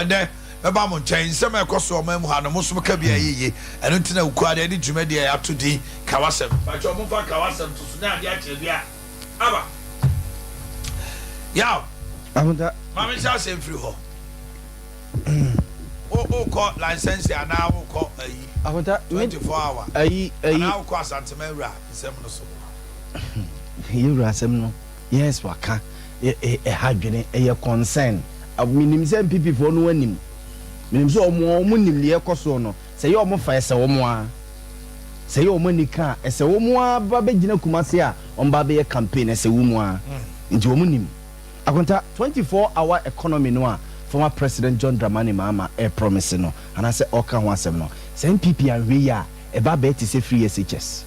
Ɛndɛ mɛba mo nkyɛn, nsɛm a ɛkɔ so ɔman mu ha no, mo nso moka bi a ɛyɛ yie. Ɛno nti na Ukua de ɛde dwumadie a yɛato din Ka W'asɛm. Pakyɛw momfa Ka W'asɛm to so na adeɛ akyerɛ bi a aba. Yaw, Akonta. Ma menhyɛ aseɛ mfiri hɔ. Wo wokɔ licence anaa wokɔ ayi? Akonta, me 24 hour. ayi ayi. Anaa wokɔ Asanteman wura nsɛm no so. Yɛwura asɛm no, yes, waka. Ɛha dwene, ɛyɛ concern. Menim sɛ NPP foɔ no anim. Menim sɛ wɔn wɔn nim deɛ ɛkɔ soɔ no. Sɛ ɛyɛ wɔn fa ɛsɛ wɔn ara. Sɛ ɛyɛ wɔn anika a, ɛsɛ wɔn ara ba bɛgyina Kumasi a wɔn ba bɛyɛ campaign, ɛsɛ wɔn ara. Nti wɔn nim. Akonta, 24 hour economy no a former President John Dramani Mahama ɛrepromise no anaasɛ ɔreka ho asɛm no, sɛ NPP anhwɛ yie a, ɛba abɛyɛ te sɛ free SHS.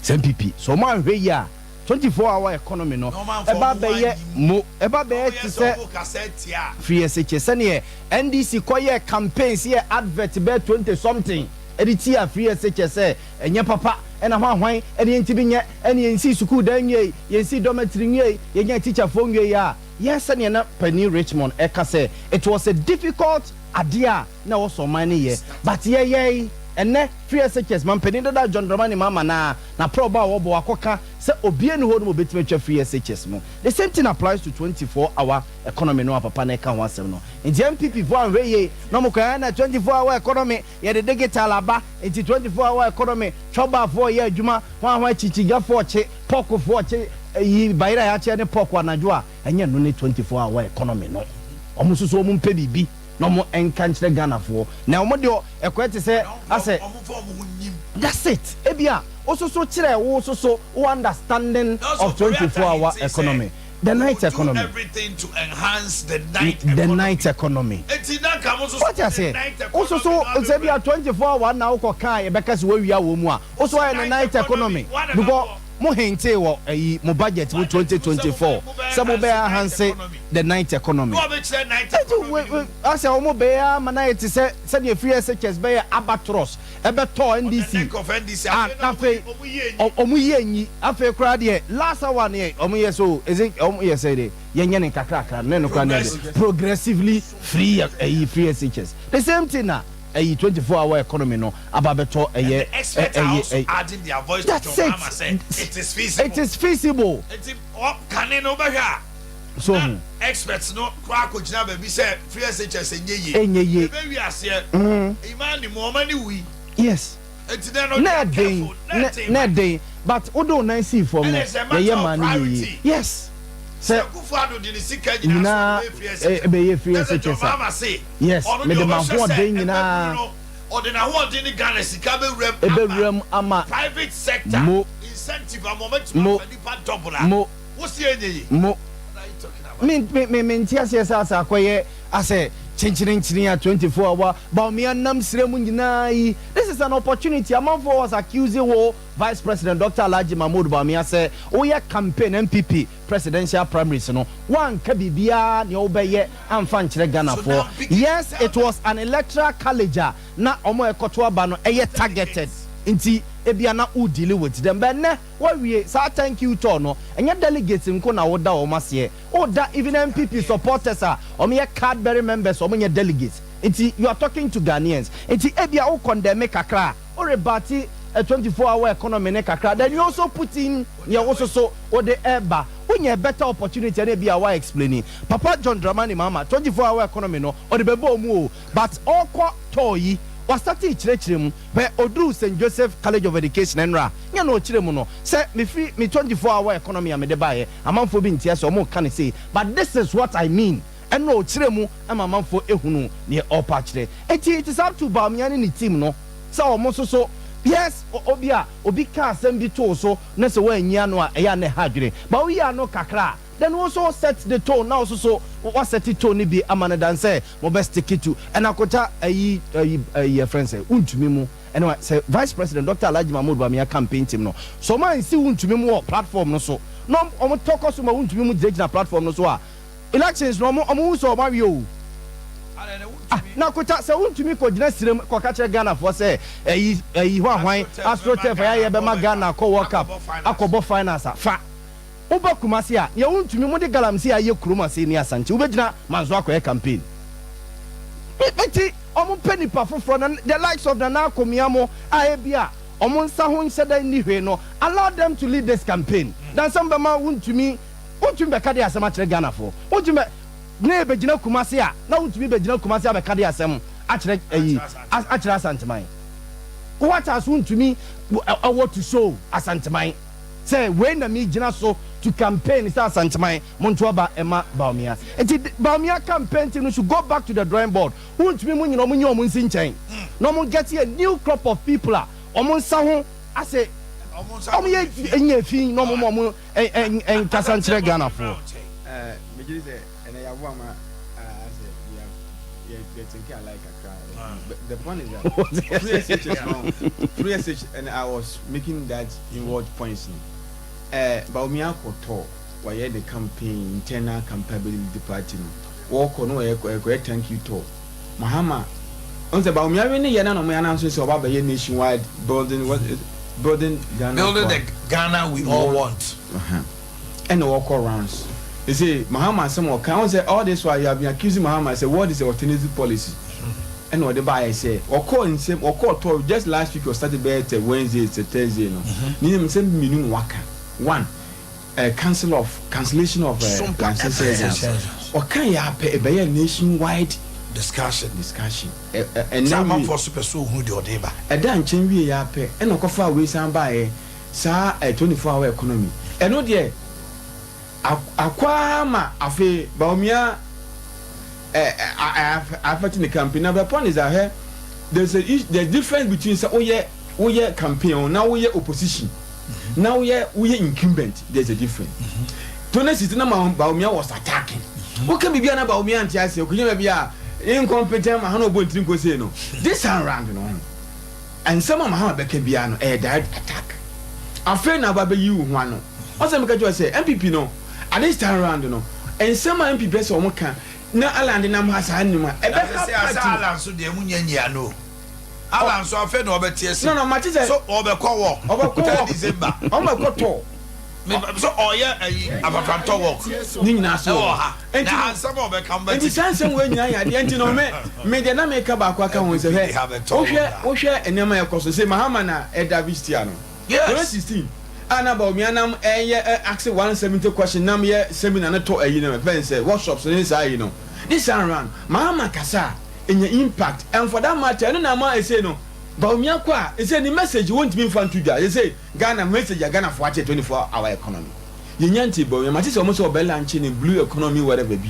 Sɛ NPP, sɛ wɔn anhwɛ yie a, 24 hour economy no ɛba bɛyɛ mo ɛba bɛyɛ te sɛ free SHS, sɛneɛ NDC kɔyɛɛ campaigns, yɛ advert bɛyɛ 20 something ɛde tia free SHS sɛ ɛnyɛ papa, ɛna hwan hwan ɛne yɛntumi nyɛ, ɛne yɛnsii sukuu dan nwiei, yɛnsii dormitory nwiei, yɛnyaa teacherfoɔ nwiei a yɛ sɛneɛ na panin Richmond ɛka sɛ it was a difficult adeɛ a na ɛwɔ sɛ ɔman no yɛ, but yɛyɛe. Ɛnnɛ free SHS mampanin dada John Dramani Mahama no ara n'aprɔbɔ a wɔbɔ akɔka sɛ obiara nni hɔ nom a obetumi atwa free SHS mu. The same thing applies to 24 hour economy no a papa no reka ho asɛm no. Nti NPP foɔ anhwɛ yie na wɔn kɔ ɛna 24 hour economy yɛde digital aba nti 24 hour economy twɔba foɔ yɛ adwuma hwan hwan kyikyiga foɔ kye pork foɔ kye yi bayerɛ a yɛakyɛ ne pork anadwo a, ɛnyɛ ɛno ne 24 hour economy no. Wɔn nso so wɔn mpɛ biribi na wɔn nka nkyerɛ Ghanafoɔ na wɔn deɛ ɛkɔɛ te sɛ asɛ. That's it. Ebia wososo kyerɛ wo soso wo understanding of 24 hour economy, the night economy. Everything to enhance the night the night economy. Wate aseɛ, wososo sɛ bia 24 hour na wokɔ kaa yɛbɛka sɛ woawia wɔ mu a, woso ayɛ ne night economy because mo hintee wɔ ayi mo budget mu 2024 sɛ mo bɛ enhance the night economy. Eti asɛ wɔn bɛyɛ ama na yɛ te sɛ sɛdeɛ free SHS bɛyɛ albatross ɛbɛtɔ NDC a, afei ɔmo yie nyi, afei koraa deɛ last hour ne ɔmo yɛ so ɛsɛ ɔmo yɛ sɛ de yɛnyɛ ne nkakrakra ne no koraa ne de progressively free ɛyi free SHS. The same thing na ɛyi 24 hour economy no aba bɛtɔ ɛyɛ ɛyɛ ɛyɛ. That's it, it is feasible. Kane no wobɛhwɛ a so na experts no koraa akɔgyina baabi sɛ free SHS ɛnyɛ yie. Ɛnyɛ yie. Ɛbɛwi aseɛ ima ne mu ɔma ne wui. Enti dɛn no na ɛden na ɛden, but wode wo nan sii fam no yɛyɛ maa no yɛ yie, yes. Sɛ Akufo-Addo de ne sika nyinaa nyinaa ɛbɛyɛ free SHS a, yes, mede m'ahoɔden nyinaa ɔde n'ahoɔden ne Ghana sika bɛwura mu ɛbɛwura mu ama private sector mo incentive ama ɔmatumi mo afa nipa double a mo wosi ɛnyɛ yie. Mo What are you talking about? Me nte aseɛ sɛ asɛ akɔyɛ asɛ kyenkyerenkyeren a 24 hour Bawumia nam serɛ mu nyinaa yi. This is an opportunity. Amanfoɔ was accusing wo Vice President Dr. Alhaji Mahmood Bawumia sɛ woyɛ campaign NPP presidential primaries no, woanka biribiara nea wobɛyɛ amfa nkyerɛ Ghanafoɔ. Yes, it was an electoral college a na ɔmo a ɛkɔto aba no ɛyɛ targeted, nti ebia na wo deal with them, but nnɛ wawie saa thank you tour no, ɛnyɛ delegates nko na woda wɔn aseɛ, woda even NPP supporters a wɔn yɛ card bearing members, wɔn nyɛ delegates, nti you are talking to Ghanaians. Nti ebia wo condemn kakra a wo rebut a 24 hour economy ne kakra, then you also put in nea wo soso wode ɛba, wonya better opportunity ɛna ebia wa explain. Papa John Dramani Mahama 24 hour economy no ɔde bɛbɔ ɔmu o, but ɔkɔ tɔɔ yi wasate kyerɛkyerɛ mu pɛ oduru St Joseph College of Education ɛnra nyɛ na ɔkyerɛ mu no sɛ mefiri me 24 hour economy a mede baeɛ, amanfoɔ bi ntia sɛ ɔmo ka ne sei, but this is what I mean. Ɛna ɔkyerɛ mu ama amanfoɔ ehunu neɛ ɔrepa akyerɛ. Eti it is up to Bawumia ne ne team no sɛ ɔmo nso so, yes, obi a obi ka asɛm bi too so na sɛ wɔanyi ano a, ɛyɛ a na ɛha adwene, but woyi ano kakra a, then also set the tone na also so wa set the tone ni bi ama no dan sɛ mo bɛ stick to. Ɛna kota ayi ɛfrɛ sɛ wontumi mu ɛna sɛ Vice President Dr. Alhaji Mahmood Bawumia campaign team no so ɔmo ansi wontumi mu wɔ platform no so na ɔmo tɔkɔ so ma wontumi mu gyinagyina platform no so a, elections no ɔmo hu sɛ ɔmo awie o. Ah, na kota sɛ wontumi kɔgyina sirem kɔka kyerɛ Ghanafoɔ sɛ ɛyi hɔ ahwan astroturf ɛyɛ bɛma Ghana akɔ World Cup akɔbɔ finals a, fa woba Kumase a yɛ wontumi mode galamsey ayɛ kurom ase ne Asante, wobɛgyina Manso akɔyɛ campaign. Nti ɔmo pɛ nipa foforɔ na the likes of Nana Akomea mo a ebi a ɔmo nsa ho nhyɛ da nni hwee no, allow them to lead this campaign. Dansɛm bɛma wontumi bɛka de asɛm akyerɛ Ghanafoɔ. Wontumi bɛ na yɛbɛgyina Kumase a na wontumi bɛgyina Kumase abɛka de asɛm akyerɛ ayi akyerɛ Asanteman. What else wontumi ɛwɔ to show Asanteman sɛ wei na mi gyina so to campaign sɛ Asanteman monto aba ɛma Bawumia? Nti Bawumia campaign team no should go back to the drawing board. Wontumi mu nyina ɔmo nye ɔmo nsi nkyɛn na ɔmo get a new crop of people a ɔmo nsa ho asɛ ɔmo yɛ nyɛ fi na ɔmo mo ɔmo nkasa nkyerɛ Ghanafoɔ. Megye sɛ ɛnɛ yɛaboa ma asɛ yɛ thinking alike kakra. But the point is that free SHS no, free SH, and I was making that inward points no, Bawumia akɔtɔ wɔyɛ the campaign, internal campaign party no, wɔkɔ no wɔyɛ kɔyɛ thank you tour. Mahama ɔn sɛ Bawumia wi ne yɛ na ɔmo yɛ ananso sɛ ɔba bɛyɛ nationwide building, what, building Ghana building the Ghana we all want. Ɛna wɔkɔ rounds. They say Mahama asɛm ɔka ɔn sɛ all this while you have been accusing Mahama sɛ what is the alternative policy, ɛna ɔde ba ayɛ sɛ ɔkɔ nsɛm ɔkɔ tour just last week. Ɔstart bɛyɛ tɛ Wednesday to Thursday no, ne nim nsɛm mmienu na waka. One, cancel of cancellation of license exams. Ɔka yɛ apɛ ɛbɛyɛ nationwide discussion. Discussion. Sɛ Ɛnɛ wie amanfoɔ so pɛ so ohun deɛ ɔde ba. Ɛda nkyɛn wie yɛ apɛ ɛna ɔkɔfa wei san baayɛ saa 24 hour economy. Ɛno deɛ akɔ ama afei Bawumia affect ne campaign. Na the point is that there's difference between sɛ woyɛ campaign o na woyɛ opposition na woyɛ incumbent. There's a difference. 2016 na Bawumia was attacking. Woka biribi a na Bawumia nte ase okonya baabi a incompetent ma ha na ɔbɔ ntiri nkose no. This time round no, nsɛm a Mahama bɛka biara no ɛyɛ direct attack. Afei na aba bɛyi wo ho ano. Ɔsɛ meka kyerɛ sɛ NPP no, at this time round no, nsɛm a NPP sɛ ɔmo ka na Alan de nam ha saa nim a ɛbɛha sɛ asɛ party. Alan so deɛ mu nyɛ nyia no, Alan so afei na ɔbɛte ase. No, mate sɛ so ɔbɛkɔ wɔ ɔbɛkɔ 10 wɔ December. Ɔmo bɛkɔ tɔ. So ɔyɛ ayi afafrantɔ work ne nyinaa so ɛwɔ wɔ ha Enti na no ansɛm a ɔbɛka mo nti bɛte. saa nsɛm wei nyinaa yɛ adeɛ. Nti no me deɛ na meka baako aka ho sɛ hwɛ, wohwɛ nneɛma yɛ kɔ so sɛ Mahama na ɛda vistia no 2016 a na Bawumia nam ɛyɛ ask 170 question nam yɛ seminar ne tɔ ayi no fɛn sɛ workshops ne saa yi no. This time round Mahama kasa a ɛnya impact, and for that matter ɛno na ama ɛsɛ no Bawumia kɔ a ɛsɛ ne message wɔntumi nfa nto dwa. Ɛsɛ Ghana message a Ghana fo akyɛ 24 hour economy yɛnya. Nti Bawumia mate sɛ ɔmo sɛ ɔbɛ launch ne blue economy whatever bi,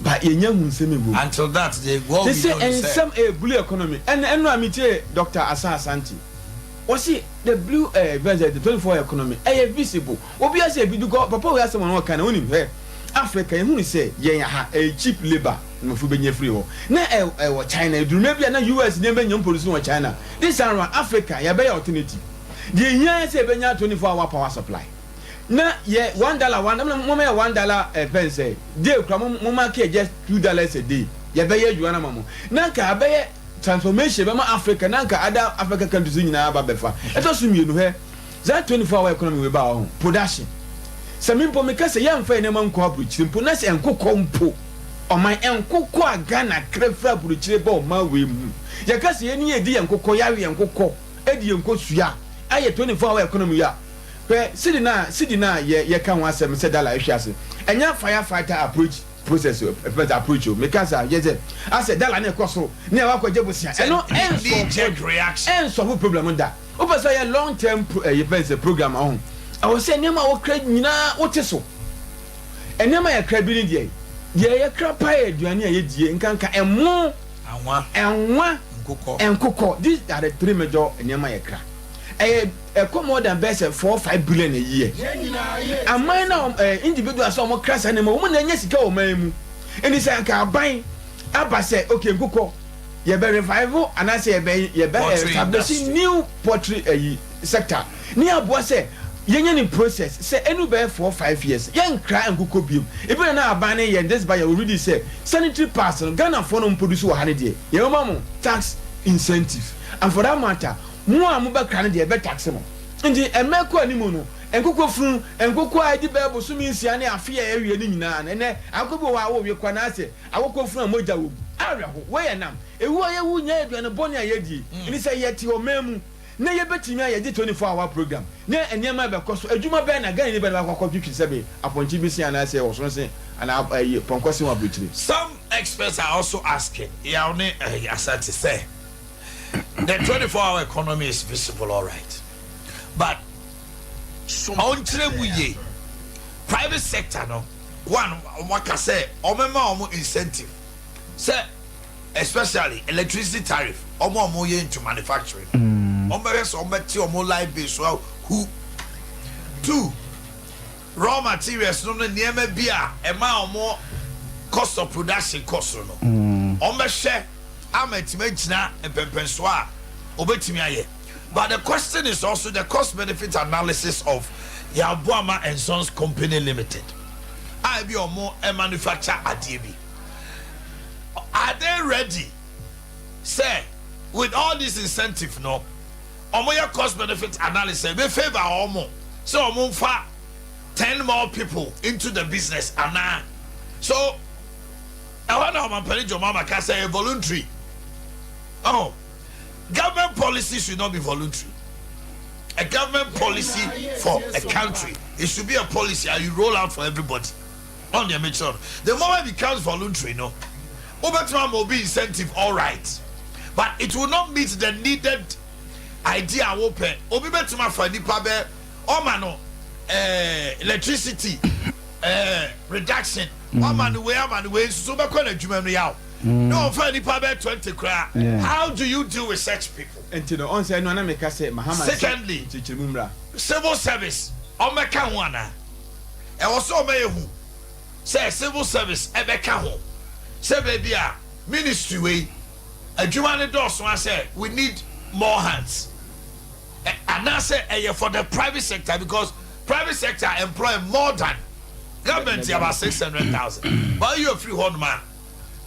but yɛnya hu nsɛm egu mu. Until that day, what They we say know is sɛ nsɛm ɛyɛ blue economy. Ɛna ɛnu a mi tie Dr Asa Asante, wɔsi the blue the 24 economy ɛyɛ visible. Obi ase ebi dukɔ papa wo asɛm ɔno ɔka na onim hɛ Africa ehunu sɛ yɛn ha ɛyɛ cheap labour mmɔfo bɛ nye firi hɔ na ɛwɔ China eduruma bi a na US nneɛma nya produce wɔ China. This time round Africa yɛbɛyɛ alternative. Deɛ ehia yɛ sɛ yɛbɛnya 24 hour power supply na yɛ $1 one mo mo yɛ $1 fɛn sɛ day kura mo ma kɛ just $2 a day. Yɛbɛyɛ adwuma na ma mo na nka abɛyɛ transformation bɛma Africa na nka other Africa countries nyinaa ba bɛfa. Ɛtɔ so mmienu, hɛ saa 24 hour economy wei ba hɔ production sɛ mi mpo meka sɛ yɛmfa yɛn nneɛma nkɔ aburokyire mpo na sɛ nkokɔ mpo ɔman nkokɔ a Ghana kra fira aburokyire ba ɔman wei mu, yɛka sɛ yɛn ni yɛdi yɛn nkokɔ, yɛawe yɛn nkokɔ, edi yɛn nkosua, ayɛ 24 hour economy yi a hwɛ sidi na yɛ yɛka ho asɛm sɛ dollar ehwɛ ase. Ɛnyɛ firefighter approach process o, ɛfɛ approach o. Meka sa yɛ sɛ asɛ dollar ne kɔ soro ne yɛ wakɔ gye bosia ɛno knee jerk reaction. Ɛnsɔfo problem da. Wopɛ sɛ ɔyɛ long term pro ɛyɛ fɛn sɛ program ɔho ɛwɔ sɛ nneɛma a wɔkra nyinaa wote so. Nneɛma a yɛkra bi ne deɛ yɛkra pa yɛ aduane a yɛdie, nkanka ɛmo, anwa, ɛnwa, nkokɔ. Nkokɔ. These are the three major nneɛma yɛkra. Ɛyɛ ɛkɔ more than bɛyɛ sɛ 4-5 billion a year. Aman na individuals a wɔn kra saa nneɛma wɔn na ɛnyɛ sika wɔ ɔman mu. Ɛni sɛ nka aban aba sɛ okay, nkokɔ yɛbɛ revival anaasɛ yɛbɛ Poultry establish industry. New poultry ɛyi sector ne aboa sɛ yɛnyɛ ne process sɛ ɛnu bɛyɛ 4-5 years yɛnkra nkokɔ biem. Ebi na na aban ne yɛn this by yɛ already sɛ sanitary pads no, Ghana foɔ no produce wɔ ha ne deɛ yɛbɛma mo tax incentive, and for that matter mo a mo bɛkra no deɛ yɛbɛ tax mo. Nti ɛmɛ kɔ anim no, nkokɔ funu, nkokɔ a ɛdi bɛyɛ bosomi 6 ne afe a ɛwie ne nyinaa no, ɛnɛ akokɔ bi wɔ hɔ a wɔwie kɔ anaasɛ akokɔ funu a mogya wɔ mu. Awerɛho, wei yɛ nam. Ewu a yɛwu nyɛ aduane bɔne a yɛdie. Ɛne sɛ yɛte ɔman mu na yɛbɛtumi ayɛ gye 24 hour program na nneɛma bɛkɔ so. Adwuma bɛn na Ghana ni bɛn na wakɔ akɔtwitwi sɛbe apɔnkye bi se anaasɛ ɔsono se anaa ɛyi pɔnkɔ se wɔ aburokyire? Some experts are also asking, Yaw ne ɛyi Asante sɛ, the 24 hour economy is visible alright, but ɔnkyerɛ mu yie, private sector no, one, wɔn aka sɛ wɔn ma wɔn incentive sɛ especially electricity tariff, wɔn a wɔn yɛ into manufacturing, wɔn bɛhwɛ sɛ wɔn bɛte wɔn light bill so hu. Two, raw materials no no nneɛma bi a ɛma wɔn cost of production kɔ soro no, wɔn bɛhwɛ ama ɛtumi agyina mpɛmpɛnsoɔ a wɔbɛtumi ayɛ. But the question is also the cost benefit analysis of Yaw Boamah and Sons Company Limited a ebi wɔn manufacture adeɛ bi. Are they ready sɛ with all this incentive no, wɔn yɛ cost benefit analysis ebe favour wɔn sɛ wɔn nfa 10 more people into the business anaa? So ɛhɔ na ɔmampanin John Mahama ka sɛ voluntary. Oh, government policy should not be voluntary. A government policy for a country, it should be a policy and you roll out for everybody on the make sure the moment it becomes voluntary no, wobɛtumi ama obi incentive, all right, but it will not meet the needed idea. Wopɛ obi bɛtumi afa nipa bɛ ɔma no electricity reduction, ɔma no wei, ama no wei, nso bɛkɔ n'adwuma no yaw na ɔfa nipa bɛ 20 koraa. How do you deal with such people? Nti no, ɔn sɛ ɛno ana meka sɛ Mahama Secondly, nkyerɛkyerɛmu mmra. Civil service, ɔmɛka ho anaa? Ɛwɔ sɛ ɔmɛyɛ hu sɛ civil service ɛbɛka ho sɛ baabi a ministry wei adwuma ne dɔɔso asɛ we need more hands, anaasɛ ɛyɛ for the private sector, because private sector employ more than government, about 600,000, but you free hɔ nom a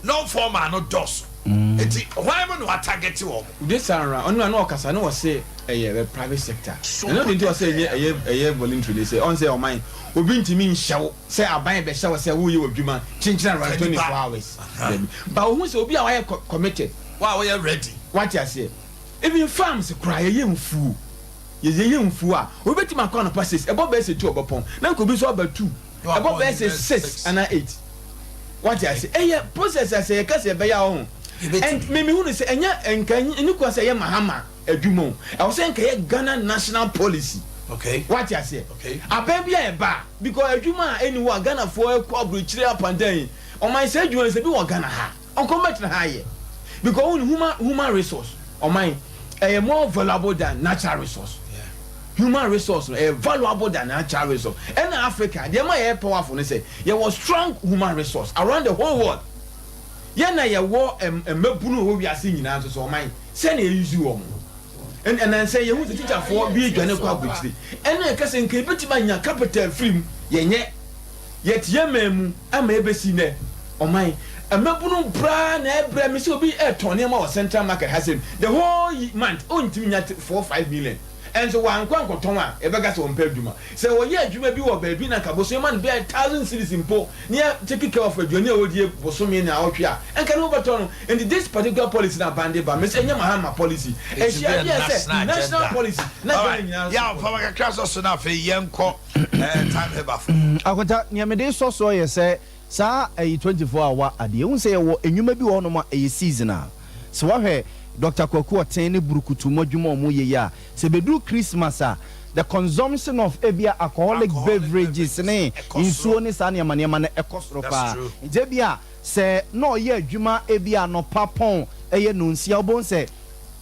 non-formal no dɔɔso, nti hwan mu na wa target wɔn? This time round, ɔno na ɔkasa na ɔsɛ ɛyɛ the private sector. Ɛno de nti ɔsɛ ɛyɛ voluntary de sɛ ɔn sɛ ɔman obi ntumi nhyɛw sɛ aban bɛhyɛw sɛ woyɛ wɔ adwuma kyenkyene around 24 hours. Ba ohun sɛ obi a wayɛ committed. Wa a wɔyɛ ready. Wate aseɛ? Even farms koraa, yɛyɛ nfuo, yɛyɛ nfuo a, obi bɛtumi akɔ anɔpa 6, ɛbɔ bɛyɛ sɛ 2 ɔbɛpɔn, na nka obi nso aba 2, ɛbɔ bɛyɛ sɛ 6 ana 8. Wate aseɛ? Ɛyɛ process a sɛ yɛka sɛ ɛbɛyɛ a ɔho and mímí hu ni sɛ ɛnyɛ nka ɛni kwan sɛ ɛyɛ Mahama adwuma o, ɛwɔ sɛ nka yɛ Ghana national policy. Wate aseɛ? Abɛn bi a ɛba because adwuma a ɛni hɔ a Ghanafoɔ ɛkɔ aburokyire apantan yi, ɔman sɛ adwuma sɛ bi wɔ Ghana ha, ɔnkɔ mɛtena ha yɛ, because wɔn human resource, ɔman ɛyɛ more valuable than natural resource. Human resource no ɛyɛ valuable than natural resource. Ɛna Africa deɛ ma yɛ powerful ne sɛ yɛwɔ strong human resource around the whole world. Yɛn na yɛwɔ mmabunu wɔ wiase nyinaa nso so. Ɔman sɛnea yɛyi si wɔn ɛnansɛ yɛhu sɛ tikyafoɔ bi adwane kɔ aburokyire, ɛna yɛka sɛ nka ebɛtumi anya capital firi mu. Yɛnyɛ yɛte yɛ man mu ama ebɛsi nɛ ɔman mmabunu braa na ɛbrɛ mi sɛ obi ɛtɔn nneɛma wɔ Central Market ha sɛ the whole month ɔntumi nya 4-5 million, ɛnso wankɔ nkɔtɔn a ɛbɛka sɛ ɔmpɛ adwuma sɛ wɔyɛ adwuma bi wɔ baabi na nka bosome ma no bɛyɛ 1,000 cedis mpo ne yɛ take care of aduane a wɔdie bosome na awɔtwe a ɛnka ne wobɛtɔ no. Nti this particular policy na bande ba mɛ sɛ ɛnyɛ Mahama policy, ɛhyia deɛ sɛ national policy na Ghana nyinaa. Yà, fama kakra sɔ so na afei yɛnkɔ time heba fo. Akonta, nea mede sɔ soɔ yɛ sɛ saa ɛyi 24 hour adeɛ ehu sɛ yɛwɔ enwuma bi wɔ hɔnom a ɛyɛ season a sɛ wahwɛ Dr Kwaku Ɔten ne burukutu mu adwuma a ɔmo yɛ yi a, sɛ bɛduru Christmas a, the consumption of ebia alcoholic beverages ne nsuo ne saa nneɛma nneɛma no ɛkɔ soro paa. Nti ebia sɛ na ɔyɛ adwuma ebia anɔpa pɔn ɛyɛ nonsia, ɔbɛn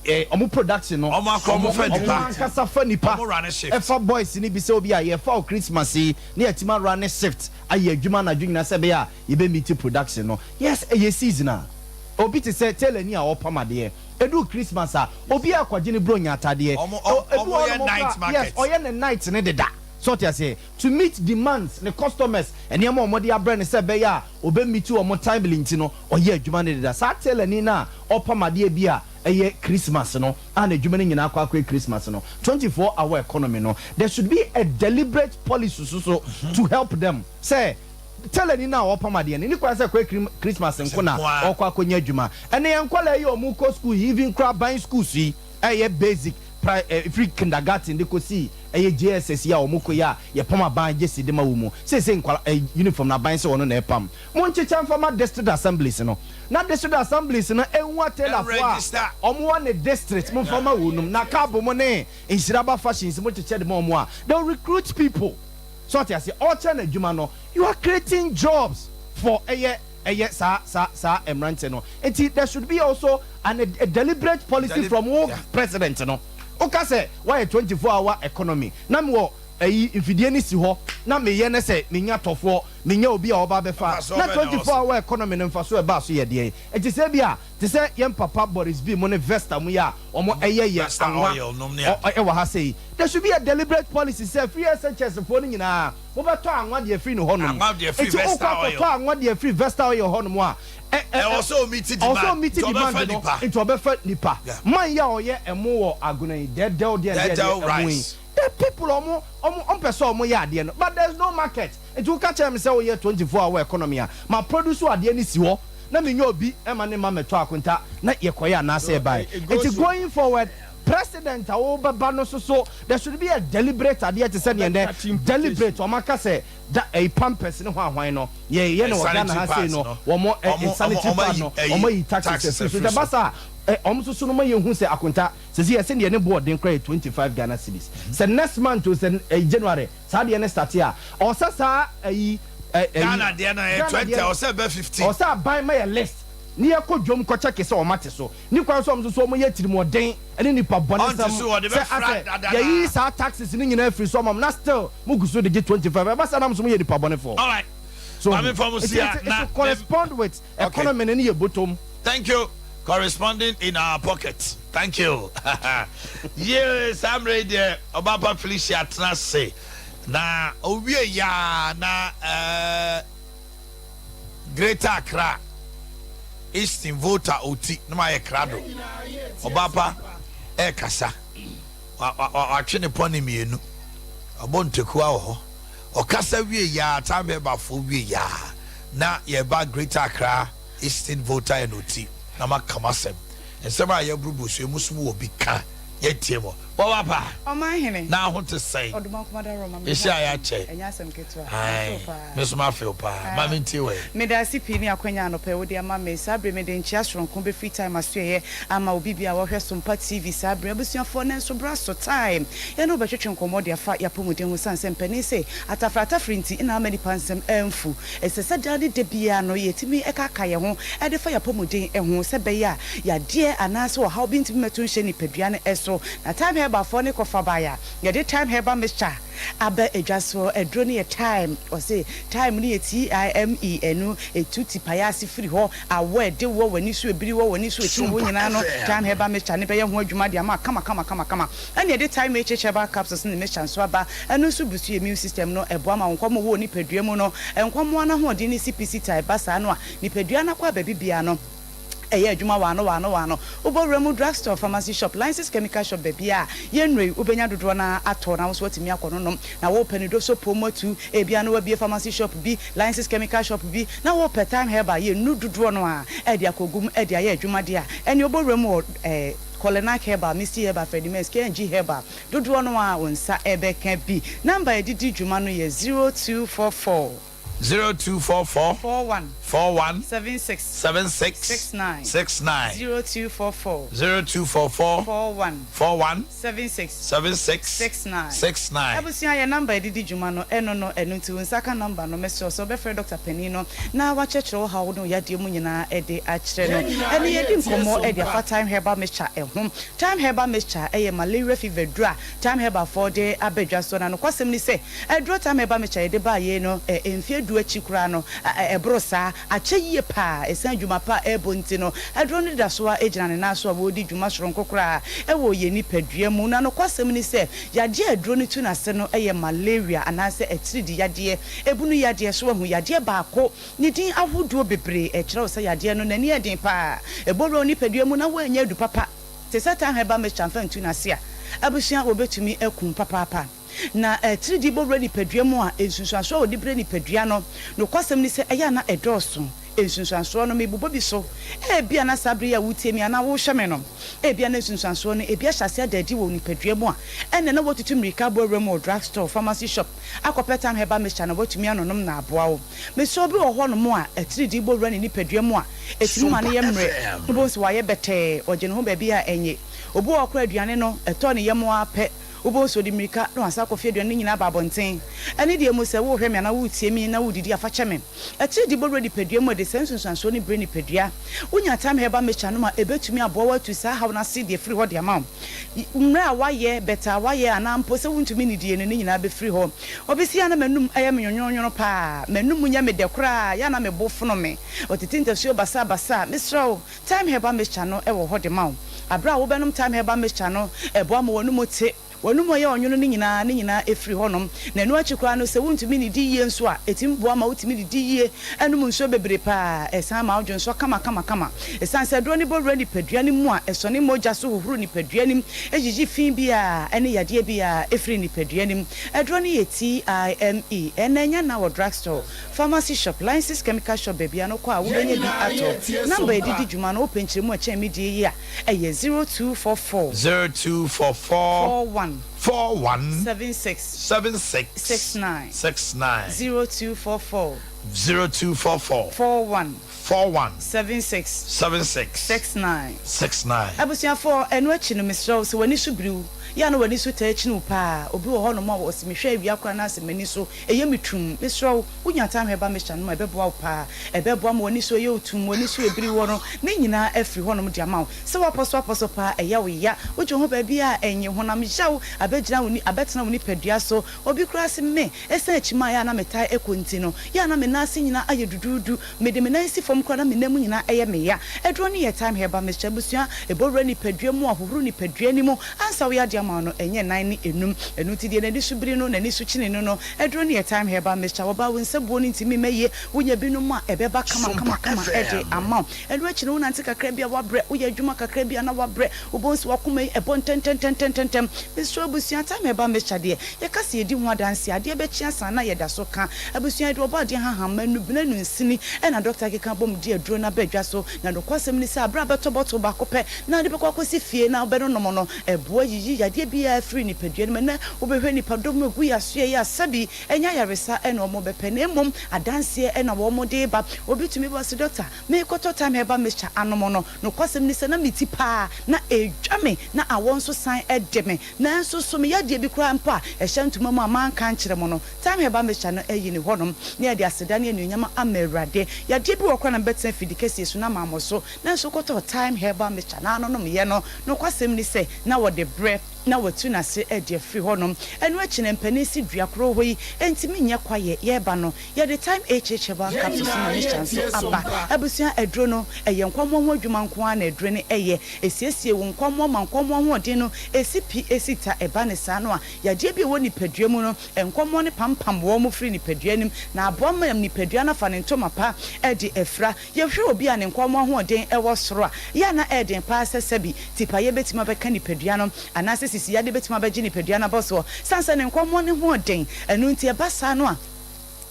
sɛ ɔmo production no, ɔmo akɔ ɔmo fa nipa. Ɔmo ankasa fa nipa. Ɔmo run shift. Ɛfa boys ni bi sɛ obi a yɛfa o Christmas yi ne yɛtumi a run shift ayɛ adwuma anadwo nyinaa sɛ ɛbɛyɛ a yɛbɛ meet production no. Yes, ɛyɛ season a obi te sɛ tailor ni a ɔpam adeɛ, edu Christmas a, obi akɔgye ne bro nya atadeɛ. Ɔmo yɛ night market. Yes, ɔyɛ ne night ne deda so ɔte aseɛ to meet demands ne customers, nneɛma a wɔde abrɛ ne sɛ ɛbɛyɛ a ɔbɛ meet wɔn timely, nti no ɔyɛ adwuma ne deda. Saa tailor ni na ɔpam adeɛ bi a ɛyɛ Christmas no a, n'adwuma no nyinaa akɔ akɔyɛ Christmas no, 24 hour economy no, there should be a deliberate policy so to help them sɛ Tailor ni no a ɔpam adeɛ no, ne kwan sɛ kɔyɛ Christmas nko na ɔkɔ akɔnya adwuma. Ɛnɛ yɛn nkwadaa yi a wɔn kɔ school yi, even koraa aban schools yi, ɛyɛ basic, pri, ɛfiri kindergarten de kɔsi ɛyɛ JSS yi a wɔn kɔ yi a yɛpam aban gyesi de ma wɔn mu. Seesei nkwadaa uniform no aban sɛ wɔn na ɛpam. Mo nkyekyɛ mfa ma district assemblies no. Na district assemblies no ɛnwa tailorfoɔ a wɔn wɔ ne district mo mfa ma wɔn nom. Na cab mo ne Nhyiraba Fashions mo kyekyɛ de ma wɔn a, they will recruit people. So ɔte aseɛ? Ɔkyɛ no adwuma no, you are creating jobs for ɛyɛ ɛyɛ saa saa saa mmeranteɛ no. Nti there should be also an a deliberate policy from wo president no. Woka sɛ woayɛ 24 hour economy na mewɔ ɛyi mfidie no si hɔ na meyɛ ne sɛ menya tɔfoɔ, menya obi a ɔba abɛfa, na 24 hour economy no mfaso ɛbaa so yɛ deɛn? Nti sɛ ebi a te sɛ yɛn papa Boris B mo ne Vesta mu yi a wɔn ɛyɛ yɛ anwa ɛwɔ ha sei, there should be a deliberate policy sɛ free SHS foɔ no nyinaa mobɛtɔ anwa deɛ firi ne hɔ nom. Nti wokɔ akɔtɔ anwa deɛ firi Vesta Oil hɔ nom a, ɛwɔ sɛ ɔmeet demand no, nti ɔbɛfa nipa. Man yi a ɔyɛ ɛmo wɔ Agona yi, dɛɛdɛw deɛ deɛ deɛ ɛmo yi, the people ɔmo ɔmo ɔmpɛ sɛ ɔmo yɛ adeɛ no, but there is no market. Nti woka kyerɛ me sɛ woyɛ 24 hour economy a, ma produce adeɛ no si hɔ na menya obi ma ne mma mmɛtɔ akonta na yɛkɔyɛ anaasɛ yɛbae. Nti going forward, president a wobɛba no nso so, there should be a deliberate adeɛ te sɛ neɛ nnɛ deliberate wɔn aka sɛ da ɛyi pampers ne hwan hwan no yɛyɛ no wɔ Ghana ha sei no, wɔn ɛ sanitary pad no wɔn ayi taxes afiri so. Nti ɛba saa a, ɛ wɔn nso so no ma yɛhu sɛ akonta sɛsi yɛse deɛ ne boɔ den koraa yɛ 25 Ghana cedis. Sɛ next month o, sɛ ɛyi January saa deɛ no starte a, ɔsɛ saa ayi ɛ ɛyi. Ghana deɛ no ɛyɛ Ghana 20 deɛ a no ɔsɛ ɛbɛ 15. Ɔsɛ aban ma yɛ list ne yɛ kɔ dwom kɔ kyɛke sɛ wɔn ate so. Ne kwan so wɔn nso so wɔn yɛ atirimuɔden ne nipa bɔne Ɔnte sɛm so wɔde sɛ bɛfra asɛ dada yɛyi naa. saa taxes no nyinaa afiri so ama mo na still mo gu so de gye 25, ɛba saa na mo nso mo yɛ nipa bɔnefoɔ. Alright, So maame fa mo nti si a it it na should me correspond with okay. economy no ne yɛ botom. Thank you corresponding in our pocket thank you yie saa mmerɛ yi deɛ ɔbaapa Felicia tena ase na owie yaa na ɛɛ Greater Accra Eastern Volta Oti na ma yɛ krado ɔbaapa ɛɛkasa watwe ne pɔne mmienu ɔbɔ ntakua wɔ hɔ ɔkasa wie yaa time bɛɛbafoɔ wie yaa na yɛba Greater Accra Eastern Volta and Oti na maka m'asɛm. Nsɛm a yɛaburuburuw so yi, mo nso mowɔ bi ka. Yɛntie mo. Wɔba pa! Ɔmanhene. Na ho te sɛn? Ɔdomankoma da Roma, me ho Yɛhyia a asɛm, yɛakyɛ. ɛnyɛ asɛm ketewa. Ae, Mafew paa. me nso mafew paa. Ma mentie wɔ he? Meda ase pii ne akwanya anɔpa yi wode ama me. Saa bere yi mede nkyea soronko bɛfiri Time asoɛeɛ ama obi biara a ɔhwɛ Sompa TV saa bere yi. Abusuafoɔ, nanso bra so Time. Yɛne wo bɛtwetwe nkɔmmɔ de afa yɛapɔmuden ho sane sɛ mpanin se atafere atafere nti na ama nnipa nsɛm amfu. Ɛsɛ sɛ daa ne da biara no yɛtumi kaakae yɛn ho de fa yɛn apɔmuden ho sɛ ɛbɛyɛ a yadeɛ anaasɛ ɔhaw bi ntumi mmɛto nhyɛ nipadua no so. Na Thyme Herbalfoɔ ne kɔfabaeɛ a yɛde Thyme Herbal Mixture aba dwa soɔ. Aduro no yɛ Thyme. Wɔse Thyme no yɛ T-I-M-E. Ɛno ɛtu tipaeɛ ase firi hɔ, awɔ a ɛde wɔ w'ani so, ɛbiri wɔ w'ani so, ɛkyini wo nyinaa no, Thyme Herbal Mixture no bɛyɛ ho adwuma de ama wo kama kama kama kama. Ɛna yɛde Thyme HH Herbal Capsules ne Mixture nso aba. Ɛno nso boost yɛ immune system no, ɛboa ma wo nkɔmmɔ wɔ nipadua mu no, nkwammoa no ahoɔden no si pi si ta. Ɛba saa no a, nipadua no akɔ a baabi biara no, ɛyɛ adwuma waano waano waano. Wobɔ wura mu drugstore, pharmacy shop, licensed chemical shop, baabiara a yɛnnuro yi, wobɛnya dodoɔ no ara atɔ na wo nso woatumi akɔ no nom. Na wopɛ no doso po mu atu, ebia na woabue pharmacy shop bi, licensed chemical shop bi, na wopɛ Thyme Herbal, yɛnnuru dodoɔ no ara de akɔgu mu de ayɛ adwuma deɛ a, ɛnneɛ wobɔ wura mu wɔ eh, Kolenak Herbal, Misty Herbal, Freddie Merz, KNG Herbal, dodoɔ no ara wo nsa bɛka bi. Number a yɛde di dwuma no yɛ 0244. 0244. 41. 41. 76. 76. 69. 69. 0244. 0244. 41. 41. 76. 76. 69. 69. Abusua, yɛn number a yɛde di dwuma no, ɛno no, ɛno nti wo nsa ka number no, mɛsrɛ wo sɛ wobɛfrɛ doctor panin no na wakyerɛkyerɛ wo haw ne wo yadeɛ mu nyinaa de akyerɛ no. Ɛne yɛdi nkɔmmɔ de afa Thyme Herbal Mixture ho. Thyme Herbal Mixture yɛ malaria fever duro a Thyme Herbal foɔ de aba dwa so. Na nokwasɛm ne sɛ, aduro Thyme Herbal Mixture yɛde baa yei no, mfeɛ du akyi koraa no, ɛboro saa. Akyɛ yie pa ara. Ɛsiane dwuma pa a ɛrebɔ nti no, aduro no da so ara gyina ne nan so a wɔredi dwuma soronko koraa wɔ yɛn nipadua mu. Na nokwasɛm ne sɛ, yadeɛ a aduro no tu no ase no yɛ malaria anaasɛ atiridii yadeɛ. Ebunu yadeɛ, so wahu yadeɛ baako ne din ahodoɔ bebree? Ɛkyerɛ wo sɛ yadeɛ no n'ani yɛ den pa ara. Ɛbɔ wura wo nipadua mu na woannya adu papa te sɛ thyme herbal mixture amfa antu no ase a, abusua wɔbɛtumi akum papaapa. Na atiridii bɔ wura nipadua mu a, nsunsuansoɔ a wɔde brɛ nipadua no, nokwasɛm ne sɛ ɛyɛ a na ɛdɔɔso. Nsunsuansoɔ no, mebobɔ bi so. Ebia na saa bere yi a woretie me anaa worehwɛ me no, ebia na nsunsuansoɔ no, ebi ahyɛ aseɛ ada adi wɔ wo nipadua mu a, ɛnneɛ na woatutu mmirika abɔ awura mu wɔ drug store, pharmacy shop, akɔpɛ Thyme Herbal Mixture na woatumi anonom na aboa wo. Mesrɛ obi wɔ hɔnom a atiridii bɔ wura ne nipadua mu a, ɛtumi ma no yɛ mmerɛ. Wobɛhu sɛ wayɛ bɛtɛɛ, ɔgye ne ho baabi a ɛnnye. Obi wɔ hɔ koraa a aduane no, ɛtɔ ne yam ara pɛ, Wobɛhu sɛ ɔde mmirika na wasan akɔfe aduane no nyinaa aba abɔnten. Ɛne deɛ mu sɛ worehwɛ me anaa woretie me na woredidi a, fa kyɛ me. Atiridii bɔ wura nipadua mu a ɛde saa nsunsuansoɔ no brɛ nipadua. Wonya Thyme Herbal Mixture nom a, ɛbɛtumi aboa wo atu saa haw no ase de afiri hɔ de ama wo. Mmerɛ a woayɛ, bɛtɛɛ a woayɛ anaa mpo sɛ wontumi nnidie no, ne nyinaa bɛfiri hɔ. Ɔbɛsi a na m'anum yɛ me nwonwonwono pa ara. M'anum nyɛ me dɛ koraa, yɛ a na me bo fono me. Ɔtete ntasuo basabasa. Mesrɛ wo, Thyme Herbal Mixture no wɔ hɔ de ma wo. Bere a wobɛnom Thyme Herbal Mixture no, ɛboa ma w'anomu te, w'anomu a ɛyɛ ɔnwono no nyinaa, ne nyinaa firi hɔnom. Na ɛno akyi koraa no, sɛ wuntumi nnidi yie nso a, etumi boa ma wutumi didi yie, nom nsuo bebree paa. Ɛsan ma wodwo nsɔ kamakamakama. Esiane sɛ aduro no bɔ wura nipadua no mu a, ɛsɔne mogya so hohoro nipadua no mu, eyiyi fi biara ne yadeɛ biara firi nipadua no mu. Aduro no yɛ TIME. Ɛnnɛ, nya nna wɔ drugstore. Pharmacy shop, License chemical shop baabi a no kɔ a Yɛn wobɛnya bi nyinaa atɔ. yɛretie Number a Sompa. yɛde di dwuma no wopɛ nkyerɛmu a ɛkyɛn me deɛ yi a, ɛyɛ 0244. 0244 41. 41 76. 76 69. 69 0244. 0244 41. 41 76. 76 69. 69. Abusuafoɔ, ɛno akyi no mesrɛ wo sɛ w'ani so biri wo, yɛ a na w'ani so taa kyini wo paa. Obi wɔ hɔnom a ɔse mehwɛ awia koraa na asɛ m'ani so ɛyɛ me tumm. Mesrɛ wo, Wonya Thyme Herbal Mixture no a, ɛbɛboa wo paa. Ɛbɛboa ma w'ani so ayɛ wo tumm, w'ani so ebiri woɔ no, ne nyinaa afiri hɔnom de ama wo. Sɛ woapɔso apɔso paa, ɛyɛ wo ya, wogye wo ho baabi a ɛnnye, honam yaw abɛgyina wo ni, abɛtena wo nipadua so. Obi koraa se, Me, ɛsiane kyima a ɛyɛ a na metae kɔ nti no, yɛ a na me nan ase nyinaa ayɛ duduudu. Mede me nan si fam koraa na me nan mu nyinaa yɛ me ya. Aduro no yɛ Thyme Herbal Mixture abusua, ɛbɔ wura nipadua mu, ahohoro nipadua no mu ansa woyɛ adeɛ ama wo no, ɛnyɛ nan ne enum. Ɛno nti deɛ n'ani so biri no, n'ani so kyini no no, Aduro no yɛ Thyme Herbal Mixture, wɔba wo nsa buo no ntumi mma yie, wonya binom a ɛbɛba kama kama Sompa kama de FM. ama wo. Ɛno akyi no wonante kakra bi a woabrɛ, woyɛ adwuma kakra bi a na woabrɛ, wobɛhu sɛ w'akoma yi ɛbɔ ntɛntɛntɛntɛntɛm. Mesrɛ wo abusua, Thyme Herbal Mixture deɛ yɛka sɛ yɛdi ho adanseɛ a, adeɛ bɛkye ansa na yɛda so ka. Abusua yɛde ɔbɔ adeɛ nhahamma, nnubena, nnunsini ɛna dɔkta keka bom de aduro no aba dwa so. Na nokwasɛm ne sɛ aberɛ a bɛtɔ bottle baako pɛ na wode bɛkɔ akɔsi fie na wobɛnonom no, Ɛboa yiyi yadeɛ biara firi nipadua no mu. Ɛnnɛ wobɛhwɛ nnipadɔm agu yɛn asoɛeɛ a sɛbi ɛnyɛ ayaresa na wɔbɛpɛ na mmom adanseɛ na wɔde reba. Obi tumi ba ɔse dɔkta merekɔtɔ Thyme Herbal Mixture anom no, nokwasɛm ne sɛ na me ti paa na ɛredwa me na awɔ nso san de me nanso so me yadeɛ bi koraa mpo a ɛhyɛ ntoma mu a manka ankyerɛ mo no Thyme Herbal Mixture no ayi ne hɔnom na yɛde aseda ne anuonyam ama Awurade. Yadeɛ bi wɔ hɔ koraa na mebɛtena afidi kɛseɛ so na mammɔ so Nanso wokɔtɔɔ Thyme Herbal Mixture na anonomyɛ no, nokwasɛm ne sɛ na wɔde brɛ na wɔatu n'ase adi afiri hɔnom. Ɛno akyi no, mpanin si dua koro hɔ yi ntumi nyɛ kwaeɛ. Yɛreba no, yɛde Thyme HH Herbal Yɛn Capsules nyinaa ne mixture nso yɛretie aba. Sompa. Abusua aduro no, ɛyɛ nkwammoa ho adwuma nko ara na aduro no yɛ. Ɛsiesie wo nkwammoa ma nkwammoa ahoɔden no si pi si ta. Ɛba no saa no a, yadeɛ bi a ɛwɔ nipadua mu no, nkɔmmɔ no pampam wɔn firi nipadua no mu, na aboa ma nipadua no afa ne ntoma pa de afira. Yɛhwɛ obi a ne nkɔmmɔ ahoɔden wɔ soro a, yɛ a na ɛyɛ den paa sɛ sɛbi tipaeɛ bɛtumi abɛka nipadua no anaasɛ sisiyadeɛ bɛtumi abɛgye nipadua no abɔsoɔ sane sɛ ne nkɔmmɔ no ho den. Ɛno nti ɛba saa no a,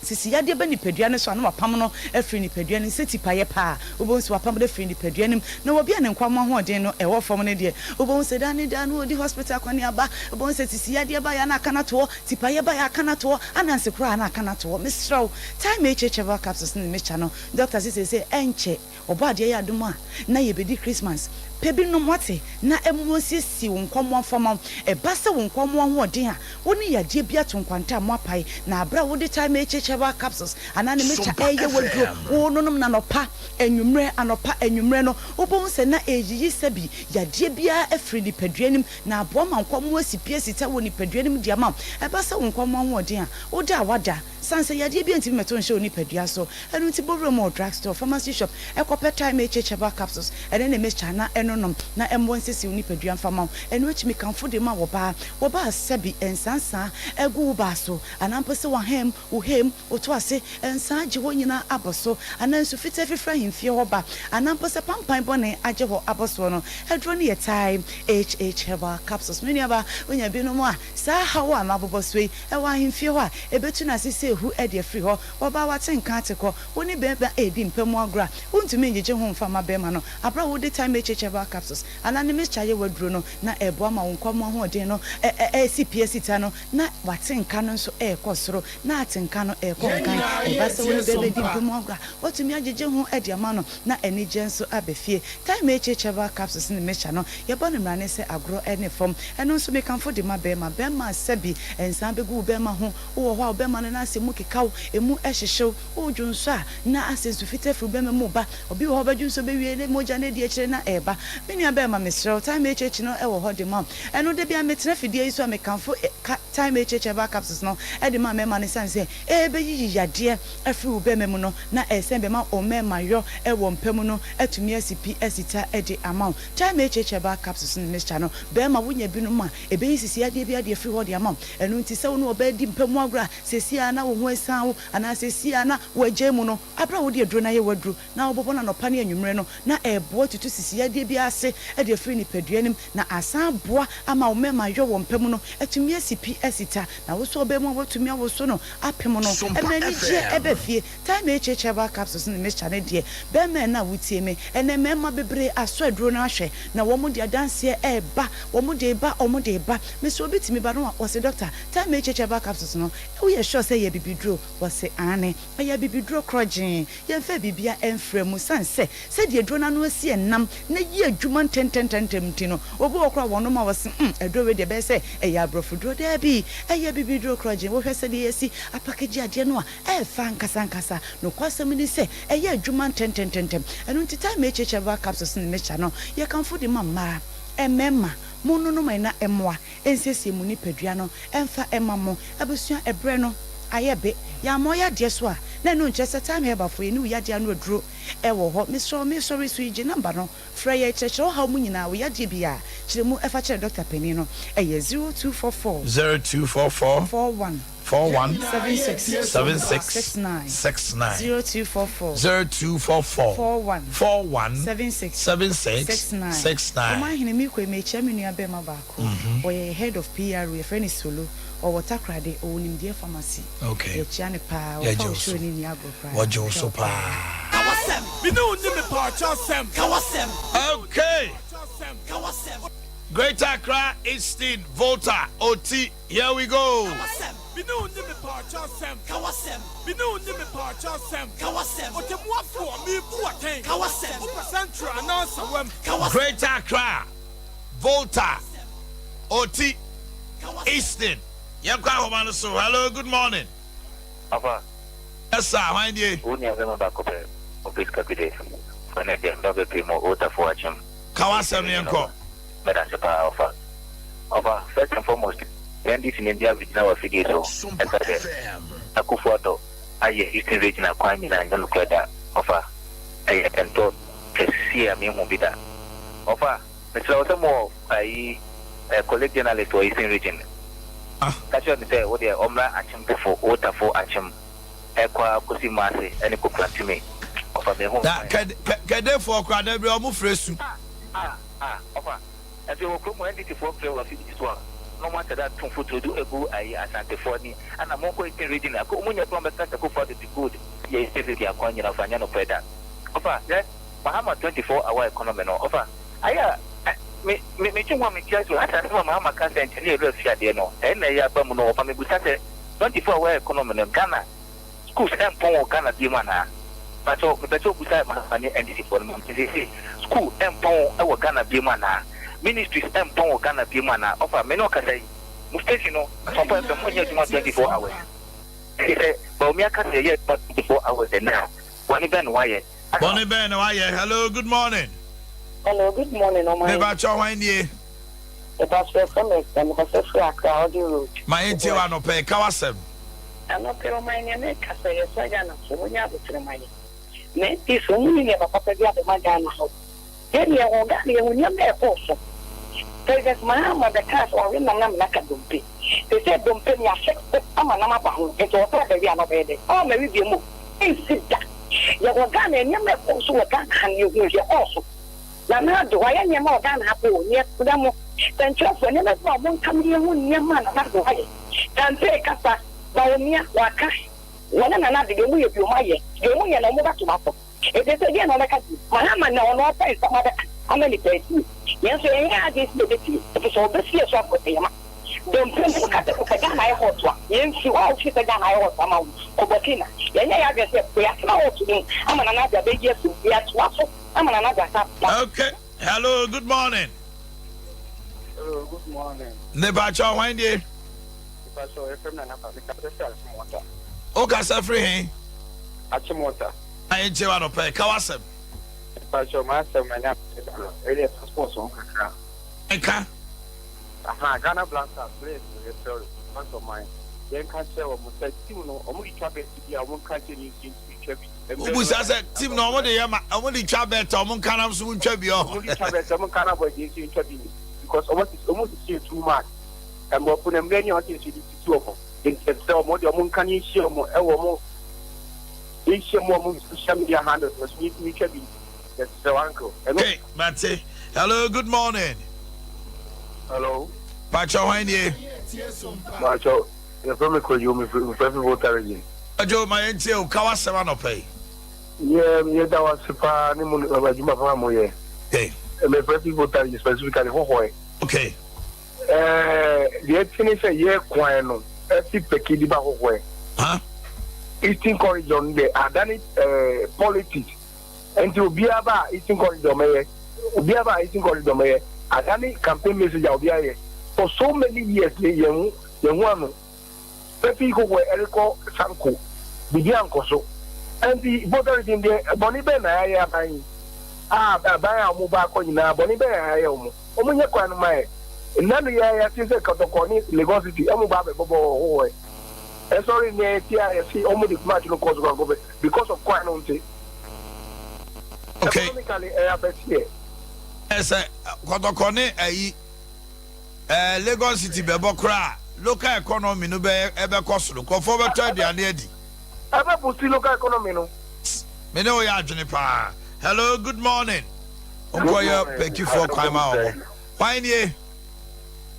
sisiyadeɛ ba nipadua no so a na wapam no afiri nipadua no mu. Sɛ tipaeɛ paa a, wobɛhu sɛ wapam no afiri nipadua no mu. Na obi a ne nkɔmmɔ ahoɔden no wɔ fam no deɛ, wobɛhu sɛ daa ne daa no ɔdi hospital akɔneaba. Wobɛhu sɛ sisiyadeɛ baeɛ a na aka no atoɔ, tipaeɛ baeɛ a aka no atoɔ, ananse koraa a na aka no atoɔ. Mesrɛ wo, Time HH Herbal Capsules ne mixture no, Doctor se seesei ɛnkyɛ Ɔbɔadeɛ yɛ adom a na yɛbɛdi Christmas. Pɛ bi nom wate na ɛmmoa nsiesie wo nkwammoa mfa ma wo. Ɛba sɛ wo nkwammoa ho ɔden a, wo ne yadeɛ bi ato nkwanta a moapae na aberɛ a wode Thyme HH Herbal Capsules anaa ne mixture Sompa ɛreyɛ w'aduro FM. wononom no anɔpa, anwummerɛ, anɔpa, anwummerɛ no, wobɛhu sɛ na ɛreyiyi sɛbi yadeɛ biara afiri nipadua no mu na aboa ma nkwammoa asi pi asi ta wɔ nipadua no mu de ama wo. Ɛba sɛ wo nkwammoa ho ɔden a, woda a woada. Sane sɛ yadeɛ biara ntumi mmɛto nhyɛ wo nipadua so, ɛno nti bɔ wura mu wɔ drug store, pharmacy shop, kɔpɛ Thyme HH Herbal Capsules, ɛne ne mixture na ɛno nom na ɛmmoa nsiesie wo nipadua mfa ma wo. Ɛno akyi mekamfo de ma wɔ baa, wɔ baa sɛbi nsansaa agu wo baa so anaa mpo sɛ w'ahem, wo hem, Wo to ase nsa agye hɔ nyinaa abɔ so, anaa nsu fitaa fifiri ahemfie hɔ ba, anaa mpo sɛ pampan bɔne agye hɔ abɔ soɔ no, aduro no yɛ Thyme HH Herbal Capsules. Me nuabaa, wonya binom a, saa haw a mabobɔ soɔ yi wɔ ahemfie hɔ a, ɛbɛtu no ase sɛ ehu de afiri hɔ. Ɔbaa wate nka ate kɔ, wo ne barima redi mpa mu agorɔ a, wontumi ngyegye ho mfa mma barima no. Aberɛ a wode Thyme HH Herbal Capsules anaa ne mixture yɛ w'aduro no, na ɛreboa ma wo nkwa mu ahoɔden no resi pi asi ta no, na wate nka no nso rekɔ soro. Na atenka no rekɔ nkan. Ɛba sɛ wo ne bɛ bedi mpe mu agorɔ a, woatumi agyegye ho de ama no, na anigyeɛ nso aba fie. Time HH Herbal Capsules ne Mixture no, yɛbɔ no mmrane sɛ agorɔ ne fam. Ɛno nso mekamfo de ma barima. Barima sɛbi nsa bɛgu wo barima ho. Wowɔ hɔ a wo barima no nan ase mu keka wo, emu hyehye wo. Woredwo nso a, na asɛ nsu fitaa firi wo barima mu reba. Obi wɔ hɔ a ɔbɛdwo nso bɛwie ne mogya no adi akyire na ɛreba. Me nua barima mesrɛ wo, Time HH no wɔ hɔ de ma wo. Ɛno da biara metena fidie yi so a mekamfo Time HH Herbal Capsules no de ma mmarima no esiane sɛ ɛrebɛyiyi yadeɛ afiri wo barima mu no na ɛresan bɛma wo mmarimayɔ wɔ mpa mu no atumi asi pi asi ta de ama wo. Time HH Herbal Capsules no mixture no, barima wonya binom a, ɛbɛyi sisi yadeɛ biara de afiri hɔ de ama wo. Ɛno nti sɛ wo ne ɔbaa di mpa mu agorɔ a, seesei ara na wo ho asiane wo anaa seesei ara na woagyae mu no, Bere a wode aduro no ayɛ w'aduro na wobobɔ no anɔpa ne anwummere no, na ɛreboa tutu sisi yadeɛ biara ase de afiri nipadua no mu, na asan aboa ama wo mmarima yɔ wɔ mpa mu no atumi asi pi asi ta, na wo nso ɔbaa mu a woatumi awoso no apem no, ɛma anigyeɛ ba fie. Time HH Herbal Capsules ne Mixture no deɛ, barima ɛnnɛ a wotie me, ɛnnɛ mmarima bebree asɔ aduro no ahwɛ, na wɔn de adanseɛ reba, wɔn de reba, wɔn de reba. Mesrɛ obi tumi ba na ɔse, Doctor, Time HH Herbal Capsules no, woyɛ sure sɛ ɛyɛ abibiduro? Wɔse, Aane. Ɛyɛ abibiduro korɔgyee. Yɛmfaa biribiara mfraa mu. Esiane sɛ sɛdeɛ aduro no ano asi ɛnam na ɛyɛ adwuma ntɛntɛntɛntɛm nti no, obi wɔ hɔ koraa a wɔnom a wɔse, Hmm, aduro wei deɛ ɛbɛyɛ sɛ ɛyɛ aborɔfoduro. Daabi, ɛyɛ abibiduro korɔgyee. Wohwɛ sɛdeɛ yɛasi apakegye adeɛ no a, ɛyɛ fɛ ankasa ankasa. Nokwasɛm ne sɛ, ɛyɛ adwuma ntɛntɛntɛntɛm. Ɛno nti, Time HH Herbal Capsules ne Mixture no, yɛkamfo de ma mmaa, mmarima, monnonom na ɛmmoa nsiesie mo nipadua no mfa mma mo abusua ɛberɛ no ayɛ be yɛammɔ yadeɛ so a na ɛno nkyerɛ sɛ Time Herbal foɔ yɛne wo yadeɛ ano aduro wɔ hɔ mesrɛ wo mesɔre so yi gye number no frɛ yɛ kyerɛkyerɛ wo haw mu nyinaa wo yadeɛ biaa kyerɛ mu ɛfa kyerɛ doctor panin no ɛyɛ 0244 0244 41 41 76 76 69 69 0244 0244 41 41 76 76 69 69. Ɔmanhene mekɔ yi mekyia me nua bɛɛma baako ɔyɛ yɛ head of PRO yɛfrɛ no Solo ɔwɔ Takoradi ɔwɔ nimdeɛ pharmacy Okay. yɛkyia no paa Yɛgye ɔfa wo wo so. show no nni agorɔ koraa Wɔgye wo ɔhwɛ so wo paa. paa. Okay. Greater Accra, Eastern, Volta, Oti, here we go. Greater Accra, Volta, Oti, Eastern. Yɛnkɔ ahoma no so. Hello, good morning. Papa. Yes sir, hwan nie? Wo nua bɛma baako pɛ, ɔpɛ sika bi de, fa no deɛ mba bɛpue mu Otafo akyem. Ka w'asɛm no yɛnkɔ. Medase paa ɔfa. Ɔfa, first and foremost, NDC ni bi abɛgyina w'afidie so ɛka sɛ Akufo Addo ayɛ Eastern Region akwan nyinaa nyɛ nokorɛ da. Ɔfa, ɛyɛ ntɔ kɛseɛ a menhu bi da. Ɔfa, mesrɛ wo sɛ mowɔ ayi eh, colleague journalist wɔ Eastern Region, ka kyerɛ no sɛ wo deɛ ɔmmra Akyem Tafo, Otafo Akyem, ɛkɔ ara kɔsi Mase ɛne Kokurantumi. Ɔfa, menhu Na kwan. kɛde kɛ kɛdefoɔ koraa da bi ɔmo frɛ su. Ah, ah, ah, ɔfa. Afei wɔ kurom hɔ NDC foɔ frɛ wɔ afidie so a na ɔmo ahyɛ da ato mfuturo do agu ayi Asante foɔ ani ɛna monkɔ Eastern region ako ɔmo nya kura ɔmo bɛka sɛ Kufuor Addo di good yɛ Eastern region akwan nyina ɔfa nyɛ nokorɛ da ɔfa hwɛ Mahama 24 hour economy no ɔfa ayɛ a me me me dwen ho a me nte ase o asɛ asɛm a Mahama ka sɛ nkyɛ ne yɛ werɛ fi adeɛ no ɛna ɛyɛ aba mu no ɔfa me busa sɛ 24 hour economy no Ghana Schools ɛmpɔn wɔ Ghana biom anaa? Mpakyɛw mepɛ sɛ obusa Mahama ne NDC foɔ no ma me seesei school ɛmpɔn wɔ Ghana biom anaa? Ministries ɛmpɔn wɔ Ghana biom anaa? Ɔfa me ne wo kasa yi mo station no Sompa FM mo nyɛ adwuma 24 hours ɛnti sɛ Bawumia ka sɛ yɛyɛ adwuma 24 hours ɛnɛ a bɔne bɛn na wayɛ? Asa. Bɔne bɛn na wayɛ? Hello, good morning. Hello, good morning, ɔman. Mepakyɛw hwan nie? Mepakyɛw yɛfrɛ me Esther, mekasa firi Accra, Audi Road. Ma yɛntie wo anɔpa yi, ka w'asɛm. Anɔpa yi ɔman nea meka sɛ yɛsrɛ Ghanafoɔ monyɛ aboterɛ ma yɛn. Na NDC ɔmo nni nneɛma papa bi abɛma Ghana ha o. Yɛn deɛ yɛwɔ Ghana yɛhu nneɛma a ɛkɔɔ so. President Mahama bɛkaa sɛ wawe nam na amena ka dompe. Seesei dompe no yɛafekse ama nam aba ho nti ɔsɛ abɛwe a na ɔbɛyɛ dɛn? Ɔmmɛwe biom o. Ɛnsi da. Yɛwɔ Ghana nneɛma a ɛkɔɔ so wɔ Ghana ha no yɛhuu deɛ ɛkɔɔ so. Nana Addo wayɛ nneɛma wɔ Ghana ha paa o. Neɛ ɛda mo sɛnkyerɛfoɔ nneɛma bi a wɔn nka me yɛhu nneɛma a Nana Addo ayɛ. Campaign kasa, Bawumia waka, wɔne Nana Addo deɛ wɔn yɛ bi wɔn ayɛ, deɛ wɔn nyɛ no wɔn bɛtoa so. Enti sɛ deɛn na wɔbɛka bio? Mahama na ɔno ɔpɛ nsɛm abɛka ama nnipa atie. Yɛn nso yɛnyɛ adwene sɛ yɛbɛtie, ɛfiri sɛ ɔbɛsi yɛn so akɔ sɛ yɛma. Dompe no, woka sɛ wopɛ Ghana ayɛ hot a, yɛmfiri hɔ a wofiri sɛ Ghana ayɛ hot ama wo no, kɔ Burkina. Yɛnyɛ yɛn adwene sɛ yɛatena hot no mu ama Nana Addo abɛyi afiri mu. Yɛatoa so ama Nana Addo asan aba. Okay, hello, good morning. Hello, good morning. Mepakyɛw, hwan die? Mepakyɛw, yɛfrɛ me Nana Kwame, mekasa firi Achimota. Wokasa firi he? Achimota. Ayi nkyɛ wa nɔpɛ, ka w'asɛm. Mepakyɛw, m'asɛm ɛnyɛ asɛm no, ɛyɛ deɛ passport ho kakra. Nka. Aha, Ghana Black Stars players no yɛsrɛ wo, once ɔman, yɛnka nkyerɛ wɔn sɛ team no, wɔn de twa bet bi a wɔn nka nkyerɛ ne nso yɛntumi ntwa bi. Wobusa sɛ team no wɔn de yɛ ma, wɔn de twa bet a wɔn nka nam so ntwa bi ɔho. Wɔn de twa bet a wɔn nka na boys yɛn nso yɛntwa bi because wɔn sisi wɔn sisi yɛ too much. Mmorɔfo no mmerɛ ni a wɔn sɛ yɛde sisi wɔn. Nti yɛsrɛ wɔn deɛ wɔn nka ne nhyia wɔn ɛwɔ wɔn nhyia mu wɔn social media handles no so yɛntumi ntwa bi. Yɛsrɛ wo uncle. Ɛno. Okay, mate. Hello, good morning. Hello. Pacho, hwan nie? Pacho, yɛfrɛ me Kwadwo, mefrɛ fi Volta region. Kwadwo, ma yɛntie o, ka w'asɛm anɔpa yi. Yɛ yɛda wo ase paa ne mo adwuma paa mo yɛ. Okay. Mefrɛ fi Volta region specifically Hohoe. Okay. Ɛɛ deɛ ɛte ne sɛ yɛ kwan no ɛfi Pɛki de ba Hohoe. Huh? Eastern corridor no deɛ adane ɛɛ politics. Nti obiara ba a Eastern corridor mɛyɛ, obiara ba a Eastern corridor mɛyɛ. Adane campaign message a obiara yɛ for so many years ni yɛn ho yɛn ho ano. Bɛfi Hohoe ɛrekɔ Sanko biribi ankɔ so. Nti Volta region deɛ bɔne bɛn na yɛayɛ aban yi a aban a wɔn ba akɔ nyinaa bɔne bɛn na yɛayɛ wɔn? Wɔn nyɛ kwan no ma yɛ. Nna no yɛ yɛte sɛ Kɔtɔkɔ ne Legon City wɔn ba abɛbɔbɔ wɔ Hohoe. Ɛsɔre nnɛ yɛte a yɛse wɔn de match no kɔ so kɔ akɔbɛ because of kwan no nti. Okay. Economically ɛyɛ abɛteɛ. Ɛsɛ Kɔtɔkɔ ne ayi ɛɛ Legon City bɛbɔ koraa local economy no bɛ ɛbɛkɔ soro nkurɔfoɔ bɛtɔ aduane adi. Ɛbɛ boost local economy no. Me ne wo yɛ adwene paa. Hello, good morning. Nkɔyɛ pɛkifoɔ kwan ma wɔn. Hwan nie?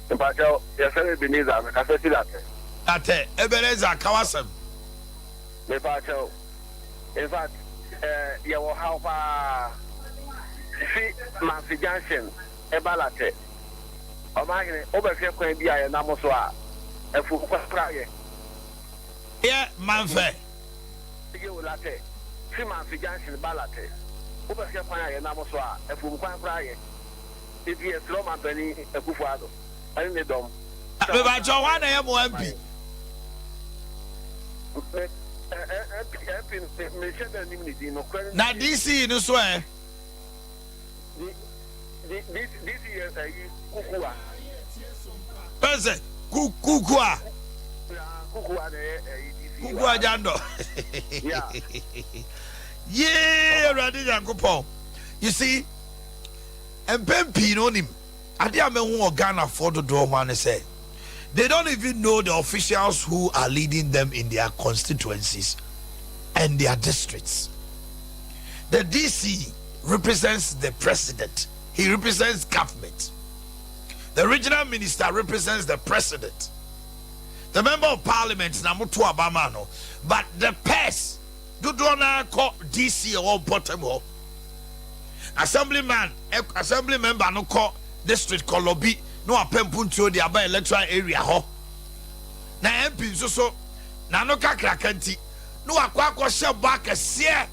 Mpakyɛw, yɛfrɛ me Ebenezer, mekasa fi Latɛ. Latɛ, Ebenezer, ka w'asɛm. Mepakyɛw, in fact, eh, yɛwɔ haw paa. Fi Manfi Junction ɛba Latɛ. Ɔmanhene, wobɛhwɛ kwan bi a yɛnam so a, afuom kwan koraa yɛ. Yɛ Manfɛ. Yeo Latɛ, fi Manfi Junction ba Latɛ, wobɛhwɛ kwan a yɛnam so a, afuom kwan koraa yɛ. Enti yɛsrɛ Ɔmanpanin Akufo Addo ne ne dɔm sɛ wɔmmra Mepakyɛw, hwan na ɛyɛ mo wɔmmɛboa MP? yɛn. Me, MP, MP no, me, menhyɛ da nnim ne din, nokorɛ ne Na sɛ. DC no nso ɛ? D, D, D, DC yɛ ayi, Kukuwa. Bɛn sɛ, Ku, Kukuwa. Kukuwa na ɛyɛ ɛyi DC. Kukuwa Jandɔ. Yeah. Yee, Awurade Nyankopɔn. You see, mpɛn pii no onim ade a mehu wɔ Ghanafoɔ dodoɔ ho ano sɛ they don't even know the officials who are leading them in their constituencies and their districts. The DC represents the president. He represents government. The regional minister represents the president. The member of parliament na moto abama no, but the purse dodoɔ no kɔ DC ɛwɔ mpɔtam hɔ. Assemblyman, assembly member no kɔ district kɔ lobby na wapɛ mpuntuo de aba electoral area hɔ. Na MP nso so n'ano kakraka nti na wakɔ akɔhyɛ bɔ akɛseɛ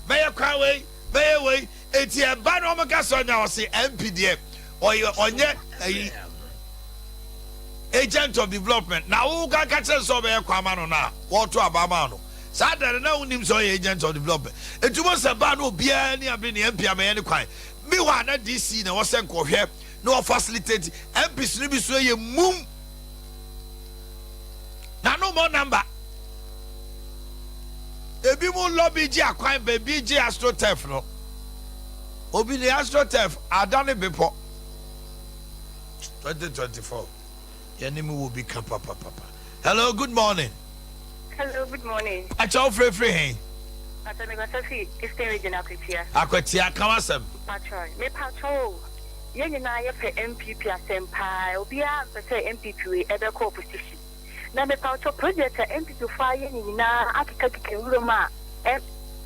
bɛyɛ kwan wei bɛyɛ wei eti ɛba na wɔn ka sɛ ɔnya ɔse MP deɛ ɔyɛ ɔnyɛ ɛyi agent of development na wo kanka kyerɛ sɛ ɔbɛyɛ kwan ma no na wɔto aba ma no saa da no na wonim sɛ ɔyɛ agent of development etu mo sɛ baa na obiara ni abere ne MP amɛyɛ ne kwan mi hɔ a na DC na wɔsɛ nkɔhwɛ na wɔfacilitate MPs no bi so yɛ mum na no mo number ebi mu lobby gye akwan baabi gye astroturf no obi de astroturf ada ne bepɔ 2024. Yɛne mu wɔ bi ka papapapa. Hello, good morning. Hello, good morning. Akyɛ wo frɛfrɛ he? Pacho, me kasa fi Eastern Region Akwatia. Akwatia, ka w'asɛm. Pacho, me pacho o, yɛn nyinaa yɛpɛ NPP asɛm paa, obiara mpɛ sɛ NPP wei ɛbɛkɔ opposition. Na me pacho project a NPP fo ayɛ ne nyinaa akekakeka nwuram a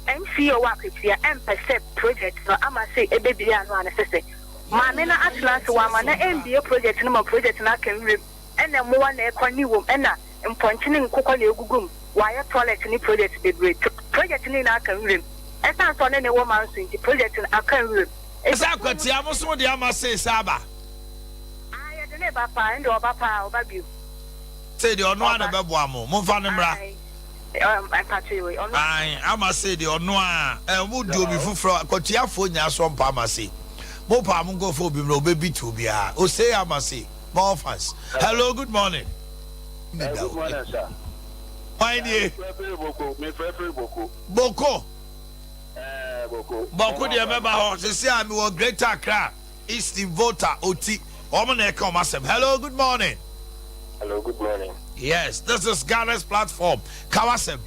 MC ɔwɔ Akwatia ɛmpɛ sɛ project no ama sɛ ɛbɛbie ano a na ɛsɛ sɛ maame no atena ase wama na ɛmbie project no ma project no aka nwuram ɛna mmoa na ɛkɔ ne wom ɛna mpɔnkye ne nkokɔ na egugu mu, wɔayɛ toilet ne project bebree. Project no nyinaa aka nwuram. Ɛsan sɛ ɔne ne wɔ manso nti project no aka nwuram. Sɛ akwatia mo so mode ama see sɛ aba. Aah yɛde no reba paa, ɛnde ɔba paa ɔba bio. Sei deɛ ɔno ara na Ɔba. ɛbɛboa mo, momfa no mmra. Ae mpakyɛ wei ɔno. Ae ama sei deɛ ɔno ara, eh mo di obi foforɔ, akwatiafoɔ nyinaa so ɔmpa ama sei. Mo paa mo nkɔfa obi mmra ɔbɛbi to obiara. Osei ama sei, more fans. Hello, good morning. Eh, good morning, sir. Hwan nie? Mefrɛ firi Boko. Boko? Eh, Boko. Boko deɛ mɛba hɔ. Sisi a mewɔ Greater Accra, Eastern Volta, Oti. Wɔn na ɛka wɔn asɛm. Hello, good morning. Hello, good morning. Yes, this is Ghana's platform. Ka w'asɛm.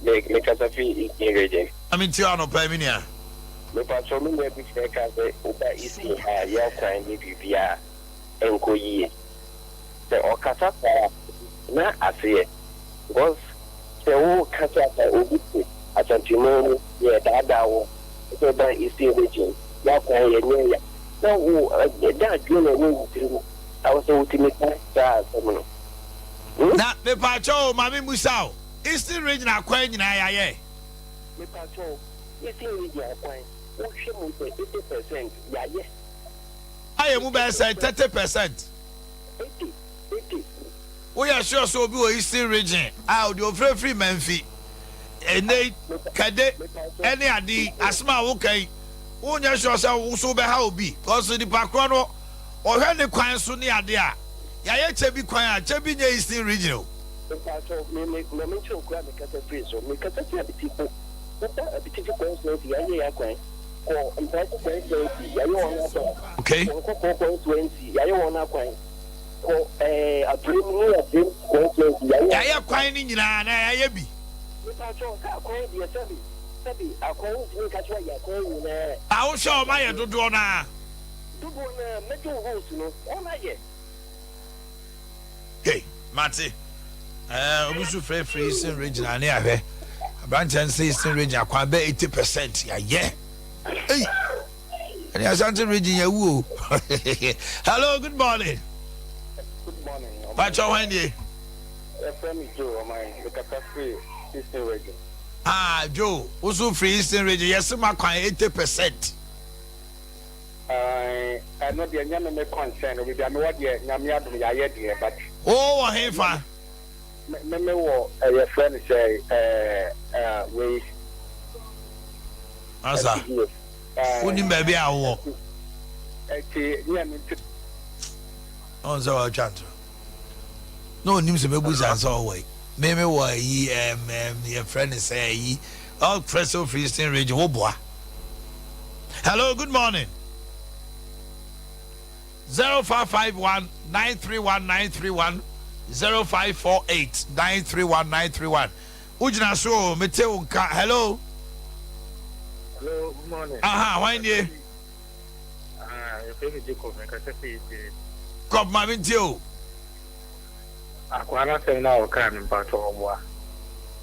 Me me kasa fi Eastern Region. Ame nti anɔpa yi me nua. Mepatwɔ me nua bi frɛ ka sɛ woba Eastern ha a yɛ kwan ne biribiara nkɔ yie. Sɛ ɔkasa saa a na aseɛ because sɛ wo kasa na obi te Asanteman mu yɛ daadaa wo sɛ ba Eastern region y'akwan yɛ nyɛ ya na wo ɛda adwene na ɛwɔ wo tiri mu a wɔ sɛ wotumi ka saa asɛm no hmm. Na mepaakyɛw o ma me mmusa o Eastern region akwan nyinaa yayɛ? Mepaakyɛw Eastern region akwan wohwɛ mu sɛ 80% yayɛ. Ayɛ mu bɛyɛ sɛn 30%? Woyɛ sure sɛ obi wɔ Eastern region a ɔde ofirefiri Mamfi, ɛnnɛ yi, Kɛde ɛne ade yi, asem a woka yi, wonyɛ sure sɛ wo nso wobɛha obi because nipa korɔ no ɔhwɛ ne kwan so ne ade a, yɛayɛ kyɛ bi kwan a, kyɛ bi nyɛ Eastern region o. Mpakyɛw, me me ma me nkyerɛ wo kuro a me kasa firi so. Me kasa firi Abitifi. Wo ba Abitifi constituency, yɛayɛ yɛn akwan. Kɔ Mpaase constituency, yɛayɛ wɔn akwan. Okay. Kɔ Nkɔkɔɔ constituency, yɛayɛ wɔn akwan. Kɔ ɛɛ Abrem ne Abrem constituency, yɛayɛ wɔn Yɛayɛ kwan no nyinaa anaa yɛayɛ bi? Mepakyɛw, sɛ akwan deɛ sɛbi sɛbi akwan wontumi nka sɛ wɔayɛ akwan nyinaa. A wohwɛ a wɔayɛ dodoɔ no ara? Dodoɔ no ara, major roads no wɔn ayɛ. Hey, mate. Ɛɛ, obi nso frɛfrɛ Eastern Region ane ahwɛ. Aberanteɛ no sɛ Eastern Region akwan bɛ 80% yɛayɛ. Ei, ɛne Ashanti Region yɛwu o. Hello, good morning. Good morning. Pakyɛ hwan nie? Yɛfrɛ me Joe Ɔman, mekasa firi Eastern Region. Ah, Joe, wo so firi Eastern Region, yɛse ma kwan 80%. Ae ɛno deɛ nyɛ me me concern o baabi a mewɔ deɛ Nyame adom yɛayɛ deɛ but. Wo wɔ he fa? Me me wɔ yɛfrɛ no sɛ ɛɛ wei. Asa wonim baabi a wowɔ? Ɛti nyɛ no nti. Ɔn sɛ ɔtwa ntorɔ na ɔnim sɛ mɛbu sa sɛ ɔwɔ yi me me wɔ ayi ɛm ɛm yɛfrɛ no sɛ ayi ɔfrɛ sɛ ofiri Eastern Region wo boa. Hello, good morning. 0551 931 931 0548 931 931 wogyina so o mete wo nka. Hello. Hello, good morning. Aha, hwan nie? Ah, yɛfrɛ me Jacob, mekasa fi Eastern. Jacob, ma mentie o. Akwaa no asɛm no a ɔkaa no mpaatɔ ɔboa.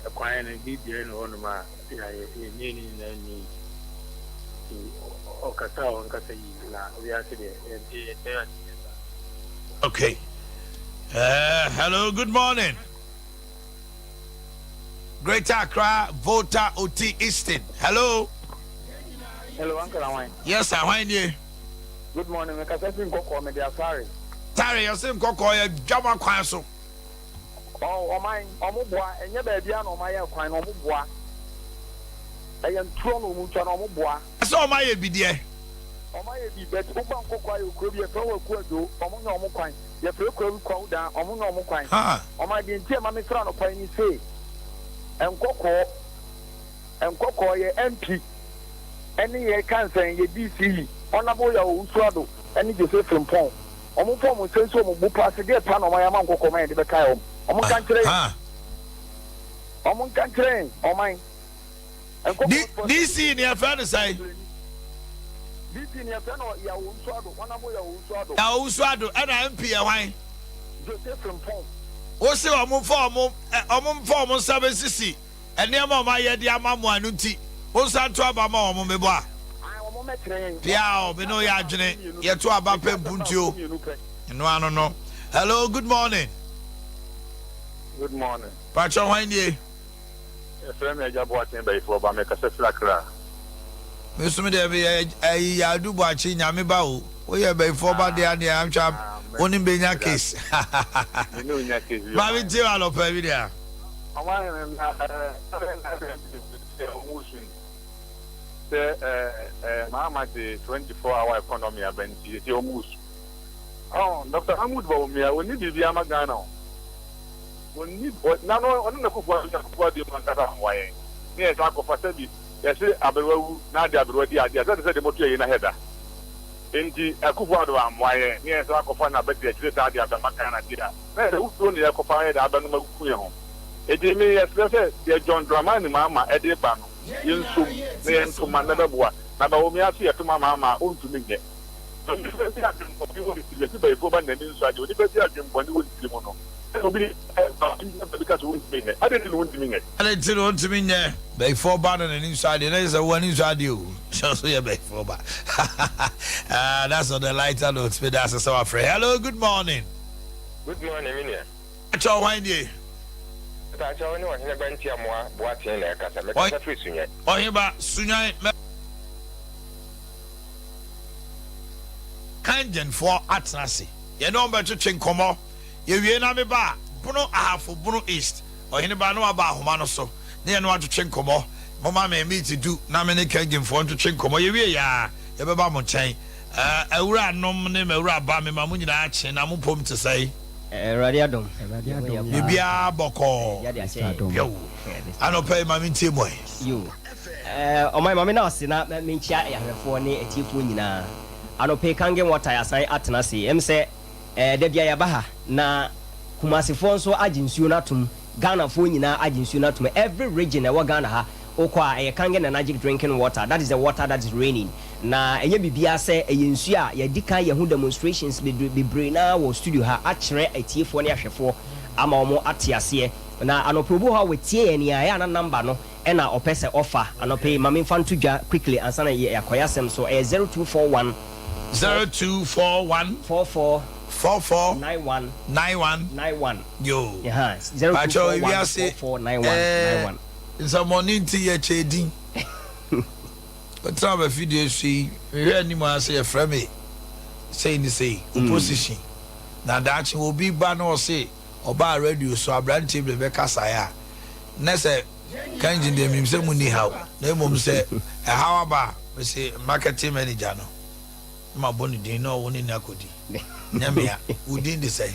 Ɛkwan no bi biara ni hɔnom a yɛayɛ yɛnyɛɛ ne nyinaa nwie nti ɔkasa a ɔnkasa yie na wiase deɛ yɛnte yɛnte aseɛ saa. Okay. Hello, good morning. Greater Accra, Volta, Oti, Eastern. Hello. Hello, Uncle Awan. Yes, sir. Hwan nie? Good morning. Me kasa fi Nkɔkɔɔ, me de Asare. Tare, yɛse Nkɔkɔɔ yɛ dwama kwan so. Oh, ɔman, ɔmo boa, ɛnyɛ baabi a na ɔmo ayɛ kwan no, ɔmo boa. Ɛyɛ ntorɔ na ɔmo twa no, ɔmo boa. Sɛ ɔmo ayɛ bi deɛ. Ɔmo ayɛ bi, but woba Nkɔkɔɔ ayɛ kuro bi, yɛfrɛ hɔ Akuadwo, ɔmo nyɛ ɔmo kwan. Yɛfrɛ kuro bi Kwawu-Dan, ɔmo nyɛ ɔmo kwan. Ɔman, deɛ nti a ɛma me frɛ anɔpa yi ne sei, Nkɔkɔɔ, Nkɔkɔɔ yɛ MP ɛne yɛ kansɛn, yɛ DCE, Honourable Yaw Owusu-Addo ɛne Joseph Frimpong. Wɔn mfa wɔn nsa nsi wɔn bo paa sɛ deɛ paa na wɔn ayɛ ama nkɔkɔɔ ma yɛde bɛkae wɔn. Wɔn nka nkyerɛ yɛn. Wɔn nka nkyerɛ yɛn, ɔman. Nkɔkɔɔ DC ni yɛfrɛ no sɛn? DC ni yɛfrɛ no Yaw Owusu Addo, Honourable Yaw Owusu Addo. Yaw Owusu Addo, ɛna MP yɛ hwan? Jose Frimpong. Wose wɔn mfa wɔn wɔn mfa wɔn nsa bɛsisi nneɛma a wɔn ayɛ de ama mo a ɛno nti mo nsa nto aba ma wɔn mebɔ a. Ae wɔn mmɛkyerɛ yɛn. Piaw me ne wo yɛ adwene yɛto aba pɛ mpuntuo ɛno ano no. Hello good morning. Good morning. Pakyɛ hwan nie? Yɛfrɛ me Agya Boateng Bayifoɔ ba, mekasa firi Accra. Me nso me deɛ meyɛ ayi Yadu Boakye Nyame ba o. Woyɛ bayifoɔ ba deɛ aneɛ anhwɛ a wo ne bɛnya case. Me ne wo nya case bi. Ma me ntie wo anɔpa bi deɛ. Ɔman na ɛɛ na sɛ ɔmo su yi sɛ ɛɛ ɛɛ Mahama de 24 hour economy aba nti ɛsɛ ɔmo su. Ɔn Dr. Mahmood Bawumia ɔnni biribi ama Ghana o. Ɔnni ɔ na no ɔne Akufo Addo Akufo Addo mu ankasa mmoa yɛn ne yɛsan akɔfa sɛbi yɛse aberewa wu na ade aberewa di adeɛ a sɛde sɛde moto ayi na hɛ da enti Akufo Addo ammoa yɛn ne yɛsan akɔfa na abɛdi akyire saa de abɛma Ghana deɛ a na yɛsɛ wusuo ne yɛkɔfa ayɛ de abɛnom agugu yɛn ho enti me yɛsrɛ sɛ deɛ John Dramani Mahama ɛde ba no yɛnsom na yɛnto ma na ɛbɛboa na Bawumia se yɛto ma Mahama a ɔntumi nyɛ. Onipa bi adwemmɔne wɔ ne tirim, yɛse bayifoɔ ba n'ani nsɔ adeɛ, onipa bi adwemmɔne wɔ ne tirim no, ɛna obi ba bi ka sɛ wontumi nyɛ, adɛn nti na wontumi nyɛ? Adɛn nti na wontumi nyɛ? Bayifoɔ ba na n'ani nsɔ adeɛ, na kyerɛ sɛ wo ani nsɔ adeɛ o, sɛ ɔso yɛ bayifoɔ ba. Ah, that's on the lighter note, meda ase sɛ wafrɛ. Hello, good morning. Good morning, me nua. Pakyɛw, hwan nie? Pakyɛw, wo ne Ɔheneba Ntiamoa Boateng na ɛkasa. Mekasa firi Sunyani. Ɔheba, Sunyani, mɛ. Kangenfoɔ atena ase. Yɛne wɔn bɛtwetwe nkɔmmɔ. Yɛwie na meba a, Bono Ahafo, Bono East, Ɔheneba na waba ahoma no so na yɛne wo atwetwe nkɔmmɔ. Momma me miniti du na me ne Kangenfoɔ ntwetwe nkɔmmɔ. Yɛwie yɛ a, yɛbɛba mo nkyɛn. Awuranom ne m'awuraba, mema mo nyinaa kye, na mo mpom te sɛn? Awurade adom. Biribiara bɔkɔɔ. Yow. Anɔpa yi, ma mentie mo ɛ. Yo. Ɔman ma me na ase na menkyia ahwɛfoɔ ne atiefoɔ nyinaa. Anɔpa yi Kangen Water yɛasan atena ase. Ɛm sɛ da bia yɛba ha na Kumasefoɔ nso agye nsuo no atom, Ghanafoɔ nyinaa agye nsuo no atom. Every region ɛwɔ Ghana ha wokɔ a ɛyɛ Kangen Enagic drinking water, that is the water that is raining. Na ɛnyɛ biribiara sɛ ɛyɛ nsuo a yɛadi kan yɛ ho demonstrations bebree no ara wɔ studio ha akyerɛ atiefoɔ ne ahwɛfoɔ ama wɔn ate aseɛ. Na anɔpa obi wɔ hɔ a watie yɛn a ɛyɛ a na number no ɛna ɔpɛ sɛ ɔfa anɔpa yi ma memfa nto dwa quickly ansa na yɛakɔyɛ asɛm so ɛyɛ 0241 0241 44 44 91 91 91 Yoo Ɛha Pakyɛw 0241 ewiase 44 91 ɛɛ 91. nsɛmɔne nti yɛkyɛ din Wotena bɛfidie so yi mehwɛ anim ara sɛ yɛfrɛ me sei ne sei opposition na daakye obi ba na ɔse ɔbaa radio so abranteɛ bi na ɛbɛkasaeɛ a nɛ sɛ Kanji deɛ menim sɛ monni haw na mmom sɛ ɛhaw aba a mese marketing manager no na mabɔ ne din na ɔwo ne no akɔdi nyɛ mea. Wo din de sɛn?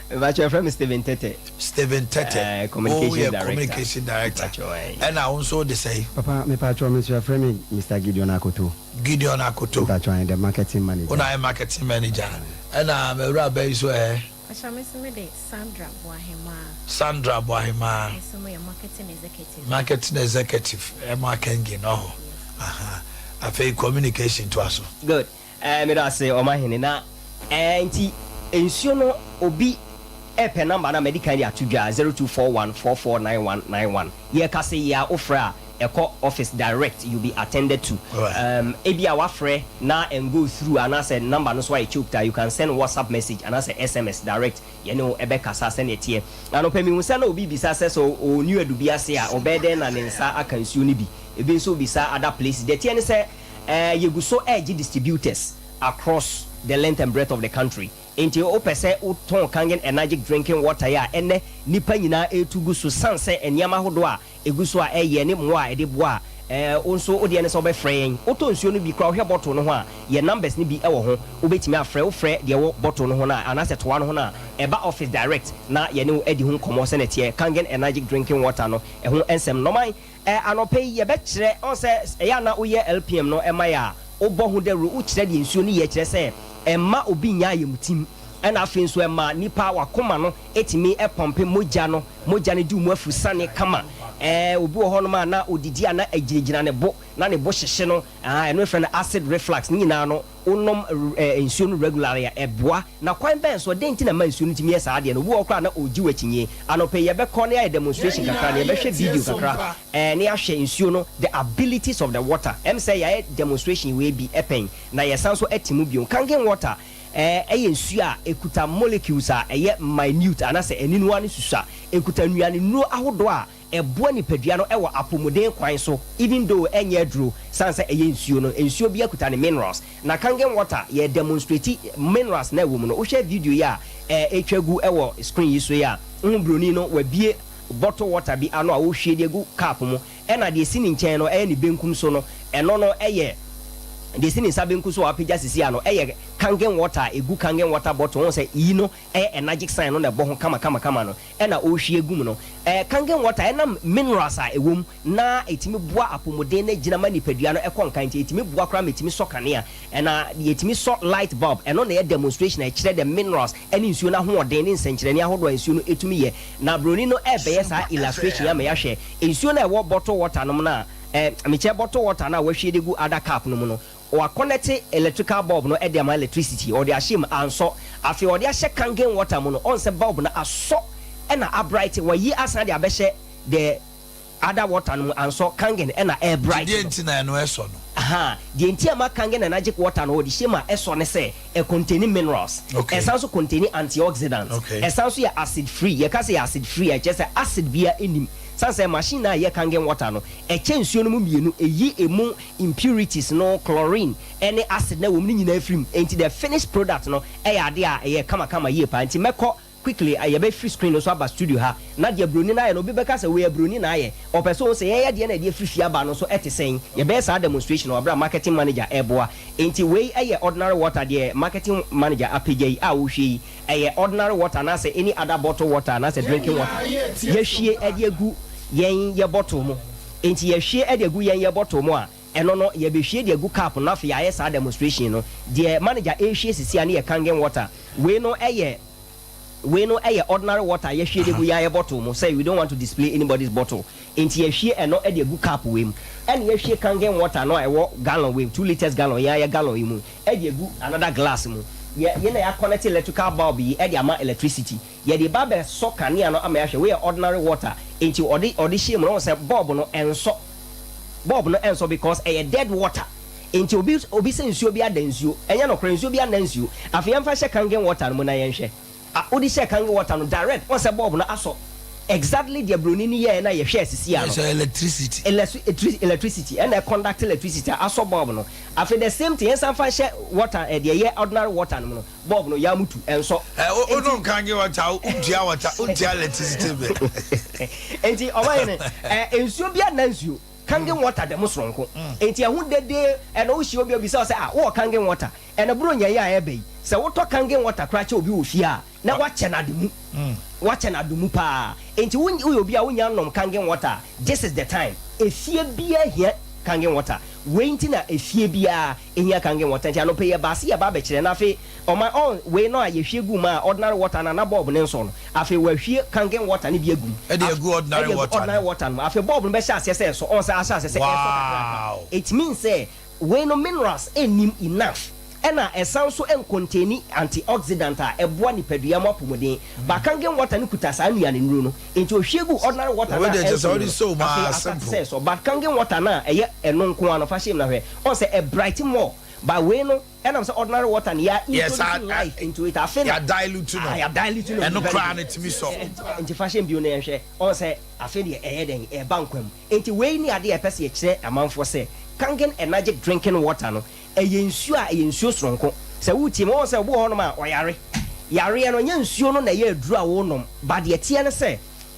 Mepakyɛ wɔfrɛ me Stephen Tete. Stephen Tete, Eh, communications woyɛ director. communication director. Mepakyɛ, eh. Ɛna wo nso wode sɛn? Papa, mepakyɛ me nso yɛfrɛ me Mister Gideon Akoto. Gideon Akoto. Mepakyɛ, the marketing manager. Wo na ayɛ marketing manager. Ɛna m'awura ba yi so ɛ? Pakyɛ me nso me de Sandra Boahemaa. Sandra Boahemaa. Me nso me yɛ marketing executive. Marketing executive ɛma Kengin ɔho. Aha. Afei communication toa so. Good. Eh, meda ase Ɔmahene. Na eh, nti nsuo no obi ɛpɛ number no a madi kan de ato dwa 0241 449191. Yɛkasa yi a wofrɛ a ɛkɔ office direct you be attended to. Um, ebia wafrɛ na ɛn go through anaasɛ number no so ayɛ choked a, you can send WhatsApp message anaasɛ SMS direct yɛne wo ɛbɛkasa sɛnea ɛteɛ. Anɔpa mehu sɛ na obi rebisa sɛ sɛ ɔwɔ New Adu bi ase a ɔbɛyɛ dɛn na ne nsa aka nsuo no bi. Ebi nso rebisa other places. Deɛ ɛteɛ ne sɛ eh, yɛgu so regye distributors across the length and breadth of the country. Enti wopɛ sɛ wotɔn Kangen Enagic drinking water yi a ɛnnɛ nnipa nyinaa retu gu so sane sɛ nneɛma ahodoɔ a Ɛgu so a ɛyɛ ne mmoa a ɛde boa a, wo nso wo deɛ ne sɛ wobɛfrɛ yɛn. Wotɔ nsuo no bi koraa, wohwɛ bottle no ho a, yɛn numbers no bi wɔ ho. Wobɛtumi afrɛ. Wofrɛ deɛ ɛwɔ bottle no ho no a, anaasɛ toa no ho no a, ɛba office direct na yɛne wo adi ho nkɔmmɔ sɛdeɛ ɛteɛ. Kangen Enagic Drinking Water no ɛho nsɛm. Nɔman, anɔpa yi yɛbɛkyerɛ, ɔhu sɛ ɛyɛ a na woyɛ LPM no ma yɛ a, wobɔ ho dawuro, wokyerɛ deɛ nsuo no yɛ, kyerɛ sɛ ɛmma obi nnya ayamtim. Ɛna afei nso ɛma nipa wakoma no ɛtumi ɛpɔmpe mogya no, mogya no di mu afusane kama. Obi wɔ hɔnom a na odidi a na ɛgyinagyina ne bo, na ne bo hyehye no, ɛno yɛfrɛ no acid reflux. Ne nyinaa no, wonom nsuo no regularly a, ɛboa. Na kwan bɛn so, dɛn nti na ɛma nsuo no tumi yɛ saa adeɛ no? Obi wɔ hɔ koraa a na ɔregye wo akyinnye. Anɔpa yi yɛbɛkɔ na yɛayɛ demonstration kakra, na yɛbɛhwɛ video kakra, na yɛahwɛ nsuo no, the abilities of the water. Ɛm sɛ yɛayɛ demonstration wei bi pɛn, na yɛsan nso ate mu bio. Kangen water ɛyɛ nsuo a ɛkuta molecules a ɛyɛ minute anaasɛ aniniwa no susua. Ɛkuta nnuane nnuro ahodoɔ a ɛboa nipadua no wɔ apɔmuden kwan so, even though ɛnyɛ aduro, sane sɛ ɛyɛ nsuo no, nsuo biara kuta ne minerals. Na Kangen water yɛ demonstrate minerals no a ɛwɔ mu no. Wohwɛ video yi a ɛretwa gu wɔ screen yi so yi a, wohu broni no wabue bottle water bi ano a ɔrehwie de agu cup mu, ɛna deɛ ɛsi ne nkyɛn no ɛyɛ ne benkum so no, ɛno no ɛyɛ deɛ ɛsi ne nsa benkum so a wapagya sisi ano ɛyɛ Kangen water a ɛgu Kangen water bottle. Wohu sɛ iyi no ɛyɛ enagic sign no na ɛbɔ ho kama kama kama no ɛna ɔrehwie agu mu no. Kangen water, ɛnam minerals a ɛwɔ mu na ɛtumi boa apɔmuden na ɛgyina ma nipadua no ɛkɔ nkan, nti ɛtumi boa koraa ma ɛtumi sɔ kanea, ɛna yɛtumi sɔ light bulb. Ɛno na ɛyɛ demonstration a ɛkyerɛ the minerals ɛne nsuo no ahoɔden ne nsɛnkyerɛnne ahodoɔ a nsuo no ɛtumi yɛ. Na broni no ɛrebɛyɛ saa illustration yi ama yɛahwɛ nsuo no a ɛwɔ bottle water no mu no a, mekyerɛ bottle water no a wɔahwie de gu other cup no mu no. Ɔakɔnɛte electrical bulb no de ama electricity, ɔde ahyɛ mu, ansɔ. Afei ɔde ahyɛ Kangen water mu no, ɔn sɛ bulb no asɔ na abrighte, wayi asan de abɛhyɛ the other water no mu, ansɔ, Kangen na ɛrebrighte Deɛ no. nti na ɛno ɛsɔ no? Ahaa, deɛ nti a ɛma Kangen Enagic water no wɔde hyɛ mu a ɛsɔ ne sɛ, ɛcontaini minerals, ɛsan nso containi antioxidants, ɛsan nso yɛ acid free. Yɛka sɛ ɛyɛ acid free a, ɛkyerɛ sɛ acid biara nnim. Sane sɛ machine no a ɛyɛ Kangen water no, ɛkyɛ nsuo no mu mmienu, ɛyi ɛmu impurities no, chlorine ne acid no a ɛwɔ mu no nyinaa firi mu. Enti the finished product no yɛ adeɛ a ɛyɛ kamakama yie paa. Nti mɛkɔ quickly, yɛbɛfiri screen no so aba studio ha, na deɛ broni no ayɛ no, obi bɛka sɛ wei abroni na ayɛ. Ɔpɛ sɛ ɔhu sɛ yɛyɛ deɛ na ɛde afiri fie aba no nso ɛte sɛn. Yɛbɛyɛ saa demonstration wɔ berɛ a marketing manager ɛreboa. Enti wei yɛ ordinary water, deɛ marketing manager apagya yi a wohwie yi, ɛyɛ ordinary water anaasɛ any other bottle water anaasɛ drinking water. Yɛahwie de agu yɛn yɛ bottle mu. Enti yɛhwie de agu yɛn yɛ bottle mu a, ɛno no yɛbɛhwie de agu cup no, na afei yɛayɛ saa demonstration no. Deɛ manager ɛrehwie sisi a no yɛ Kangen water. Wei no yɛ wei no yɛ ordinary water a yɛahwie de agu yɛn ayɛ bottle mu, sɛ we don't want to display anybody's bottle. Enti yɛahwie ɛno de agu cup wei mu. Ɛna yɛahwie Kangen water no a ɛwɔ gallon wei mu, 2 litres gallon, yɛn ayɛ gallon yi mu, de agu another glass mu. Yɛ yɛn na yɛaconnect electrical bulb yi de ama electricity. Yɛde ba abɛsɔ kanea no ama yɛahwɛ. Wei yɛ ordinary water, enti ɔde hyɛɛ mu no, wohu sɛ bulb no ɛnsɔ. Bulb no ɛnsɔ because ɛyɛ dead water. Enti obi sɛ nsuo bi ada nsuo. Ɛnyɛ nokorɛ, nsuo bi anna nsuo. Afei yɛmfa nhyɛ Kangen water no mu na yɛnhwɛ. Ah, wode hyɛɛ Kangen water no direct, wohu sɛ bulb no asɔ. Exactly deɛ broni no yɛɛ na yɛhwɛɛ sisi ano. Ɛsɔ electricity. Electricity, ɛna ɛconduct electricity a asɔ bulb no. Afei the same thing, yɛnsan fa nhyɛ water, deɛ ɛyɛ ordinary water no mu no, bulb no yɛamutu, ɛnsɔ. Ɛ wo wonom Kangen water a, wontua water, wontua electricity bill. Enti ɔman no, nsuo bi anna nsuo, Kangen water da mu soronko. Enti ɛho dede, ɛna wohyia obi a obisa wo sɛ, ah, wowɔ Kangen water? Ɛna Buronya yi a ɛreba yi, sɛ wotɔ Kangen water koraa kyɛ obi wɔ fie a, na woakyɛ no ade mu. Woakyɛ no ade mu paa. Enti wo woyɛ obi a wonnya nnom Kangen water a, this is the time. Efie biara hia Kangen water. Wei nti na efie biara hia Kangen water. Nti anɔpa yi yɛbaa se yɛba abɛkyerɛ. Na afei ɔman ɔn wei no a yɛhwie guu mu a ordinary water no a na bulb no nsɔ no, afei wɔahwie Kangen water no bi agu mu. Ɛde agu ordinary Ɛde agu water no ordinary mu. water no mu. Afei bulb no bɛhyɛ aseɛ sɛ ɛsɔ. Ɔn sɛ ahyɛ aseɛ sɛ ɛresɔ kakraka. Wow! It means sɛ wei no minerals nnim enough ɛna ɛsan nso ncontaini antioxidant a ɛboa nipadua mu apɔmuden. But Kangen water no kuta saa nnuane nnuro no, nti ohwie gu ordinary water no Wei a deɛ kyerɛ sɛ ɛnsɔ mu wode no, sɔ mu afei ara asate simple. sɛ ɛsɔ. But Kangen water no a ɛyɛ ɛno nko ara no, fa hyɛ mu na hwɛ, ɔn sɛ ɛbrighte more. But wei no, ɛnam sɛ ordinary water no yɛ Yes, introduce life into it, afei na yɛ dilute no. Ah, yɛ dilute no. Ɛno Very koraa good. no tumi sɔ. Nti fa hyɛ mu bio na yɛnhwɛ, ɔn sɛ afei deɛ ɛyɛ dɛn, ɛreba nkwa mu. Enti wei ne adeɛ a yɛpɛ sɛ yɛkyerɛ amanfoɔ sɛ Kangen Enagic Drinking Water no, ɛyɛ nsuo a ɛyɛ nsuo soronko. Sɛ woretie me, woahu sɛ obi wɔ hɔnom a ɔyare. Yareɛ no, ɛnyɛ nsuo no na ɛyɛ aduro a worenom, but deɛ ɛteɛ ne sɛ,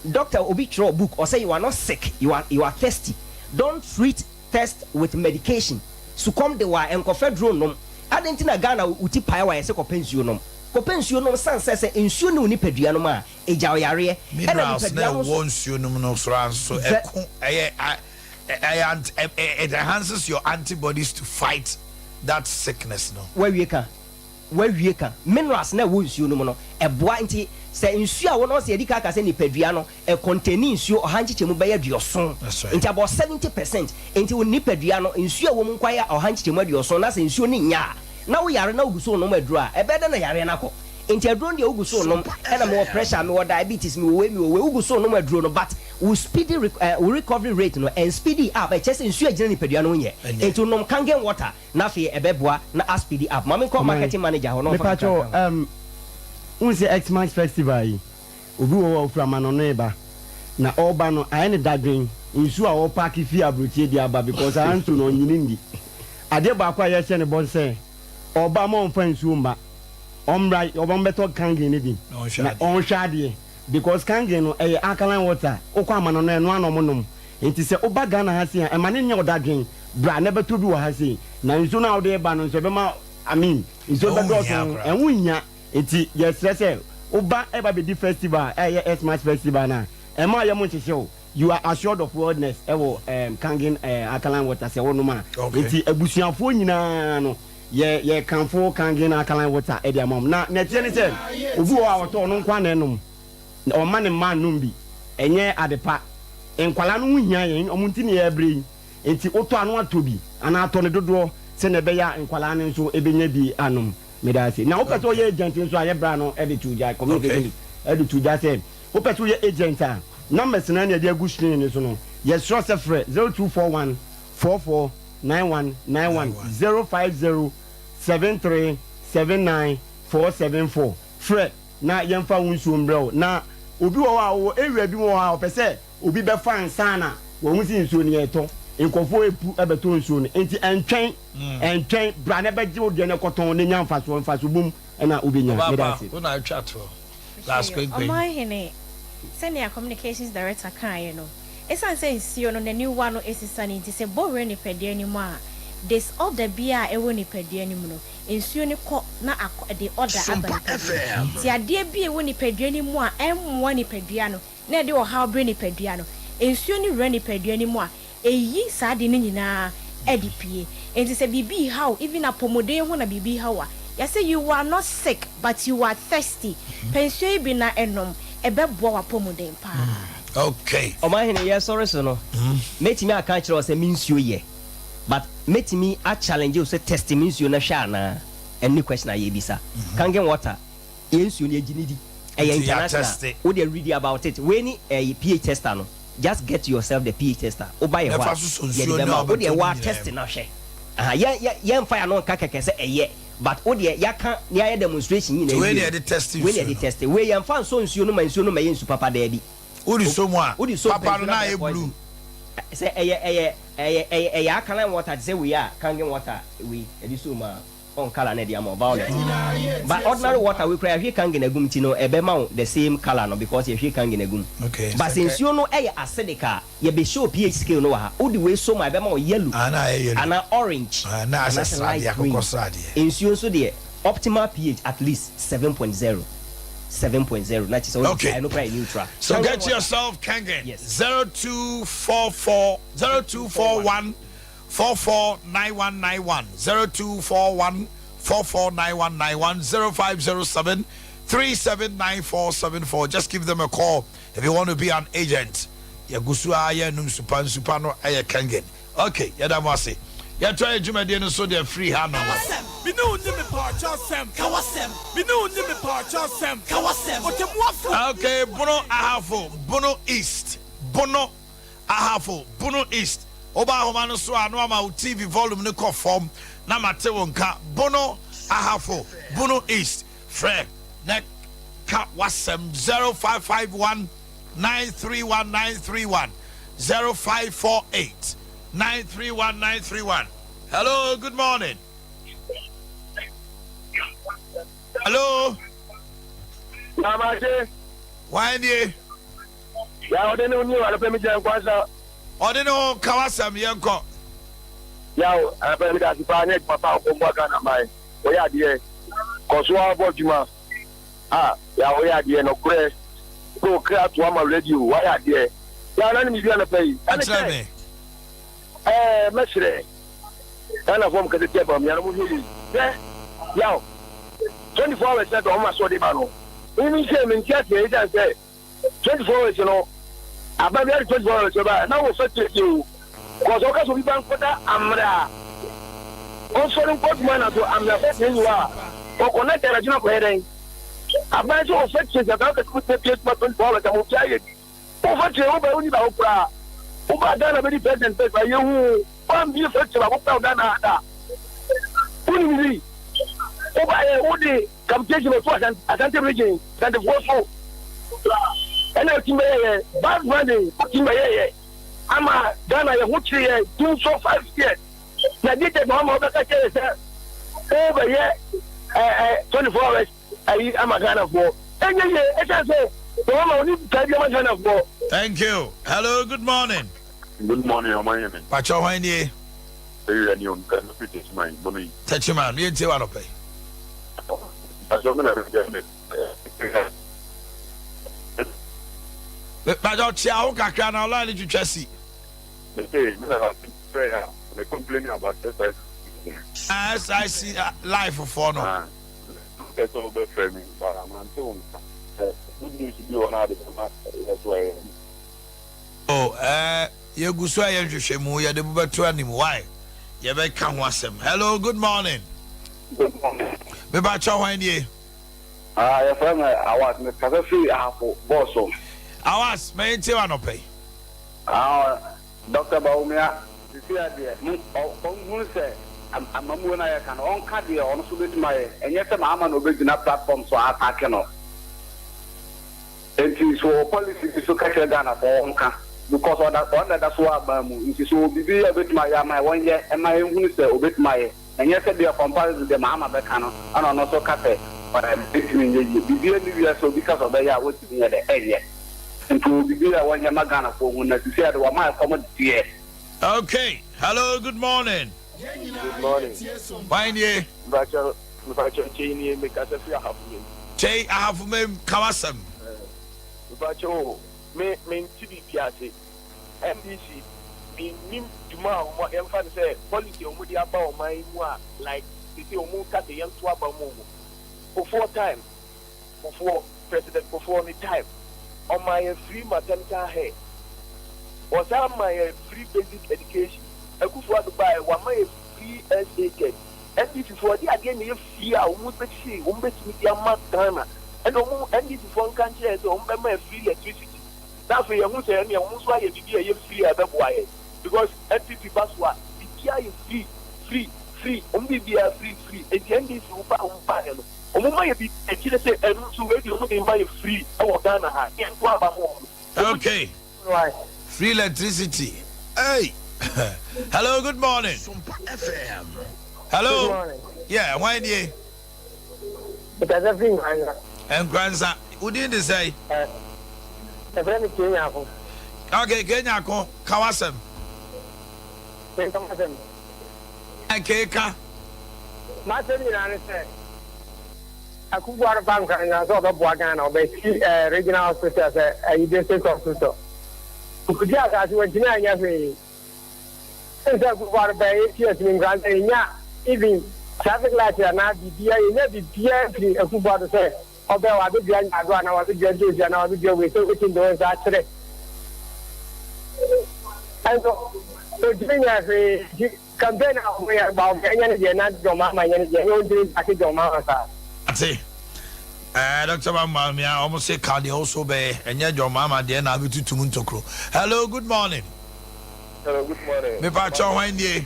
doctor obi twerɛ book, ɔsɛ you are not sick, you are thirsty. Don't treat thirst with medication. Sukɔm de wo a, nkɔfa duro nnom. Adɛn nti na Ghana wo ti pae wo a yɛse kɔpɛ nsuo nom? Kɔpɛ nsuo nom sane sɛ sɛ nsuo nni wo nipadua no mu a, egyaw yareɛ. Ɛna Minerals na nipadua no ɛwɔ nso. nsuo no mu no soro nso Vɛ. ɛko ɛyɛ ɛyɛ ant it enhances your antibodies to fight that sickness no. Wawie ka. Woawie ka. Minerals no a ɛwɔ nsuo no mu no, ɛboa. Nti sɛ nsuo a wonom, sɛ yɛdi kan ka sɛ nipadua no, ɛkɔntɛni nsuo ɔha nkyekyɛmu bɛyɛ 70. Nti about 70%. Nti wo nipadua no, nsuo a ɛwɔ mu nko ara yɛ ɔha nkyekyɛmu 70, na sɛ nsuo no nnya a, na woyare na wogu so renom aduro a, ɛbɛyɛ dɛn na yareɛ no akɔ? Nti aduro no deɛ wogu so renom, ɛna mewɔ pressure, mewɔ diabetes, mewɔ wei, mewɔ wei, wogu so renom aduro no, but wo speedy, wo recovery rate no, ɛnspeedi up, ɛkyerɛ sɛ nsuo a ɛgyina nipadua no ho nyɛ. Nti nom Kangen water. Na afei ɛbɛboa na a speedy up. Ma menkɔ Ɔman, marketing manager hɔ na ɔmfa kakra mepakyɛw nka ho. um, wohu sɛ Xmas festival yi, obi wɔ hɔ a ofiri amanɔne reba, na ɔreba no ayɛ no dadwen, nsuo a ɔrepaake firi aburokyire de aba because saa nsuo no ɔnnyini nni. Adeɛ baako a yɛhyɛ no bɔ sɛ ɔreba ma ɔmfa nsuo mma, ɔmmra ɔmmɛtɔ kangen no bi Na ɔnhwɛ na adeɛ. ɔnhwɛ adeɛ because kangen no ɛyɛ alkaline water, wokɔ amanɔne a ɛno ara na wɔnom. Nti sɛ woba Ghana ha sei a, ɛma no nyɛ wo dadwen. Bra na bɛtɔ bi wɔ ha sei. Na nsuo no a wode reba no nso, ɛbɛma, I mean, nsuo Ɛho bɛdɔɔso. nhia koraa. Ɛho nhia. Nti yɛsrɛ sɛ, woba reba bɛdi festival a ɛyɛ Xmas festival no a, ɛmma yɛn nhyehye wo. You are assured of wellness wɔ ɛɛm Kangen ɛɛ alkaline water sɛ wonom a. Okay. Nti abusuafoɔ nyinaa no, yɛ yɛkamfo Kangen alkaline water de ama wɔn. Na nea ɛteɛ ne sɛ, obi wɔ hɔ a ɔtɔ, ɔno nko ara na ɛnom. Na ɔmma ne mma nnom bi. Ɛnyɛ ade pa. Nkwadaa no ho hia yɛn, wɔn nti na yɛrebrɛ yi. Enti wotɔ a na woatɔ bi anaa tɔ no dodoɔ sɛdeɛ ɛbɛyɛ a nkwadaa no nso bɛnya bi anom. Meda ase. Na wopɛ sɛ woyɛ agent nso a, yɛ bra no de to gya, communication de to gya sɛ wopɛ sɛ woyɛ agent a, numbers no ara na yɛde agu screen no so no. Yɛsrɛ sɛ frɛ 0241 44 91 91, 050 73 79 474. Frɛ. Na yɛmfa wo nsuo mbrɛ wo. Na obi wɔ hɔ a ɔwɔ area bi mu wɔ hɔ a ɔpɛ sɛ obi bɛfa ansa na wahu sɛ nsuo no yɛtɔ. Nkurɔfoɔ repu bɛtɔ nsuo no. Nti ɛntwɛn, ɛntwɛn, bra na bɛgye wo deɛ no kɔtɔn na nya mfasoɔ. Mfaso bom na wobɛnya. Ɔbaa Meda pa, ase. wo na atwa toɔ. Last Hwɛ, kwenkwen. Ɔmanhene, sɛnea Communications Director kaeɛ no, ɛsiane sɛ nsuo no n'aniwa no asisa no nti, sɛ ɛbɔ wura nipadua no mu a, disorder biara a ɛwɔ nipadua no mu no, Nsuo no kɔ na akɔ de ɔda aba nipadua mu. Nti adeɛ bi a ɛwɔ nipadua no mu a ɛmmoa nipadua no na ɛde ɔhaw brɛ nipadua no, nsuo no wura nipadua no mu a, ɛyi saa ade no nyinaa de pue. Nti sɛ biribi reha wo, even apɔmuden ho na biribi reha wo a, yɛse you are not sick but you are thirsty. Pɛ nsuo yi bi na nom, ɛbɛboa w'apɔmuden paa. Okay. Ɔmanhene, yɛresɔre so no, mɛtumi aka akyerɛ wo sɛ me nsuo yɛ. But mɛtumi a challenge wo sɛ test me nsuo no hwɛ anaa? Ɛno ne question a yɛrebisa. Kangen water, yɛn nsuo no yɛgye no di. Ɛyɛ Nti international. yɛatɛste. Wo deɛ read about it. Wei ne ɛyi pH tester no. Just get yourself the pH tester. Woba yɛ Na hɔ a, fa sosɔ yɛde nsuo no bɛma a wo. Wo deɛ wobɛtɔ no woa nyinaa test mu. na hwɛ. Aha, yɛn yɛ yɛmfa yɛn ano nka kɛkɛ sɛ ɛyɛ. But wo deɛ yɛaka na yɛayɛ demonstration Nti nyinaa wei awie na no, yɛde test wei na nsuo yɛde no. test. Wei yɛmfa nsɔ nsuo no ma nsuo no mmɛyɛ nsu papa, daabi. Wode sɔ mu a, Wode sɔ mu pɛ papa nsuo no no na abɛyɛ ayɛ poison. blue. Sɛ ɛyɛ ɛyɛ Ɛyɛ ɛyɛ ɛyɛ alkaline water te sɛ wei a kangen water wei yɛde sɔ mu a ɔn colour na ɛde ama wo violet but ordinary water wei koraa yɛahwie kangen agu mu nti no ɛbɛma wo the same colour no because yɛahwie kangen agu mu Okay, but sɛ sɛ nka. nsuo no ɛyɛ acidic a yɛbɛ show pH scale no wɔ ha wode wei sɔ mu a ɛbɛma wo yellow Ah, na ayɛ yellow. anaa orange Ah, na asɛ anaasɛ sradeɛ, light green akokɔ sradeɛ. nsuo nso deɛ optimal pH at least 7.0 7.0 na kyerɛ sɛ wode Okay. ɛno koraa yɛ neutral. So Kangen get water yourself Kangen. yes. 0244 0241 449191 0241 449191 0507 379474. Just give them a call if you want to be an agent. Yɛgu so a yɛnum supa nsupa no ɛyɛ Kangen. Okay, yɛda mo ase. Yɛtɔ yɛ dwumadie no so deɛ firi ha no. Me ne wo ni me paakyɛ asɛm. Ka w'asɛm. Me ne wo ni me paakyɛ asɛm. Ka w'asɛm. Ɔtɛmuafo. Okay, Bono Ahafo, Bono East, Bono Ahafo, Bono East. Woba ahoma no so a na wama wo TV volume no kɔ fam na mate wo nka. Bono Ahafo, Bono East. Frɛ na ka w'asɛm 0551 931 931 0548 931 931. Hello, good morning. Hello. Namase. Why nie? Ya ɔde ne ho nie anɔpɛ mi gyina nkwansa. Ɔde ne ho ka w'asɛm yɛnkɔ. Yaw anɔpɛ mi da ase paa ne adwuma pa a ɔkɔ mboa Ghana man. Wɔyɛ adeɛ. Kɔ so ara bɔ adwuma. Ah yaw woyɛ adeɛ nɔkorɛ. Wode wo kra to ama radio wayɛ adeɛ. Yaw na ne mi bi anɔpɛ yi. Ɛne Kyerɛ sɛ me. ɛɛ mɛsrɛ Ghanafoɔ mo kasa tia Bawumia no mo hwɛ yie. Hwɛ yaw. 24 hours na deɛ ɔma so ɔde ba no, me sɛ mente aseɛ, ɛsiane sɛ 24 hours no aba bi ade 24 hours ba na wɔ fa tie o, kɔsɛ ɔka sɛ obi ba nkɔda ammerɛ a ɔnsɔre nkɔ adwuma na so ammerɛ fɛ tie yi hɔ a ɔkɔ na kyɛ anadwo no akɔyɛ dɛn. Aban sɛ wɔfa tie sɛ ɔka sɛ wotie pie adwuma 24 hours ama obi ayɛ bi. Wofa tie wo ba woni baako koraa woba Ghana bɛdi president pɛ ba yɛhu woambie fa tie baako koraa Ghana ha da, wonim bi woba yɛ wode capitation bɛto Asante region Asantefoɔ so ɛna wotim bɛyɛyɛ bad branding, wotim bɛyɛyɛ ama Ghana yɛ ho kyerɛ yɛ dum so 5 years na gye kyɛ ma wobɛka kyerɛ sɛ wobɛyɛ 24 hours ayi ama Ghanafoɔ ɛnyɛ yie, ɛsiane sɛ wɔma wone kaa bi ama Ghanafoɔ. Thank you. Hello, good morning. Good morning, ɔman yɛn. Pakyɛ, hwan nie? Ewia ni o, nka no fi Techiman, bono yi. Techiman, yɛntie wa nɔpɛ. Pakyɛ, mi na mi mi. Pakyɛ, ɔkyea wo kakra na ɔline no twitwa si. Me se, mi na mi frɛ ya, me complain about SIC. SIC life foɔ no. Ah, pɛ sɛ wobɛfrɛ me, but amante wo nka. Good news bi wɔ na ade bɛma yɛ so ɛyɛ. Oh, yɛgu so a yɛ nhwehwɛmu, yɛde bo bɛto anim. Why? Yɛbɛka ho asɛm. Hello, good morning. Good morning. Mebakyɛ, hwan nie? Ah, yɛfrɛ me Awas, mekasa firi Ahafo bɔɔso. Awas, ma yɛntie wa nɔpɛ. Ah, Dr. Bawumia, sisi adeɛ, mo ɔnhunu sɛ amamuo no a yɛka no, ɔnka deɛ ɔno nso bɛtumi ayɛ. Ɛnyɛ sɛ Mahama na ɔbɛgyina platform so attack no. Nti so wɔ policy bi so ka kyerɛ Ghanafoɔ ɔnka, because ɔda ɔno na ɛda so wɔ aban mu. Nti so wɔ biribi a ɔbɛtumi ayɛ ama yɛ, wɔnyɛ ɛma yɛnhunu sɛ ɔbɛtumi ayɛ. Ɛnyɛ sɛ deɛ comparison deɛ Mahama bɛka no ɛna ɔno nso ka sɛ ɛntumi nyɛ yie. Biribi ani wiase obi ka sɛ ɔbɛyɛ a wɔntumi nyɛ dɛ ɛnyɛ. Nti wɔ biribi a wɔnyɛ ma Ghanafoɔ hu na sisi a de wɔma ɛkɔm deɛ. Okay. Hello, good morning. Good morning. Hwan nie? Mpakyɛ, mpakyɛ, Kyei nie, mekasa firi Ahafo Mem. Kyei, Ahafo Mem, ka w'asɛm. Mpakyɛ o, me mente biribi ase. NDC, mennim dwuma a wɔn, yɛmfa no sɛ policy a wɔde aba ɔman yi mu a, like sese wɔn ka sɛ yɛnto aba mu wɔn. Kufuor time, Kufuor, President Kufuor ne time, ɔmaa yɛn free maternal care. Ɔsan maa yɛn free basic education. Akufo Addo baeɛ, wama yɛ free SHS. NDC foɔ de adeɛ na ɛyɛ free a wɔn bɛsi wɔn bɛtumi de ama Ghana. Ɛna wɔn NDC foɔ nka nkyerɛ yɛn sɛ wɔn bɛma yɛ free electricity. Na afei yɛn ho sɛ ɛnea wɔn nso ayɛ biribi a ɛyɛ free a ɛbɛboa yɛn. Because NPP ba so a, biribiara yɛ free, free, free. Wɔn biribiara free, free. Eti NDC wo ba wɔn baeɛ no, wɔn ma yɛ biribi a ɛkyerɛ sɛ ɛno nso wei deɛ wɔn de ma yɛ free ɛwɔ Ghana ha. Yɛn nto aba mo wɔn. Okay. Free electricity. Hey. Hello, good morning. FM. Hello. Good morning. Yeah, hwan nie? Mekasa firi Nkransa. Nkransa. Wodin de sɛn? Yɛfrɛ me Kenyako. Okay, Kenyako, ka w'asɛm. Menka m'asɛm. Keka. M'asɛm nyinaa ne sɛ Akufo-Addo ba Nkransa sɛ ɔbɛboa Ghana, ɔbɛsi regional hospital sɛ ayi district hospital. Nkudi asase wantumi anyɛ hwee. Sɛ Akufo-Addo ba 8 years ne Nkransa yɛnya even traffic light anaa biribiara, yɛnya biribiara firi Akufo-Addo sɛ ɔbɛ wabɛdua nyaado anaa wabɛdua ntoosi anaa wabɛdua wei sɛ wobɛtumi de wo nsa akyerɛ. Ɛnso ɔntumi nyɛ hwee, nti campaign a ɔmo yɛ ba ɔmo ɛnyɛ ne deɛ na John Mahama nyɛ ne deɛ, ɛnyɛ ɔntumi ntake John Mahama saa. Ate. Dr. Bawumia, ɔmo se ka deɛ ɔso bɛyɛ, ɛnyɛ John Mahama deɛ na abɛtutu mu ntokuro. Hello, good morning. Hello, good morning. Mepakyɛ, hwan nie?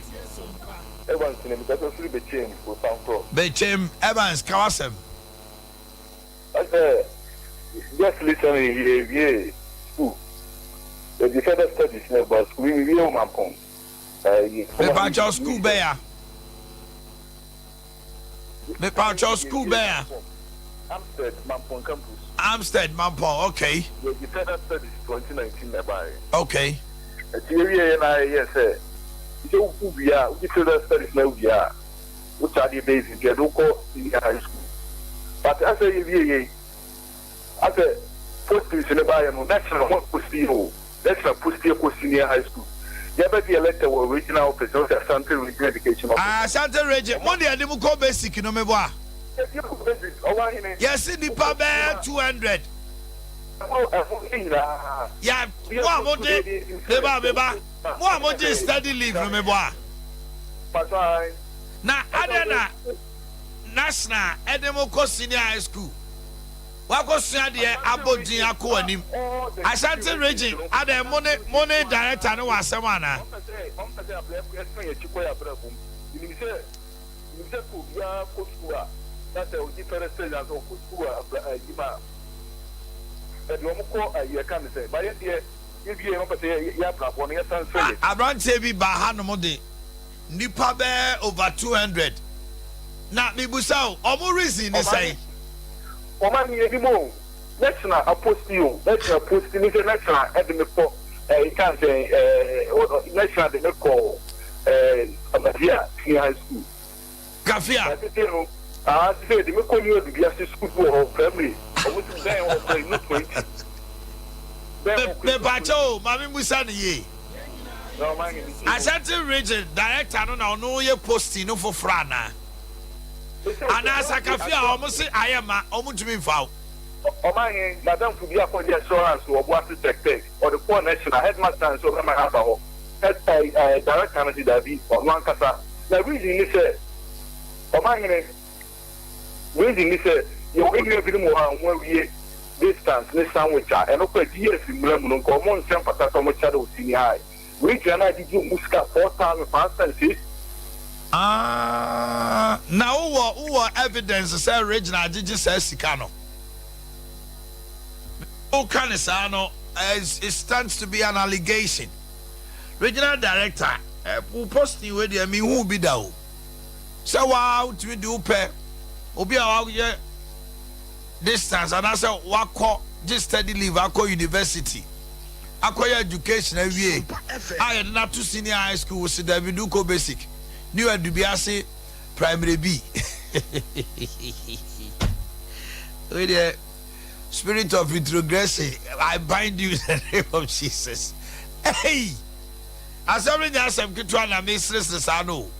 Evans ne mekasa firi Bɛkyɛm, Osankorɔ. Bɛkyɛm, Evans, ka w'asɛm. Ɛsɛ just recently yɛwie school. Yɛde further studies na ɛba school, mi wie wɔ Mampɔn. Mepakyɛ, school bɛya? Mepakyɛ, school bɛya? Amstead Mampɔn campus. Amstead Mampɔn, okay. Yɛde further studies 2019 na ɛbaeɛ. Ɛti yɛwie yɛ na yɛyɛ sɛ sɛ wowie a, wogye further studies na wowie a, wotwa adeɛ basic yɛde wokɔ senior high school, but asɛ yɛwie yɛ asɛ postings ne baayɛ no, national mo post yi o, national post yɛ kɔ senior high school, yɛbɛgye yɛ letter wɔ regional office na wɔsɛ Asante Regional Education Office. Asante Region mo de ɛde mo kɔ basic no, meboa. Yɛse nnipa bɛyɛ 200. Yɛ mo a mogye meba meba mo a mogye study leave no meboa. Na adɛn na national ɛde mo kɔ senior high school wakɔ sua deɛ abɔ din akɔ w'anim Ashanti region adɛn mo ne mo ne director no wɔ asɛm anaa. Minim sɛ sɛ obiara kɔ sukuu a, na sɛ ɔgye fɛrɛ sɛ na sɛ ɔkɔ sukuu a abra ayi ma a, ɛde wɔn kɔ ayi ɛka ne sɛ, ba yɛn deɛ yɛwie yɛn pɛ sɛ yɛ yɛ abrabɔ no yɛsan sɛ yɛ. Abranteɛ bi baa hanom de nnipa bɛyɛ over 200 na mebusa o ɔmo reason ne sɛn? Ɔma me anim o, mɛtena aposti o, mɛtena aposti ne sɛ mɛtena ɛde me kɔ ɛɛ kan sɛ ɛɛ mɛtena de me kɔ ɛɛ Amazia Senior High School. Kafia. Na sese no, ah sese de me kɔ New Adubiase school bi wɔ hɔ primary, ɔmo si bɛn hɔ kora no 20. Bɛn hɔ kora. Mepakyɛ o, ma me musa no yie. Na ɔman ne me tie. Ashanti region director no na ɔno yɛ posting no foforɔ anaa? Anaa sakafie a wɔn se ayɛ ma wɔn ntumi nfa wo. Ɔman he, n'adamfo bi akɔgye assurance wɔ Ɔboase Tech Tech, ɔde kɔɔ National, headmaster no se ɔbɛma no aba hɔ, head ɛɛ ɛɛ director no se daabi, ɔno ankasa. Na reason ne sɛ, Ɔmanhene, reason ne sɛ, yɛwɔ yɛn nua binom wɔ hɔ a wɔn awie distance ne sandwich a, ɛno koraa GS mmara mu no, nka wɔn nsɛ mfata sɛ wɔkyɛre wo senior high. Wei gyina na agyegye ɔmo sika 4,506. Aah na wowɔ wowɔ evidence sɛ Regina agyegye saa sika no? Woka no saa no it stands to be an allegation. Regional director wo posting wei deɛ menhuu bi da o. Sɛ waa wotumi de wo pɛ obi a wayɛ distance anaasɛ wakɔ gye study leave akɔ university akɔyɛ education awie a yɛde no ato senior high school wose dabi de wokɔ basic new adubiase primary bi wei deɛ spirit of introgression I bind you in the name of Jesus. Hey! Asɛm no nyɛ asɛm ketewa na meseresere saa no o.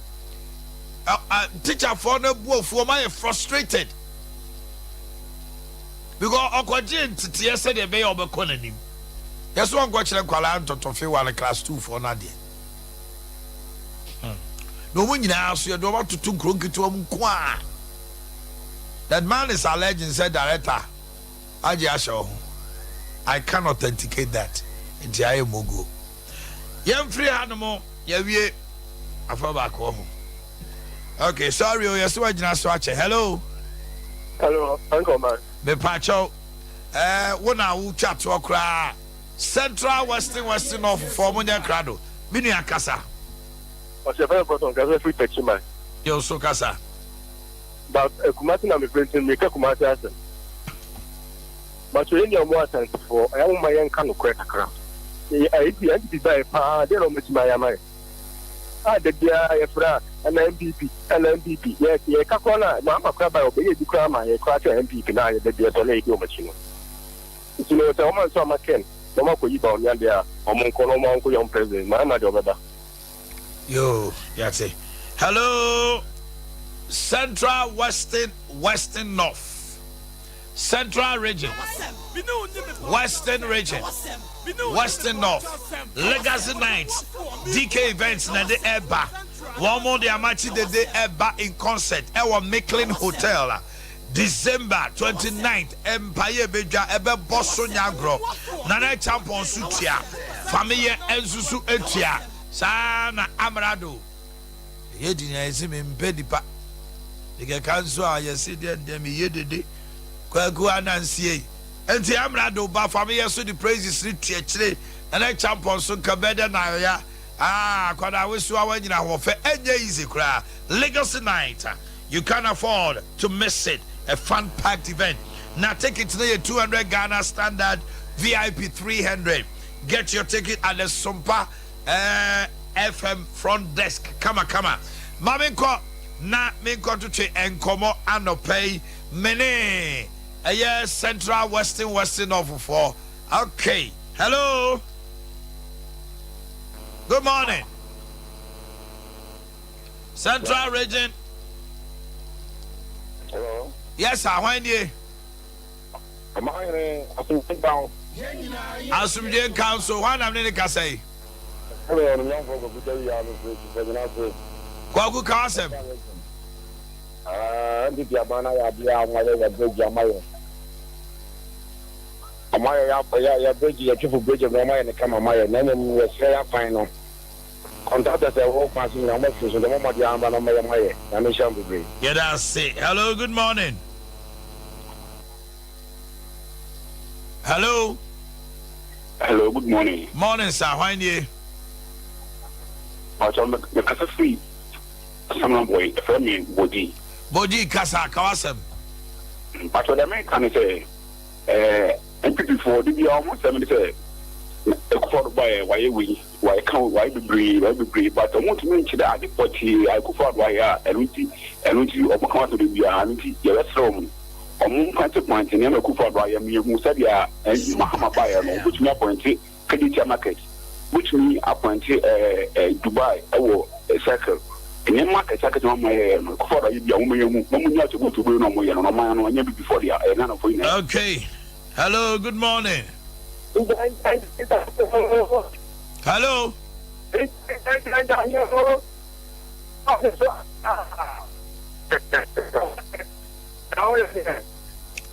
Teacherfoɔ no abu afu, wɔn ayɛ frustrated because ɔkɔgye nteteɛ sɛdeɛ ɛbɛyɛ ɔbɛkɔ n'anim. Yɛsɛ ɔnkɔkyerɛ nkwadaa ntɔtɔfe ware class two foɔ no adeɛ. Hmm. Na wɔn nyinaa so yɛde wɔn atoto nkuro nketewa mu nko a. That man is alleging sɛ director agye ahyɛ wo ho. I can authenticate that. Nti ayɛ mogo. Yɛmfiri hanom yɛwie afa baako wɔ ho. Okay, sorry o, yɛsɛ wagyina so akyɛ. Hello. Hello, Uncle Man. Mepakyɛw, eh, wo na wotwa toɔ koraa. Central Western Western North foɔ mo nyɛ krado. Me nua kasa. Ɔhyɛ fɛn kɔtɔn kasa firi Techiman. Yɛ so kasa. Ba eh, Kumasi na mefiri nti meka Kumasi asɛm. But yɛn nua mo Asantefoɔ, ɛyɛ mo ma yɛnka nokorɛ kakra. Yɛ NPP baeɛ paa, deɛ na wɔatumi ayɛ ama yɛ? A da biara yɛfrɛ a, ɛna NPP, ɛna NPP. Yɛ yɛka koraa no a, Mahama koraa baeɛ, ɔbɛyɛ bi koraa ma yɛ koraa sɛ NPP na yɛ da biara sɛ na yɛdi wɔn akyi no. Nti no sɛ wɔn anso ama Ken na wɔn akɔyi Bawumia deɛ a, wɔn nkɔ na wɔn ankɔyɛ wɔn president. Mahama deɛ ɔbɛba. Yoo, yɛate. Hello, Central Western Western North. Central Region, Western Region, Western North, Legacy Nights, DK Events na de ɛba. Wɔn mo de amakye dede ɛba in concert ɛwɔ Micklin Hotel a December 29th mpaeɛ ebedwa ɛbɛbɔ so nya agorɔ. Nana Champon so tua, Fameyɛ nso so tua. Saa na Amrado. Ɛyɛ di nea yɛse mempɛ nipa. Mekɛka nso a yɛse deɛ deɛ meyɛ dede. Kwaku Anansie. Enti Amrado ba fa meyɛ so de praises no tu akyire. Nana Acheampong nso nka bɛdɛ na ɔya. Ah akwadaa wesoa wanyina ahoɔfɛ ɛnyɛ easy koraa. Legacy night you can't afford to miss it. A fun packed event. Na ticket no yɛ 200 Ghana standard, VIP 300. Get your ticket at the Sompa eh, FM front desk kama kama. Ma menkɔ na menkɔtwetwe nkɔmmɔ anɔpa yi mene ɛyɛ Central Western Western North foɔ. Okay, hello. Good morning. Central Region. Hello. Yes sir, hwan nie? Ɔmanhene, asomdwe nka wo. Asomdwe nka wo nso. Hwan na me ne no kasa yi? Ɛne Ɔnumnyamfoɔ Kwaku Tawia mefiri Sufɔgyina ase. Kwaku ka w'asɛm. Ah, NPP aban no ayɛ adeɛ a wɔayɛ yɛ bridge ama yɛ. Wɔayɛ yɛ yɛ bridge yɛ twefo bridge no wɔayɛ no kama ama yɛ na mmom yɛsrɛ yɛ akwan no. Contractors a ɛwɔ kwan so nyinaa wɔafiri so nti wɔmmɔ mmɔden ara mma na wɔmmɛyɛ ma yɛ. Nyame nhyira mo bebree. Yɛda ase. Hello, good morning. Hello. Hello, good morning. Morning, sir. Hwan nie? Pacho, me kasa firi Samina boy, ɛfrɛ me Bodi. Bodi, kasa, ka w'asɛm. Pacho, deɛ meka ne sɛ, ɛɛ, NPP foɔ, de bia wɔn asɛm ne sɛ, Akufo-Addo baeɛ, wayɛ wei. Wɔaka o, wɔayɛ bebree, wɔayɛ bebree but wɔn ntumi nkyerɛ ade pɔtee a Akufo Addo ayɛ a ɛno nti, ɛno nti wɔn ka ho asɛm da biara, ɛno nti yɛbɛsrɛ wɔn, wɔn mpɔinte pɔinte nneɛma Akufo Addo ayɛ ma yɛhu sɛdeɛ Mahama baeɛ no, wɔbɛtumi apɔinte Kejetia market, wɔbɛtumi apɔinte ɛɛ ɛɛ Dubai ɛwɔ circle, nneɛma akɛse akɛse wɔn ayɛ no, Akufo Addo ayɛ bi a wɔn ma yɛhu, na wɔn nyɛ atobotobo na wɔn yɛ no, na ɔman no ɛnyɛ abibifoɔ dea, ɛyɛ Ghanafoɔ nyinaa. Okay. Hello, good morning. Hello.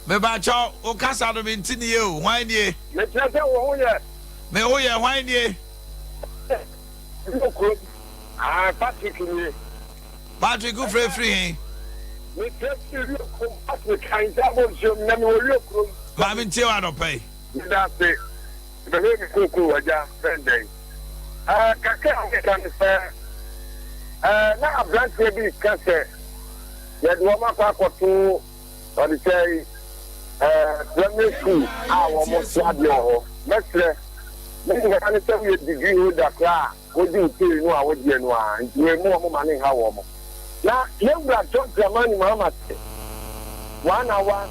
Mebakyɛw, wo kasa no mente nie o, hwan nie? Mekyerɛ sɛ wo ho yɛ. Me ho yɛ, hwan nie? Wɔ kurom. Ah, Patrick nie. Patrick, wo frɛ firi he? Me frɛ firi Rio kurom. Patrick, Ahinta bɔ nsuom, na mewɔ Rio kurom. Maame ntie wo anɔpa yi. Meda ase. Mebɛhwɛ me kookoo agya bɛn dɛn. Eh, kakra a meka ne sɛ, eh, na aberanteɛ bi reka sɛ yɛde wɔn akɔ akɔto ɔde sɛ eh, primary school a wɔn so adeɛ wɔ hɔ. Mɛsrɛ, ne nyinaa ne sɛ woyɛ degree holder koraa a, wogye wo pay no a wogyeɛ no ara nti wei mo wɔn ma ne nha wɔn. Na yɛn wura John Dramani Mahama sɛ one hour,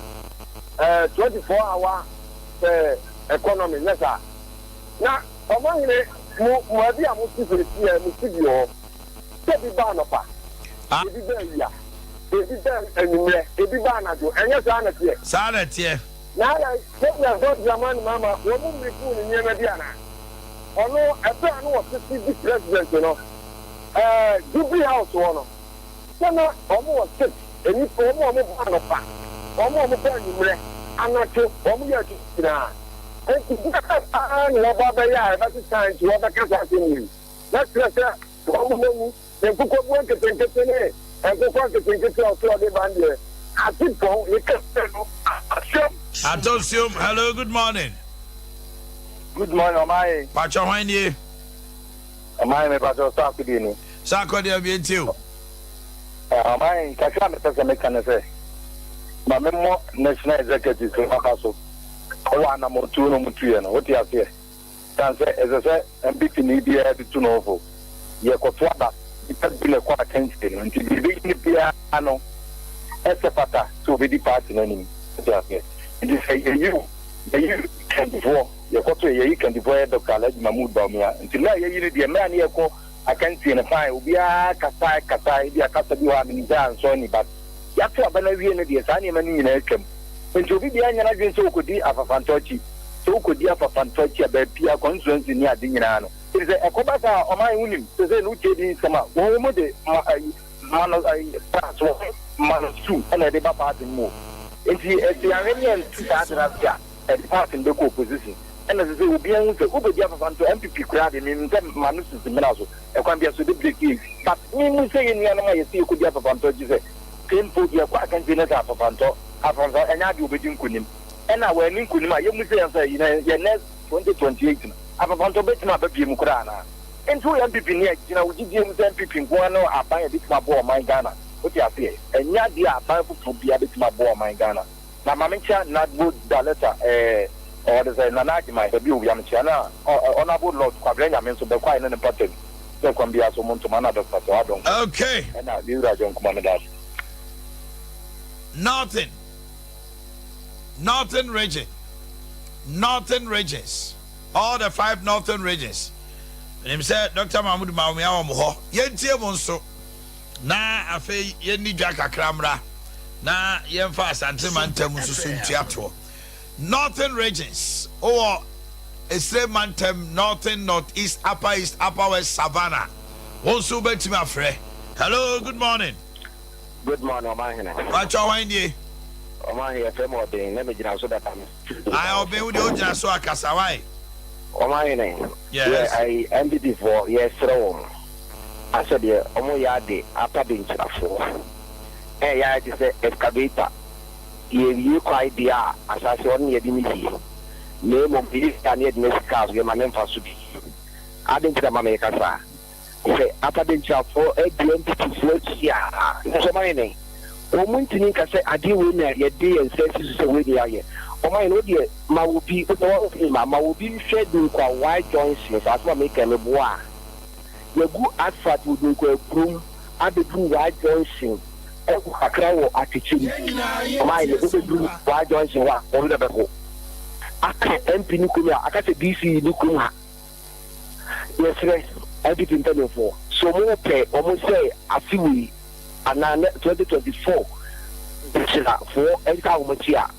eh, 24 hour eh, economy nyɛ saa. Na ɔmanhene mo baabi a mote seesei a mo studio hɔ, sɛ ebi ba anɔpa, ebi ba awia, ebi ba anwummerɛ, ebi ba anadwo, ɛnyɛ saa na ɛteɛ? Saa na ɛteɛ. Na adɛn, sɛnea John Dramani Mahama, wɔn mu mmiri ne nneɛma bi anaa? Ɔno, ɛberɛ a na ɔtete di president no, ɛɛ, Jubilee House hɔ no, sɛ na wɔn wɔ shift, nnipa, wɔn a wɔba anɔpa, wɔn a wɔba anwummerɛ, anadwo, wɔn yɛ adwuma nyinaa. Enti deɛ paa na wɔba abɛyɛ a ɛbɛsesa nti wɔbɛka saa asɛm wei? Na kyerɛ sɛ wɔn awu. Ne nkokɔbuo nketenkete ne nkokɔ nketenkete a ɔsɛ ɔde ba no deɛ, ase pɔn, ne kɛseɛ no, ahyɛm. Atɔsiom, hello, good morning. Good morning, ɔman. Patsɔ hwan nie? Ɔman mi patsɔ sɛ akɔdeɛ ni. Sɛ akɔdeɛ mi nti o. Ɔman kakra a mepɛ sɛ meka ne sɛ, ma memmɔ national executive no aba so wɔ anamɔtuo no ɔmo tuiɛ no, wote aseɛ? Esiane sɛ ɛsɛ sɛ NPP ni biara de tu ne ho fo, yɛkɔto aba, nnipa bi na ɛkɔ akansie no, nti deɛ ɛbɛyi no biara no, ɛsɛ fata sɛ ɔbɛdi party no anim. Wote aseɛ? Nti sɛ yɛyi wo, yɛyi kandifoɔ, yɛkɔto yɛ, yɛyi kandifoɔ yɛ Doctor Alhaji Mahmood Bawumia, nti mmerɛ a yɛyi no deɛ, mmerɛ a ne yɛkɔ akansie no, fine, obiara kasae kasae, ebia kasa bi wɔ hɔ a menim sɛ ansɔ ani, but yɛato aba no awie no deɛ, saa nneɛma no nyinaa atwam. Nti obi biara nyɛ n'adwene sɛ ɔkɔdi afafantɔ akyi. Sɛ wokɔdi afafantɔ akyi a, baabiara, constituency ne ade nyinaa no, ɛfiri sɛ ɛkɔba saa a, ɔman wonim, seesei no wotie bi nsɛm a, wɔn wɔn de ma ayi, ma no ayi, plus wɔn ma no su na ɛde ba party no mu o. Nti sɛ yɛanhwɛ ne yɛnte saa ade no ase a, ɛde party no bɛkɔ opposition. Ɛna ɛsɛ sɛ obiara hu sɛ wobɛdi afafantɔ, NPP koraa deɛ menim sɛ ma no sisi mmena so, ɛkwan biara so ɛbɛ break eight. But memu sɛ yɛn nuanom a yɛse yɛkɔdi afafantɔ akyi sɛ, sɛ mpo yɛkɔ akansie no sɛ afafantɔ, afafantɔ ɛnyɛ adeɛ a wɔbɛdi nkonim. Ɛna wɔanni nkonim a, yɛmmu sɛ yɛn nso yɛ yɛn next 2028 no, afafantɔ bɛtumi aba biom koraa anaa? Nti woyɛ NPP ni a, gyina wo gyidie mu sɛ NPP nko ara ne aban a ɛbɛtumi aboa ɔman Ghana. Wote aseɛ? Ɛnyɛ adeɛ a aban foforɔ biara bɛtumi aboa ɔman Ghana. Na ma menkyea Nadbo Daletta ɛɛ ɔde sɛ Nana Agyeman, baabi a ɔwɔ biara mekyea, ɛna Honourable Lord Kwabena Nyame nso, Bɛkwae ne ne mpɔtam sɛ kwan biara so monto ma, ɛna Doctor Sewaa Donkor, Okay. ɛna Yɛwura John Kumah, meda ase. Nothing. Northern region, Northern regions, all the five northern regions. Menim sɛ Dr. Mahmoud Bawumia wɔ mo hɔ. Yɛntie mo nso na afei yɛnni dwa kakra mmra. Na yɛmfa Asante mantam nso so ntua toɔ. Northern Regions, wowɔ Esire mantam, Northern, North East, Upper East, Upper West, Savannah, wo nso wobɛtumi afrɛ. Hello, good morning. Good morning, Ɔmanhene. Pakyɛ hwan nie? Ɔmanhene, yɛfrɛ me Ɔben, na megyina so dada. Ae, Ɔben, wo deɛ wogyina so akasa, why? Ɔmanhene, Yes. yɛ ayi NPP foɔ yɛsrɛ wɔn asɛ deɛ wɔn yɛ ade apa denkyirafoɔ ɛyɛ ayɛ te sɛ excavator yɛwie kwae deɛ a asase ɔno na yɛde no sie na mmom yɛwie a na yɛde no asi kaa so yɛma no mfa so bi adɛn nti na ma meka saa sɛ apadenkyirafoɔ adi NPP foɔ akyi a nanso ɔma yɛn wɔn ntumi nka sɛ adeɛ wei na yɛde yɛn nsa asi so sɛ wei na yɛayɛ ɔma yɛn wodeɛ ma obi wodeɛ wɔn ma ma obi nhwɛ Dunkwa Y Junction saa asɛm a meka meboa a yɛgu asphalt wɔ Dunkwa akurom abɛduru Y Junction ɛkɔ kakra wɔ atɛkyɛ mu ɔma yɛn wobɛduru Y Junction hɔ a wɔn werɛ bɛho aka MP ne kurom a aka sɛ DC ne kurom ha yɛsrɛ NPP mpanimfoɔ so wɔn pɛ wɔn sɛ afe wei anaa ne 2024 denkyirafoɔ nka wɔn akyi a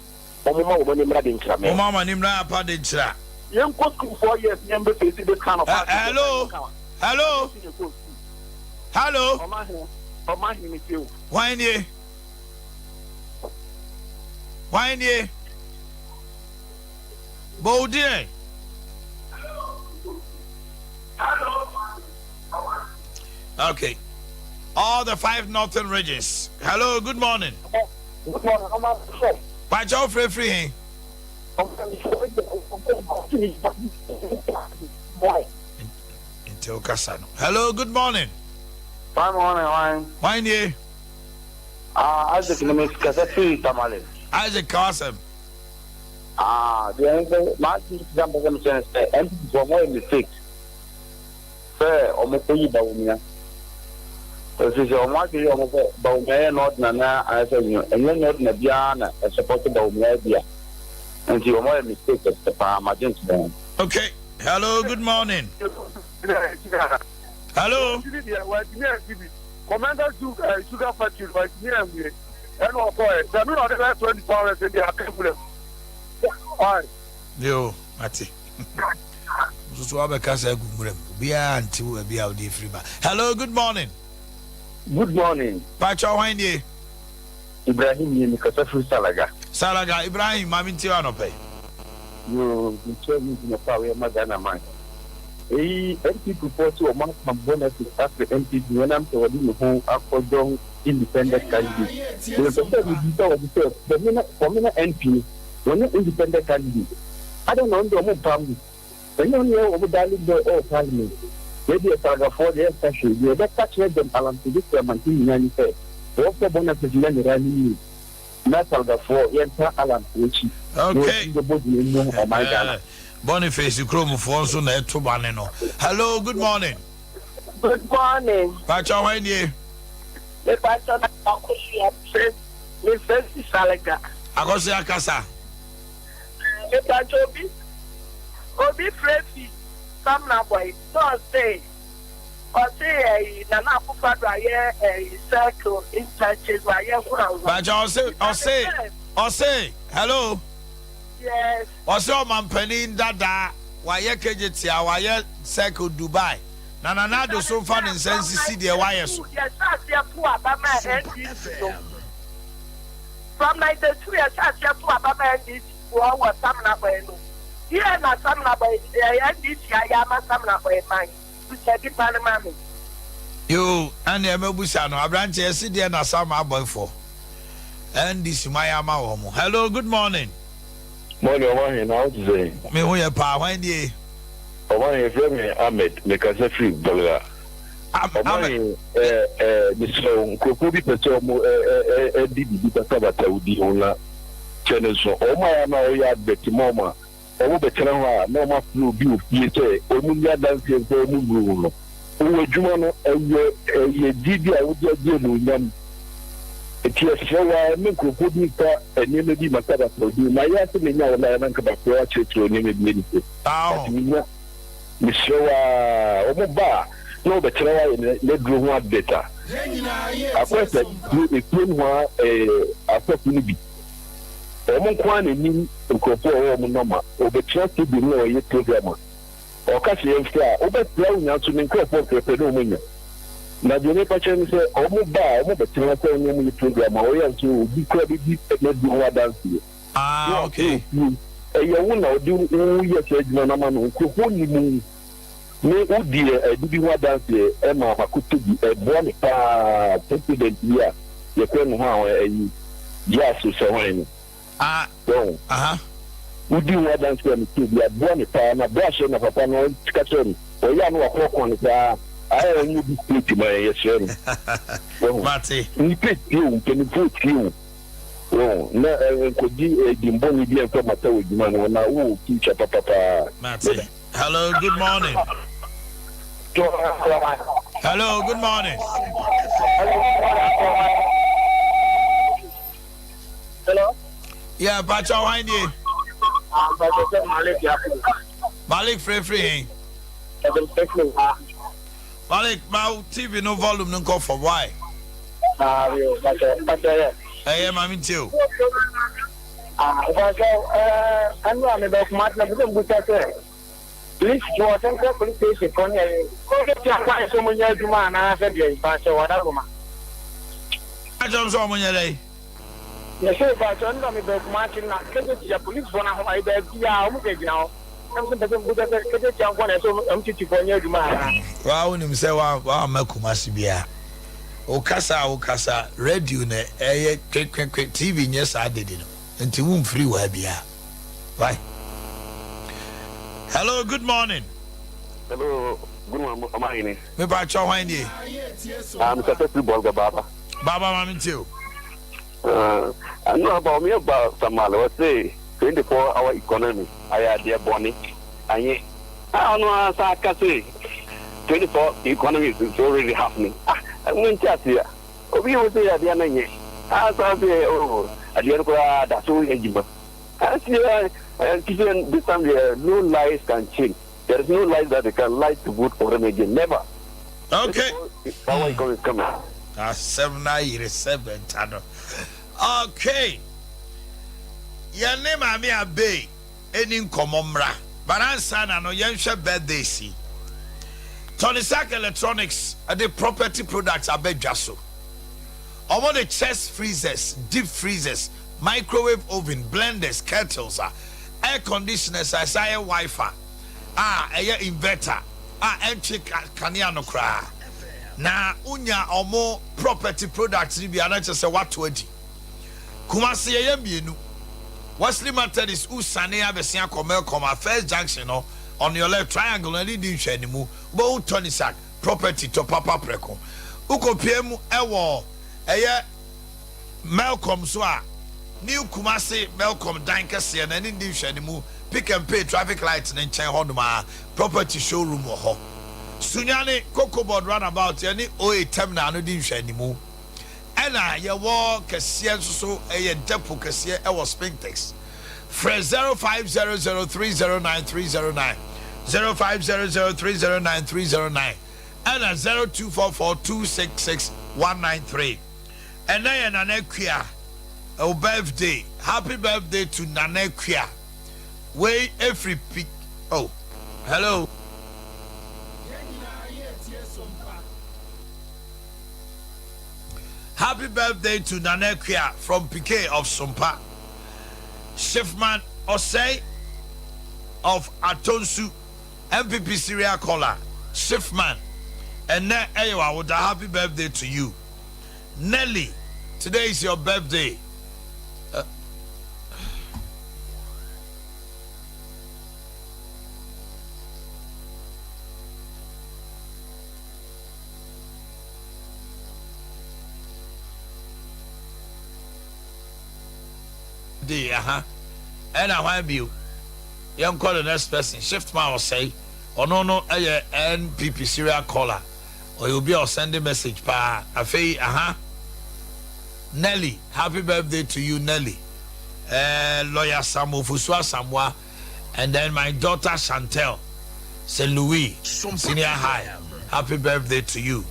wɔn ma wɔn ani mmra denkyira mɛ. Wɔn ma wɔn ani mmra apa denkyira. Yɛn kɔ school 4 years yɛn bɛ face this kind of. Hello, hello, hello. Ɔman mi ti o. Hwan nie? Hwan nie? Bowdeɛ. Okay. All the five northern regions. Hello, good morning. Good morning. Pakyɛ wo frɛ firi he? Nti wo kasa no. Hello, good morning. Fine morning, hwan? Hwan nie? Ah, Isaac ne me kasa firi Tamale. Isaac ka w'asɛm. Ah, deɛ nsɛ maa ti sɛ mpɛ sɛ mekyerɛ sɛ NPP foɔ ɔmo yɛ mistake sɛ ɔmo kɔ yi Bawumia. Ɛfiri sɛ ɔmo adwene yɛ ɔmo sɛ Bawumia yɛ Northern na ayɛ sɛ nyɛ ɛnyɛ Northern biara na ɛsupport Bawumia bi a. Nti ɔmo yɛ mistake kɛse paa ma gye nkyɛn. Okay. Hello, good morning. Hello. Commander sugar factory wantumi anwie ɛna ɔkɔɛ sɛ no na ɔde bɛyɛ 24 hours deɛ aka nwura mu. Yo, mate. Nso wabɛka sɛ agu nwura mu. Obiara nte wo baabi a wode firi ba. Hello, good morning. Good morning. Pakyɛ hwan nie? Ibrahim nie, mekasa firi Salaga. Salaga, Ibrahim, ma mentie wo anɔpa yi. Yoo, mekyerɛ wo dwuma pa a woyɛ ma Ghana man. Eyi NPP foɔ se wɔn apam Boniface afiri NPP mu ɛnam sɛ wɔde ne ho akɔ join independent candidate. Mepɛ sɛ mebisa wɔn sɛ Fomena Fomena MP no wɔnyɛ independent candidate? Adɛn na ɔno deɛ wɔn mpam no? Ɛnyɛ ɔno na ɛyɛ wɔn darling boy ɛwɔ parliament? Yei deɛ Salagafoɔ deɛ yɛnka hwee, deɛ yɛbɛka kyerɛ John Allan Kwadwo Kyerematen nyinaa ne sɛ wɔmfa Boniface nyɛ ne running mate. Na Salgafoɔ yɛntaa Allan foɔ akyi na Okay. wɔtumi bɛbɔ gyina mu ɔman Ghana. Boniface kuromfoɔ nso na ɛto ba ne no. Hello, good morning. Good morning. Pakyɛ hwan nie? Mepakyɛ na Akosua frɛ me frɛ si Salaga. Akosua kasa. Mepakyɛ obi obi frɛ fi Samina boy na ɔse ɔse ɛyi Nana Akufo-Addo ayɛ ɛyi circle interchange wayɛ hwan hwan. Pakyɛ ɔse ɔse ɔse hello. Yes. Ɔse ɔmanpanin dadaa wayɛ kejetia wayɛ circle Dubai na Nana Addo so nfa ne nsa nsisi deɛ wayɛ so. Yɛhyɛ aseɛ to aba maa NDC no from 92 yɛhyɛ aseɛ to aba maa NDC foɔ wɔ Samina boy no deɛ na Samina boy NDC ayɛ ama Samina boy man busa nipa no ma me. Yoo ɛneɛ mɛbusa no abranteɛ ɛse deɛ na Samina boy foɔ NDC mo ayɛ ama wɔn mo hello good morning. Morning ɔman he na wo te sɛn? Me ho yɛ paa hwan nie? Ɔman he yɛfrɛ me Ahmed mekasa firi Bolga. Ɔman he eh, eh, mesrɛ wo nkurɔfoɔ bi pɛ sɛ ɔmo eh, eh, de biribi batabata wo din ho na kyɛ no nso ɔmo ayɛ na ɔyɛ advert ma ɔmo a ɔmo bɛtena hɔ a na ɔmo afrɛ obi wɔ fie sɛ ɔmo nni adanseɛ sɛ ɔmo nnuru ho no wowɔ adwuma no ɛyɛ ɛyɛ gyidi a wode agye anuonyam Enti yɛsrɛ wo ara ne nkurɔfoɔ bi mfa nneɛma bi mmatabata wo din. Mayɛ ara sɛ menya wo line na anka mafrɛ wo akyerɛkyerɛ wo nneɛma bi ani so. But mennya. Mesrɛ wo ara, wɔn ba a, na ɔbɛkyerɛ wo ayɛ n'aduro ho advert a, akɔyɛ sɛ efie nohoa ɛɛ asɔfo no bi. Wɔn nko ara na ɛnim nkurɔfoɔ a ɛwɔ wɔn nɔma. Ɔbɛkyerɛ studio mu na ɔyɛ program a, ɔka sɛ yɛmfrɛ a, wobɛfrɛ a wonya nso ne nkurɔfoɔ frɛ pɛ na wɔnya. Na deɛ mepa kyerɛ ne sɛ, wɔn ba a, wɔbɛtena sɛ wɔne wɔn yɛ program a, ɔyɛ nso obi koraa bɛdi n'aduro ho adanseɛ. Ah, okay. Ɛyɛ wo na ɔde wo yɛ saa adwuma no ama no, nkurɔfoɔ nim wo. Me wo deɛ adidi ho adanseɛ ɛma makoto bi ɛboa me paa president yi a yɛfrɛ no hwan hwan ayi Yaso sɛ hwan no wahu wodi ho adanseɛ a meto bi aboa me paa na brush na papa no ka kyerɛ me ɔyɛ a na wakɔkɔ no saa ayɛ ɔnyɛ bi straight ma yɛn yɛsrɛ no wahu nipa tie o mpanimfoɔ tie o wahu na nkɔgye edimbɔne bi ɛmfa mata wɔ adwuma no na wowɔ future papa paa. Mate. Hello, good morning. Hello, good morning. Hello. Yeah, Pacha, why ni? Malik Yakubu. Malik free free. Malik, my TV no volume no go for why? Ah, Pacha, Pacha, yeah. Hey, mami too. Ah, mpakyɛw, eh, ɛno a mebɛ Kumasi na mepɛ sɛ mbusa sɛ, police foɔ, central police station foɔ ne ɛyɛ, wɔn bɛ tia kwan sɛ wɔn nyɛ adwuma anaa sɛ deɛ, mpakyɛw, wadagoma. Mpakyɛw sɛ wɔn nyɛ dɛ. Mese mpakyɛw, ɛno na mebɛ Kumasi na kɛtɛtia police foɔ no aho ayɛ baabi a wɔn gyina gyina hɔ, na mese mpɛ sɛ mbusa sɛ kɛtɛtia nko na ɛsɛ wɔn titi foɔ nyɛ adwuma anaa. Waa wonim sɛ wa wa ma Kumasi biara. Wo kasa a wo kasa radio na ɛyɛ kwekkwekwe TV nyɛ saa dede no nti wo nfiri wɔ ha biara wai. Hello good morning. Hello good morning ɔmahene. Me pa kyɛw hwan nie. Ah me kasa firi Bolga Baba. Baba ma me ntie o. Ah ano aba ɔmo yɛ ba Samale ɔse 24 hour economy ayɛ adeɛ bɔne anye. Ah ɔno ara san aka se 24 economy is already happening ah mo nte aseɛ obi wo se adeɛ no nye ah san se oh adeɛ no koraa da so yɛ adwuma ah see nti sɛ this time deɛ no lies can change there is no lies that they can lie to vote for them again never. Okay. Our economy is coming. Asɛm no ayere sɛ bɛnta no. Okay. Yɛne Maame Abey ɛni nkɔmmɔ mmra. But ansa na no yɛnhwɛ birthdays yi. Tony Sark Electronics de property products aba dwa so. Wɔn de chest freezers, deep freezers, microwave oven, blenders, kettles a air conditioners a ɛsan yɛ wifi a ɛyɛ inverter a ɛntwe kanea no koraa. Na wonya wɔn property products no bi a na kyerɛ sɛ woato adi. Kumasi yɛyɛ mmienu. Wesley Methodist wo siane abɛsen akɔ Melcom a first junction no on your left triangle no ɛne di nhwɛanimu wobɛhu Tonisac property tɔ papa prɛko. Wokɔ pue mu ɛwɔ ɛyɛ Melcom so a New Kumasi Melcom dan kɛseɛ no ɛne di nhwɛanimu Pick and Pay traffic light no nkyɛn hɔ nom ara property showroom wɔ hɔ. Sunyani Cocobod runabout ɛne OA terminal no di nhwɛanimu. Ɛna yɛwɔ kɛseɛ nso so ɛyɛ depo kɛseɛ ɛwɔ Spintex. Frɛ 0500309309, 0500309309 ɛna 0244266193. Ɛnɛ yɛ Nana Akua wo birthday. Happy birthday to Nana Akua. Wei ɛfiri pi oh hello. Happy birthday to Nana Akua from PK of Sompa. Shifman Osei of Atonsu, NPP serial caller. Shifman, ɛnɛ ɛyɛ w'awoda. Happy birthday to you. Nelly, today is your birthday. Day aha ɛna hwan bio yɛnkɔ the next person shift man ɔsɛe ɔno no ɛyɛ NPP serial caller ɔyɛ obi a ɔsɛnde message paa afei aha Nelly happy birthday to you Nelly eh, lawyer Sam Ofosu Asamoah and then my daughter Chantel St. Louis senior high. Happy birthday to you.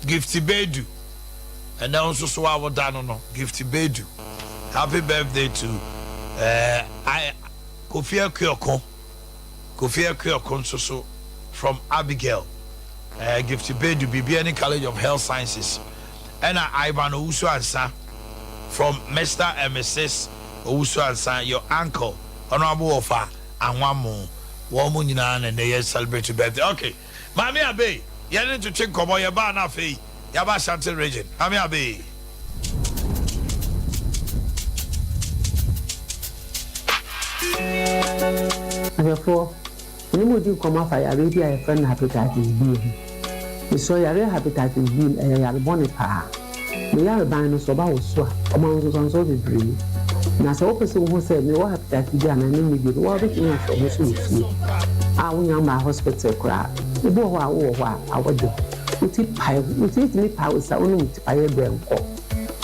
Gifty Bedu, ɛnɛ wo nso so a woda no no, Gifty Bedu, happy birthday to eh, I, Kofi Akuoko, Kofi Akuoko nso so from Abigail, eh, Gifty Bedu, Bibiani College of Health Sciences, ɛna Ivan Owusu Ansa from Mr. and Mrs. Owusu Ansa, your uncle, Honorable Wofa Anwamo, wɔn mo nyinaa na ɛnɛ yɛ celebrate birthday. Okay. Maame Abey, yɛne no twetwe nkɔmmɔ, yɛbaa na afei yɛaba Ashanti Region. Maame Abey. Ahwɛfoɔ, me ne mo redi nkɔmmɔ afa yareɛ bi a yɛfrɛ no Hepatitis B ho. Mesrɛ, yareɛ Hepatitis B no, ɛyɛ yare bɔne paa. Ne yareban no, sɛ ɔba wo so a, ɔma wo nsonsoansoɔ bebree. Na sɛ wopɛ sɛ wohu sɛ mewɔ hepatitis B anaa menni bi no, wo ara wobɛtumi ahwɛ wo ho so wɔ fie a wonnya mmaa hospital koraa. Ebi wɔ hɔ a, wowɔ hɔ a, awɔ de wo. Wo ti pae wo. Wo ti tumi pae wo saa, wonom tipaeɛ aduru a ɛnkɔ.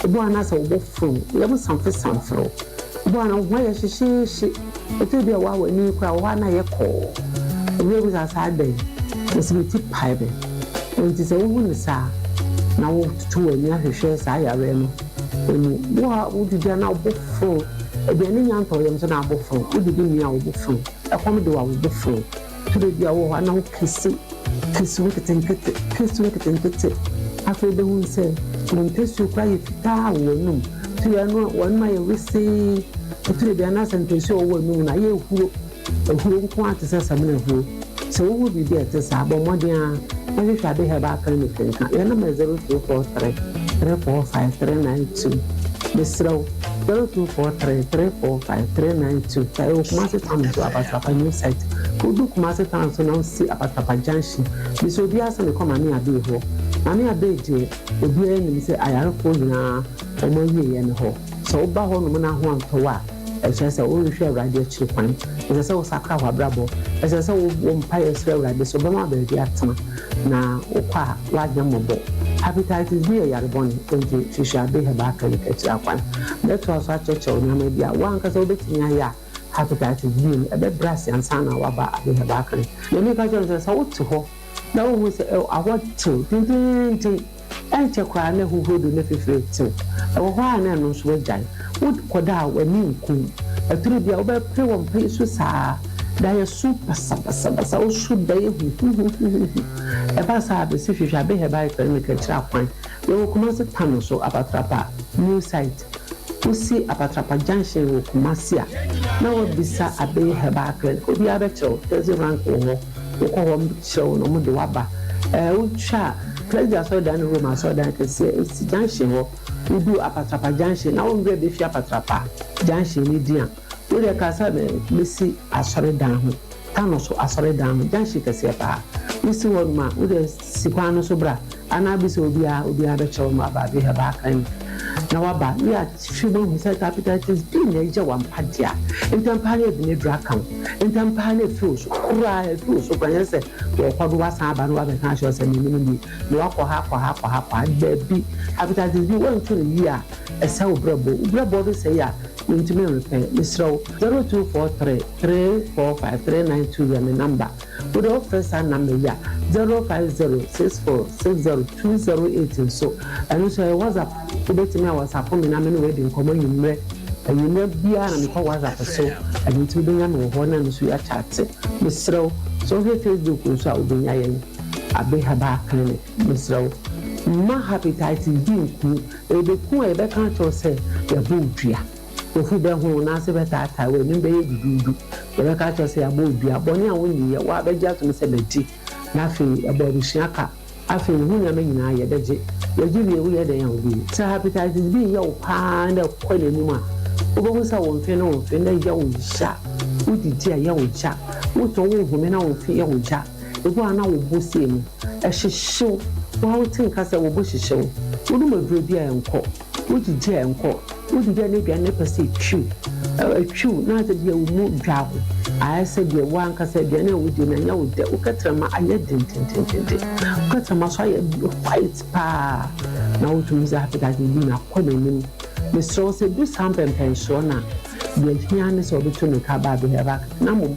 Ebi wɔ hɔ a na sɛ wo bo fono wo, wo yam samfesamfere wo. Ebi wɔ hɔ a na wo ho ayɛ hyehyeehye. Ɛtɔ bi a woa w'ani koraa wɔ hɔ a na ayɛ kɔɔ. Obi bɛbisa sɛ adɛn? Mese me ti pae me. Enti sɛ wohu no saa na wototo w'ani ahwehwɛ saa yareɛ no mu. Wo a wodidi a na wo bo fono, aduane nya ntɔ wo yam nso na wo bo fono, wodidi mee a wo bo fono, ɛkɔm de wo a wo bo fono. Ɛtɔ da bi a wowɔ hɔ a na wo kisi kisi nketenkete, kisi nketenkete. Afei wobɛhu sɛ wo ntasuo koraa yɛ fitaa wɔ w'anum. Ɛtɔ da bi a w'anum ayɛ wesee. Ɛtɔ da bi a na sɛ ntasuo a ɛwɔ w'anum no ayɛ ahuro, ahuro nko ara te sɛ samina ahuro. Sɛ wohu biribi a ɛte saa a, bɔ mmɔden ara na hwehwɛ Ade Herbal Clinic nka. Yɛn nɔma yɛ 0243 345 392. Mesrɛ wo, 0243 345 392. Fa ɛwɔ Kumasi town nso, Apatrapa new site. Wodu Kumasi town so na wosi Apatrapa junction, bisa obiara sɛ mekɔ Maame Abey hɔ. Maame Abey deɛ, obiara nim sɛ ayarefoɔ nyinaa wɔn awieɛ ne hɔ. Sɛ woba hɔnom na ho antɔ wo a, ɛkyerɛ sɛ worehwehwɛ Awurade akyiri kwan. Ɛsɛ sɛ wosakra w'abrabɔ. Ɛsɛ sɛ wobɔ mpaeɛ srɛ Awurade sɛ ɔbɛma wo baabi atena, na wokɔ a woanyɛ mmɔbɔ. Hepatitis B yɛ yare bɔne, enti hwehwɛ Abbey Herbal Clinic akyiri akwan. Mɛtoa so akyerɛkyerɛ wo nneɛma bi a wo ankasa wobɛtumi ayɛ a hepatitis B no ɛbɛbrɛ ase ansa na woaba Abbey Herbal Clinic. Deɛ mereka akyerɛ wo ne sɛ, sɛ wote hɔ na wohu sɛ awɔ tew dendeenden, ɛnkyɛ koraa na ahuhuro du ne fifire tew. Ɛwɔ hɔ ara na ɛno nso agyae. Wokɔda a, w'ani nku wo. Ɛtɔ da bi a, wobɛpere wɔ mpa yi so saa, daeɛso basabasabasa, woso daeɛ huhuhuhuhu. Ɛba saa a, bɛsi hwehwɛ Abe Herbal Clinic akyiri akwan. Yɛwɔ Kumasi Tano so, Apatrapa New Site. Wosi Apatrapa Junction wɔ Kumasi a, na woabisa Abe Herbal Clinic. Obiara bɛkyerɛ wo. Taxi rank wɔ hɔ. Wokɔ hɔ kyerɛ wo na wɔde wo aba. Ɛɛ wotwa Presby asɔredan ne Rome asɔredan kɛseɛ esi junction hɔ. Wodu Apatrapa junction na wo werɛ bɛfi Apatrapa junction no din a, wo deɛ ka sɛ mɛsi asɔredan ho, Tano so asɔredan ho, junction kɛseɛ paa. Wosi hɔ nom a, wo deɛ si kwan no so bra anaa bisa obiara, obiara bɛkyerɛ wo ma aba Abbey Herbal Clinic. Na waba na yɛahwɛ mu ahu sɛ hepatitis B na ɛyɛ wo ampa deɛ a, ntɛm paa na yɛde no aduru aka wo. Ntɛm paa na ɛfiri wo so koraa, ɛfiri wo so koraa, nyɛ sɛ wɔkɔ no woasan aba na woabɛka akyerɛ wo sɛ mennim nie, na woakɔ ha akɔ ha akɔ ha akɔ ha. Daabi, hepatitis B woantu no yie a, ɛsɛe wo berɛboɔ. Wo berɛboɔ no sɛe a, mentumi nrepɛ. Mesrɛ wo, 0243 345 392 yɛ me number. Wo deɛ wofrɛ saa number yi a, 0506460208 nso, ɛno nso ɛyɛ WhatsApp. Wobɛtumi a WhatsApp me na me ne wo adi nkɔmmɔ anwummerɛ. Anwummerɛ biara na mekɔ WhatsApp so, ɛno nti wobɛnya me wɔ hɔ na ɛno nso yɛakyate. Mesrɛ wo, sɛ wohwɛ Facebook nso a wobɛnya yɛn, Abe Herbal Clinic. Mesrɛ wo, mma hepatitis B nku wo. Ɛbɛku a yɛbɛka akyerɛ wo sɛ yɛabɔ wo dua. Kofi bɛho wo nan ase bɛtaataa, w'anim bɛyɛ duduudu. Yɛbɛka akyerɛ wo sɛ yɛabɔ wo dua. Bɔne a wonniiɛ, woabɛgye atom sɛ madi, na afei ɛbɔ abusua ka. Afei wo ho nneɛma nyinaa yɛbɛgye. Yɛgye wie a, woyɛ dɛn a wobɛwu? Sɛ hepatitis B yɛ wo pa ara na ɛkɔ n'anim a, wobɛhu sɛ wo mfe ne wo mfe na ɛyɛ wo ya. Wodidi a, ɛyɛ wo ya. Wotɔ wo nhome na wo mfe yɛ wo ya. Ebi wɔ hɔ a na wo bo sei no, ɛhyehye wo. Wo ara wote nka sɛ wo bo hyehye wo. Wonom aduro bi a, ɛnkɔ. Wogyigye a ɛnkɔ, wodidi a na aduane no pɛ sɛ etwiw, ɛtwiw na asɛ deɛ wo mu dwa wo, ayɛ sɛ deɛ wo ankasa aduane a wodi no ɛnyɛ wo dɛ, wo kɛtrɛma ayɛ dendendenden, wo kɛtrɛma so ayɛ white paa na wotumi sɛ hepatitis B no akɔ n'anim. Mesrɛ wo sɛ ɛdu saa mpɛmpɛnsoɔ no a, deɛ ɛhia ne sɛ wobɛtu mmirika aba abɛhwɛ na mmom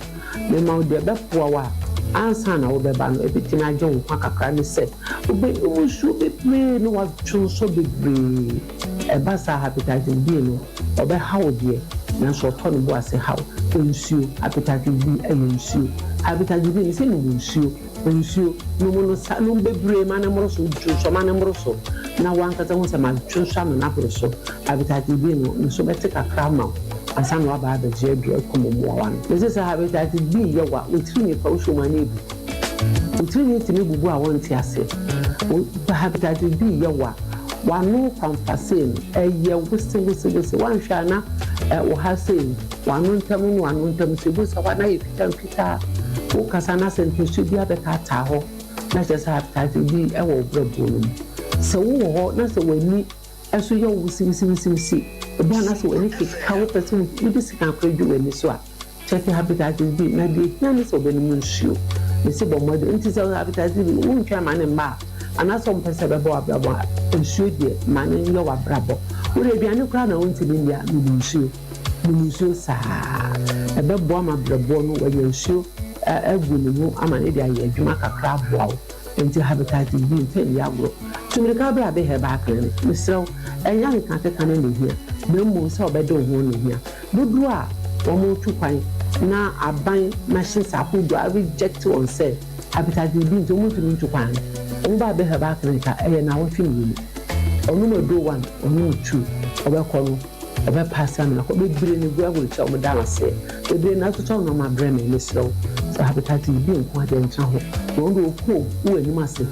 mema wo deɛ ɛbɛboa wo a. Ansa na wobɛba no, ebetumi agye wo nkwa kakra ne sɛ wobɛnom nsuo bebree na woadwonsɔ bebree. Ɛba saa a, hepatitis B no, ɔbɛha wo deɛ, nanso ɔtɔ ne bo ase haw. Nsuo, Hepatitis B yɛ nsuo. Hepatitis B, mese nom nsuo. Nsuo, nom no sa, nom bebree ma no mmoro so, dwonsɔ ma no mmoro so, na w'ankasa hu sɛ madwonsɔ ama no aboro so. Hepatitis B no, ne so bɛte kakra ama wo ansa na waba abɛgye aduro akum mmoawa no. Mese sɛ hepatitis B yɛ wo a, wo tirinwi fa wo som ani abu. Wo tirinwi tumi bubu a wonte aseɛ. Wo hepatitis B yɛ wo a, w'ano famfa sei no, ɛyɛ wese wese wese, woanhwɛ a na wo ha sei, w'ano ntam ne w'ano ntam so, ebu sɛ hɔ a na ayɛ fitaa fitaa. Wokasa na sɛ ntosuo bi abɛtaataa hɔ na kyerɛ sɛ hepatitis B wɔ wo berɛboɔ no mu. Sɛ wowɔ hɔ na sɛ w'ani so yɛ wo wisiwisiwisiwisi, ebi a na sɛ w'ani keka wo pɛ sɛ wode sika koraa dwi w'ani so a, kyɛke hepatitis B. Na deɛ ɛhia ne sɛ wobɛnom nsuo. Mese bɔ mmɔden. Nti sɛ hepatitis B wontwɛn ma ne mma a, anaasɛ wompɛ sɛ ɛbɛba w'abrabɔ a, nsuo deɛ ma no nyɛ w'abrabɔ. Wode aduane koraa na wontumi nni a, nom nsuo. Nom nsuo saa. Ɛbɛboa ma berɛboɔ no wanya nsuo agu ne mu ama no de ayɛ adwuma kakra aboa wo. Enti hepatitis B mfa nni agorɔ. Tu mmirika bra Abbey Herbal Clinic. Mesrɛ wo, ɛnyɛ akekakeka no na ɛhia, na mmom sɛ wobɛde wo ho na ɛhia. Dodoɔ a wɔretu kwan na aban machines ahodoɔ a reject wɔn sɛ hepatitis B nti wɔntumi ntu kwan no, wɔba Abbey Herbal Clinic a, ɛyɛ nnawɔtwe mmienu. Ɔnom aduro one, ɔnom two, ɔbɛkɔ no. Ɔbɛpa ase amena kɔ. Bebree na egu aburokyire a wɔda aseɛ. Bebree na atotɔ nnoɔma abrɛ me. Mesrɛ wo, sɛ hepatitis B nko ara deɛ ntra ho. Na wɔn deɛ wɔku wo wɔ w'anim ase.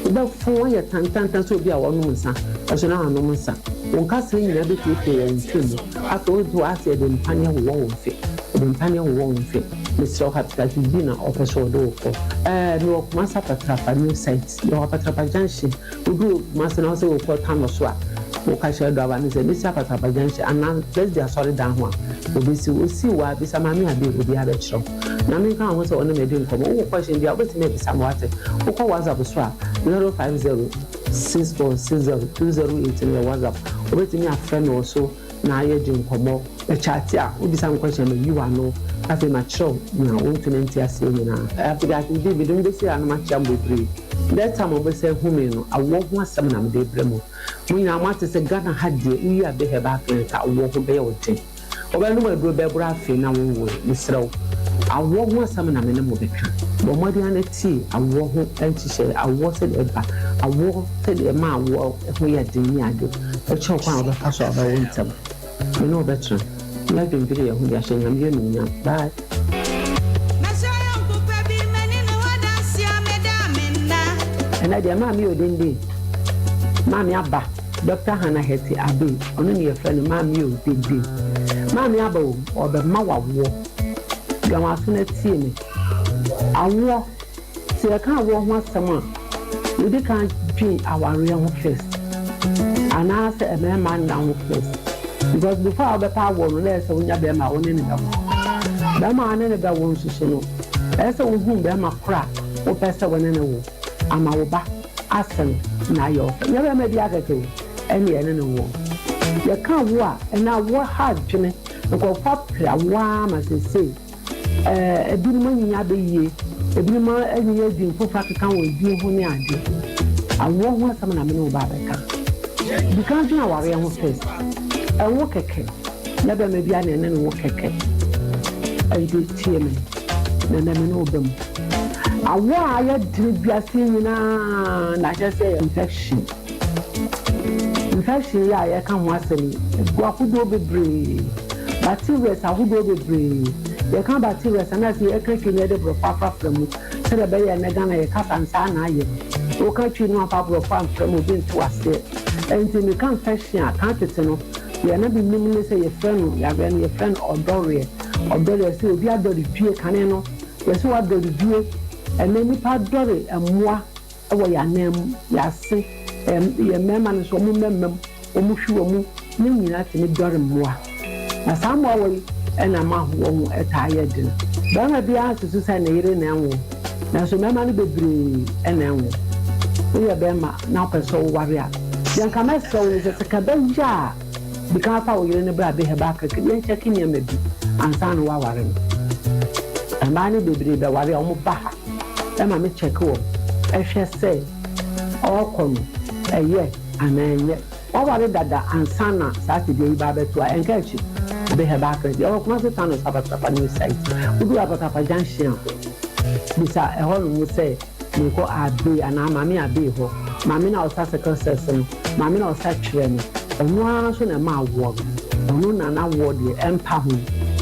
Wobɛfɔn ayɛ tantantan sɛ obi a ɔnom nsa, nso na wannom nsa. Wo nkasɛɛ nyinaa bɛpuepue wɔ wo mfe mu. Afei wote hɔ ara sɛ yɛde mpaneɛ wowɔ wo mfe. Yɛde mpaneɛ wowɔ wo mfe. Mesrɛ wo, hepatitis B na ɔpɛ sɛ ɔde wo kɔ. Ɛɛ, mewɔ Kumasi Apatrapa new site. Yɛwɔ Apatrapa junction. Woduu Kumasi na wosɛ wokɔ Tano so a, woka kyerɛ driver no sɛ mesi Apatrapa junction anaa Presby asɔredan ho a, obesi wo. Osii wo a, bisa Maame Abbey, obiara bɛkyerɛ wo. Na menka wo ho sɛ ɔne me adi nkɔmmɔ. Wowɔ question bi a, wobɛtumi abisa me, woate? Wokɔ WhatsApp so a, 050 6460 208 no yɛ WhatsApp. Wobɛtumi afrɛ me wɔ so. na yɛdzi nkɔmbɔ, yɛkyatse a, wobisa me question a meyi w'ano, na afei makyerɛ wo nea wonntum nntse aseɛ nyina. Afei de asɛmdi mede mo besi ha na makyea mo bebree. Next time a mobɛsan ahu me no, awoɔ ho asɛm na mede rebrɛ mo. Mo nyinaa moate sɛ Ghana ha deɛ woyi Abe Herbal Clinic a, awoɔ ho bɛyɛ wo den. Wobɛnom aduro bɛboro afe na wonwoe. Mesrɛ wo, awoɔ ho asɛm na me ne mo bɛka. Bɔ mmɔden ara na tie awoɔ ho nhyehyɛeɛ, awoɔ sɛdeɛ ɛba, awoɔ sɛdeɛ ɛma awoɔ ho yɛ den ne ade. Ɛkyerɛ wo kwan a wobɛfa so a wobɛwo ntɛm. Me ne wo bɛtena na yɛadwendwene yɛn ho de ahyɛ Nyame anuonyam. Bye. Ɛnɛ deɛ maame yɛ odenden. Maame aba Doctor Hannah Hetty Abbey ɔno ne yɛfrɛ no maame yɛ odenden. Maame aba o ɔbɛma wo awoɔ. Dwa w'aso na tie me. Awoɔ Sɛ yɛka awoɔ ho asɛm a, yɛdi kan dwen awareɛ ho first anaasɛ mmarima nna ho first because before a wobɛpɛ awoɔ no na ɛyɛ sɛ wonya bɛrima a wo ne no bɛwo. Bɛrima a wo ne no bɛwo nso so no, ɛyɛ sɛ wohu bɛrima koro a wopɛ sɛ wo ne no wo ama wo ba asɛm na ayɛ wo fɛ. Nyɛ bɛrima biara kɛkɛ o, ɛne yɛne no woɔ. Yɛka awoɔ a, ɛnɛ awoɔ ha adwene, nkurɔfoɔ apere awoɔ ara ma seesei. Ebinom anyin abɛyie, ebinom anyin adwin foforɔ akeka wɔn adwin ho ne adeɛ. Awoɔ ho asɛm na me ne wo ba abɛka. Di kan dwene awareɛ ho first. Ɛnwo kɛkɛ. Nyɛ bɛrima biara na ɛne no wo kɛkɛ. Ɛnti tie me na ɛnɛ me ne wo ba mu. Awoɔ a ayɛ dene wiase nyinaa na akyerɛ sɛ ɛyɛ infection. Infection yi a yɛreka ho asɛm yi, egu ahodoɔ bebree, bacterias ahodoɔ bebree. Yɛka bacterias a na ayɛ sɛ yɛreka Twi na yɛde Borɔfo afrafra mu sɛdeɛ ɛbɛyɛ a ɛnnɛ Ghana yɛ kasa nsaa na ayɛ. Woka Twi na woamfa Borɔfo amfra mu a obi nte wo aseɛ. Ɛnti meka infection a, kan tete no, deɛ na menim ne sɛ yɛfrɛ no yareɛ no yɛfrɛ no ɔdɔreɛ. Ɔdɔreɛ, sɛ obi adɔre due, kane no yɛse wadɔre due, ɛnnɛ nnipa dɔre mmoa. wɔ yɛn ananmu, yɛn ase, yɛn mmarima no nso wɔn mmarima mu, wɔn hwiwa mu, ne nyinaa tumi dɔre mmoa. Na saa mmoawa yi na ɛma ahoɔ ho taa yɛ den. Barima biara nsusu sɛ ne yere na ɛnwo, nanso mmarima no bebree na ɛnwo. Woyɛ barima na wopɛ sɛ woware a, deɛ nka mɛsrɛ wo ne sɛ, sɛ ka ɛbɛyɛ a, di kan fa wo yere no bra Beheba kɛkɛ, yɛnkyɛke nneɛma bi ansa na woaware no. Mmaa no bebree bɛware a, wɔba ha. ma me check wɔn hwɛ sɛ ɔɔkɔ no ɛyɛ anaa ɛnyɛ. Waware dada ansa na saa tebea yi ba abɛto a, ɛnka akyi. Obe Herbal Clinic, yɛwɔ Kumasi Thanos Apatrapa new site. Woduru Apatrapa junction a, bisa ɛhɔnom sɛ merekɔ Abbey anaa Maame Abbey hɔ. Maame no a ɔsa sickle cells no, maame no a ɔsa twerɛ no, ɔno ara nso na ɛma awoɔ no. Ɔno na n'awoɔ deɛ ɛmpa ho.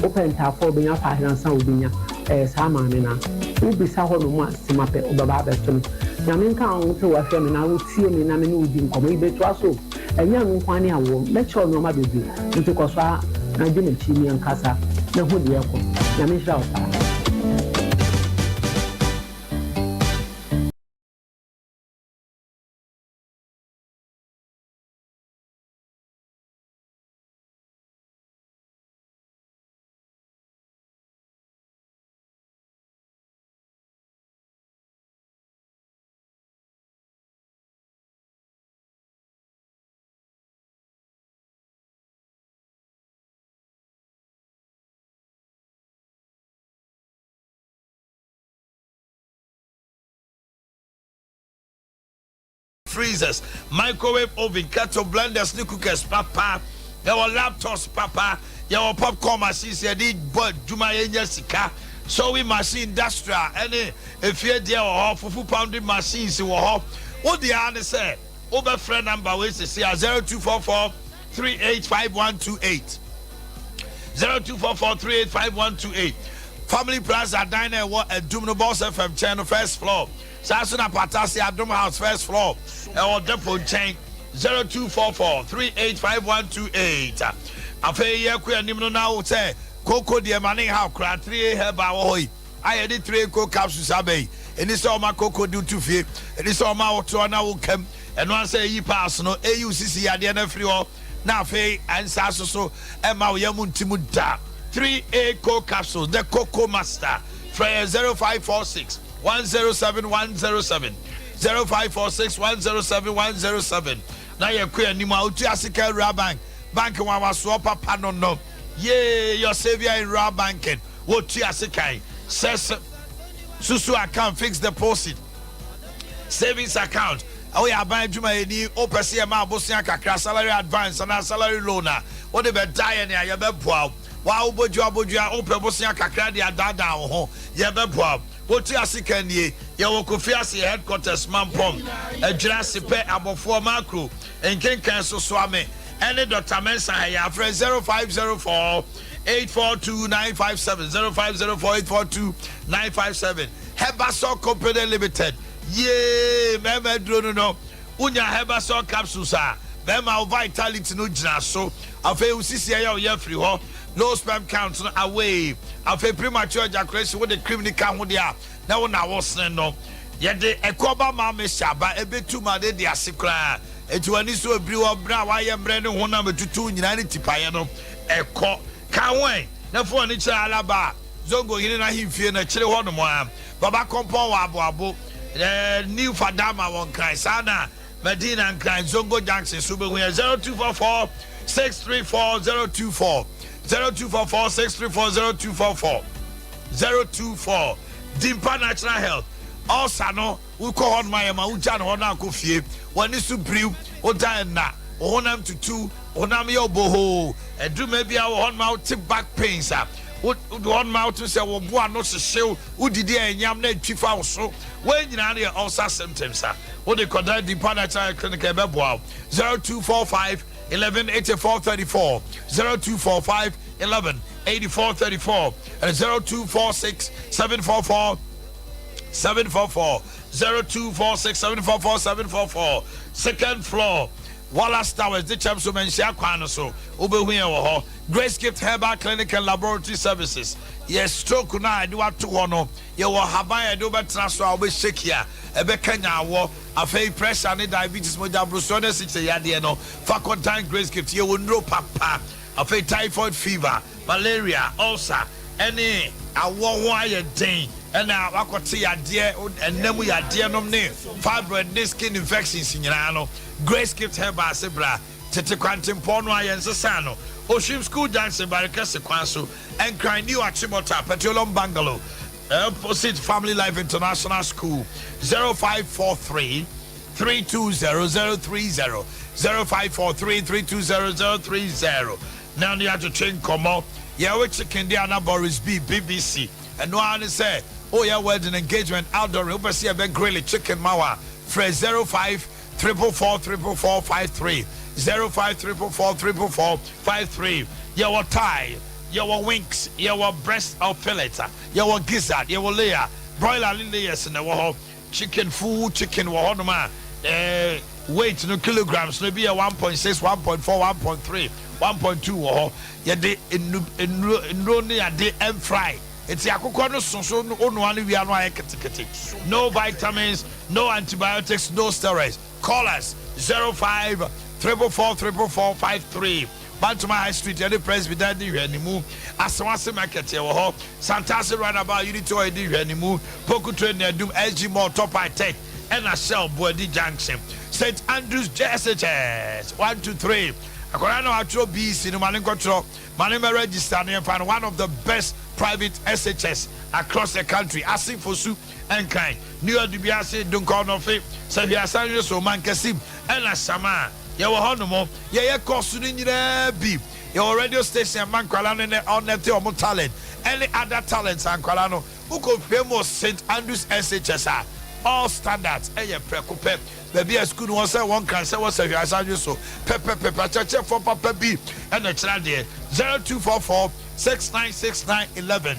Wopɛ ntaafoɔ a wobɛnya, wopɛ aheransa a wobɛnya, ɛyɛ saa maame no ara. Wobisa hɔnom a, sima pɛ wobɛba abɛto no. Nyame nka wo ho sɛ wahwɛ me na wotie me na me ne wo di nkɔmmɔ yi bɛtoa so o. Ɛnyɛ ɛno nko ara ne awoɔ, mɛkyerɛ wo nnoɔma bebree nti kɔ so ara na di m'akyi ne yɛnkasa na hu deɛ ɛrekɔ. Nyame nhyira wo paa. Freezers, microwave oven, kettle, blenders ne cookers papa. Yɛwɔ laptops papa. Yɛwɔ popcorn machines yɛde bɔ adwuma yɛnya sika. Sewing machine industrial ɛne efie deɛ wɔ hɔ. Fufu pounding machines wɔ hɔ. Wo deɛ ara ne sɛ wobɛfrɛ number wei sisi a 0244 385128 0244 385128 Family Plaza dan na ɛwɔ Adum no Boss FM kyɛn no first floor. Saa nso na Patase Adom House first floor ɛwɔ depot nkyɛn 0244 385128. Afei yɛkɔ anim no na wo sɛ koko deɛ ma ne nhaw koraa 3A herbal wɔ hɔ yi a yɛde 3A co capsules aba yi ɛni sɛ ɔma koko de wotu fie ɛni sɛ ɔma wotoɔ na wokam ɛno ansɛ ɛyi paas no ɛyi wo sisi yadeɛ no afiri hɔ na afei ɛnsa so so ɛma wo yam ntim da. 3A co capsules the coco master frɛ yɛn 0546 107 107 0546 107 107 na yɛkɔ anim a wotua sika awura bank bank nwanwasoɔ papa no no yee your savior in rural banking wotua sekan sɛ susu account fixed deposit savings account woyɛ aban adwumayɛni wopɛ sɛ yɛma abosea kakra salary advance anaa salary loan a wode bɛda yɛ nea yɛbɛboa wo Waa wobodua bodua wopɛ bosea kakra de adaadaa wo ho yɛbɛboa wo wote ase ka nie yɛwɔ kofi ase yɛ headquarters mampɔm adwira ase pɛ abɔfoɔ makro nkenkan so soame ɛne Doctor Mensah ha yɛ afrɛ 0504 842 957 0504 842 957 Herbasol Company Limited yee mɛɛma aduro no no Wonya Herbasol capsules a, bɛma wo vitality no gyina so. Afei wo sisi ɛyɛ wo ya firi hɔ. Low sperm count no away. Afei premature ejaculation wode cream no ka ho deɛ a, na wo na wosene no. Yɛde ɛkɔba ma mixture aba, ɛbɛtu ma no adi ase koraa. Enti w'ani so abiri wɔ berɛ a woayɛ mmerɛ ne honam atutu nyinaa ne tipaeɛ no ɛkɔ. Ka ho ɛ na fa w'ani kyerɛ Alaba Zongo hene no ahemfie no akyire hɔnom ara. Baba Kɔmpɔn wɔ Aboabo, New Fadama wɔ Nkran, saa na Madina Nkran Zongo Junction so wobɛhu yɛ 0244 634 024 0244 634 0244 024 Dimpa Natural Health Ulcer no wokɔ hɔ nom ayɛ ma wogya no hɔ no akɔ fie w'ani so biriw woda ɛna wo honam tutu honam yɛ obohoo aduruma bi a wɔ hɔ nom a wote back pains a Wo de hɔ nom a wote sɛ wo bo ano hyehyew, wodidi a ɛnyam na etwi fa wo so. Wei nyinaa no yɛ ulcer symptoms a wode kɔda Deeper Natural Health Clinic a ɛbɛboa wo. 0245 11 84 34, 0245 11 84 34, and 0246 744 744, 0246 744 744, second floor. Wallace Towers de kyɛm so manhyia kwan no so wobɛhu yɛn wɔ hɔ. Grace Gift Herbal Clinic and Laboratory Services yɛ stroke no a yɛde wo ato hɔ no, yɛwɔ haban a yɛde wo bɛtena so a wobɛshake a ɛbɛkanyan awɔ. Afei pressure ne diabetes, mogya mborosoɔ ne asikyire yadeɛ no, fa kɔdan Grace Gift. Yɛwɔ nnuro papa. Afei typhoid fever, malaria, ulcer ne awɔ ho ayɛ den na wakɔte yadeɛ, ɛnna mu yadeɛ nom ne fibroid ne skin infections nyinaa no, Grace Gift Herbal se bra. Tete kwantempɔn no a yɛnsesaa no, Oshim School Junction, Barekɛse kwan so, Nkran, New Achimota, Petroleum Bungalow. Opposite Family Life International School, 0543 320030, 0543 320030. Na ne atwetwe nkɔmmɔ. Yɛwe chicken de ana Boris B, BBC. Ɛno ara ne sɛ woyɛ wedding, engagement, outdoor, wopɛ sɛ yɛbɛ grill chicken ma wo a, frɛ 05 444 444 53, 05 444 444 53. Yɛwɔ thigh, yɛwɔ wings, yɛwɔ breast or fillet, yɛwɔ gizzard, yɛwɔ layer, broiler ne layers na ɛwɔ hɔ. Chicken, full chicken wɔ hɔnom a weight no, kilograms no bi yɛ 1.6, 1.4, 1.3, 1.2 wɔ hɔ. Yɛde nnuro nnuro ne ade ɛmfry eti akokɔ no soso no, onoa no wia no ayɛ ketekete. No vitamins, no antibiotics, no steroids. Call us, 05 444 444 53. Bantama High Street, yɛde Presby dan di hwɛ ne mu. Asawase Market yɛ wɔ hɔ. Santase Roundabout, Unity Oil di hwɛ ne mu. Poku Trade na Adum, SG Mall, Top High Tech, ɛna Shell Buadi Junction. St Andrews JSHS 1 2 3, akwadaa na watwerɛ BECE no, ma ne nkɔtwerɛ, ma ne mɛ register ne yɛmfa no. One of the best private SHS across the country. Asefosu, Ɛnkan New York, Dubiase, Dunkɔnɔfe, Sɛhwiasan so, Mankasim, ɛna Sama yɛwɔ hɔ nom. Yɛyɛ course no nyinaa bi. Yɛwɔ radio station ma nkwala no ne ɔnɛte ɔmo talent ɛne other talents a nkwala no wokɔ pie mu wɔ St Andrews SHS a, all standards ɛyɛ prɛko pɛ. Baabi a sukuu no wɔ sɛ wɔn kan sɛ wɔsɛ hwɛ so pɛpɛpɛpɛ, akyerɛkyerɛfoɔ papa bi ɛna kyerɛ adeɛ. 0244 6969 11,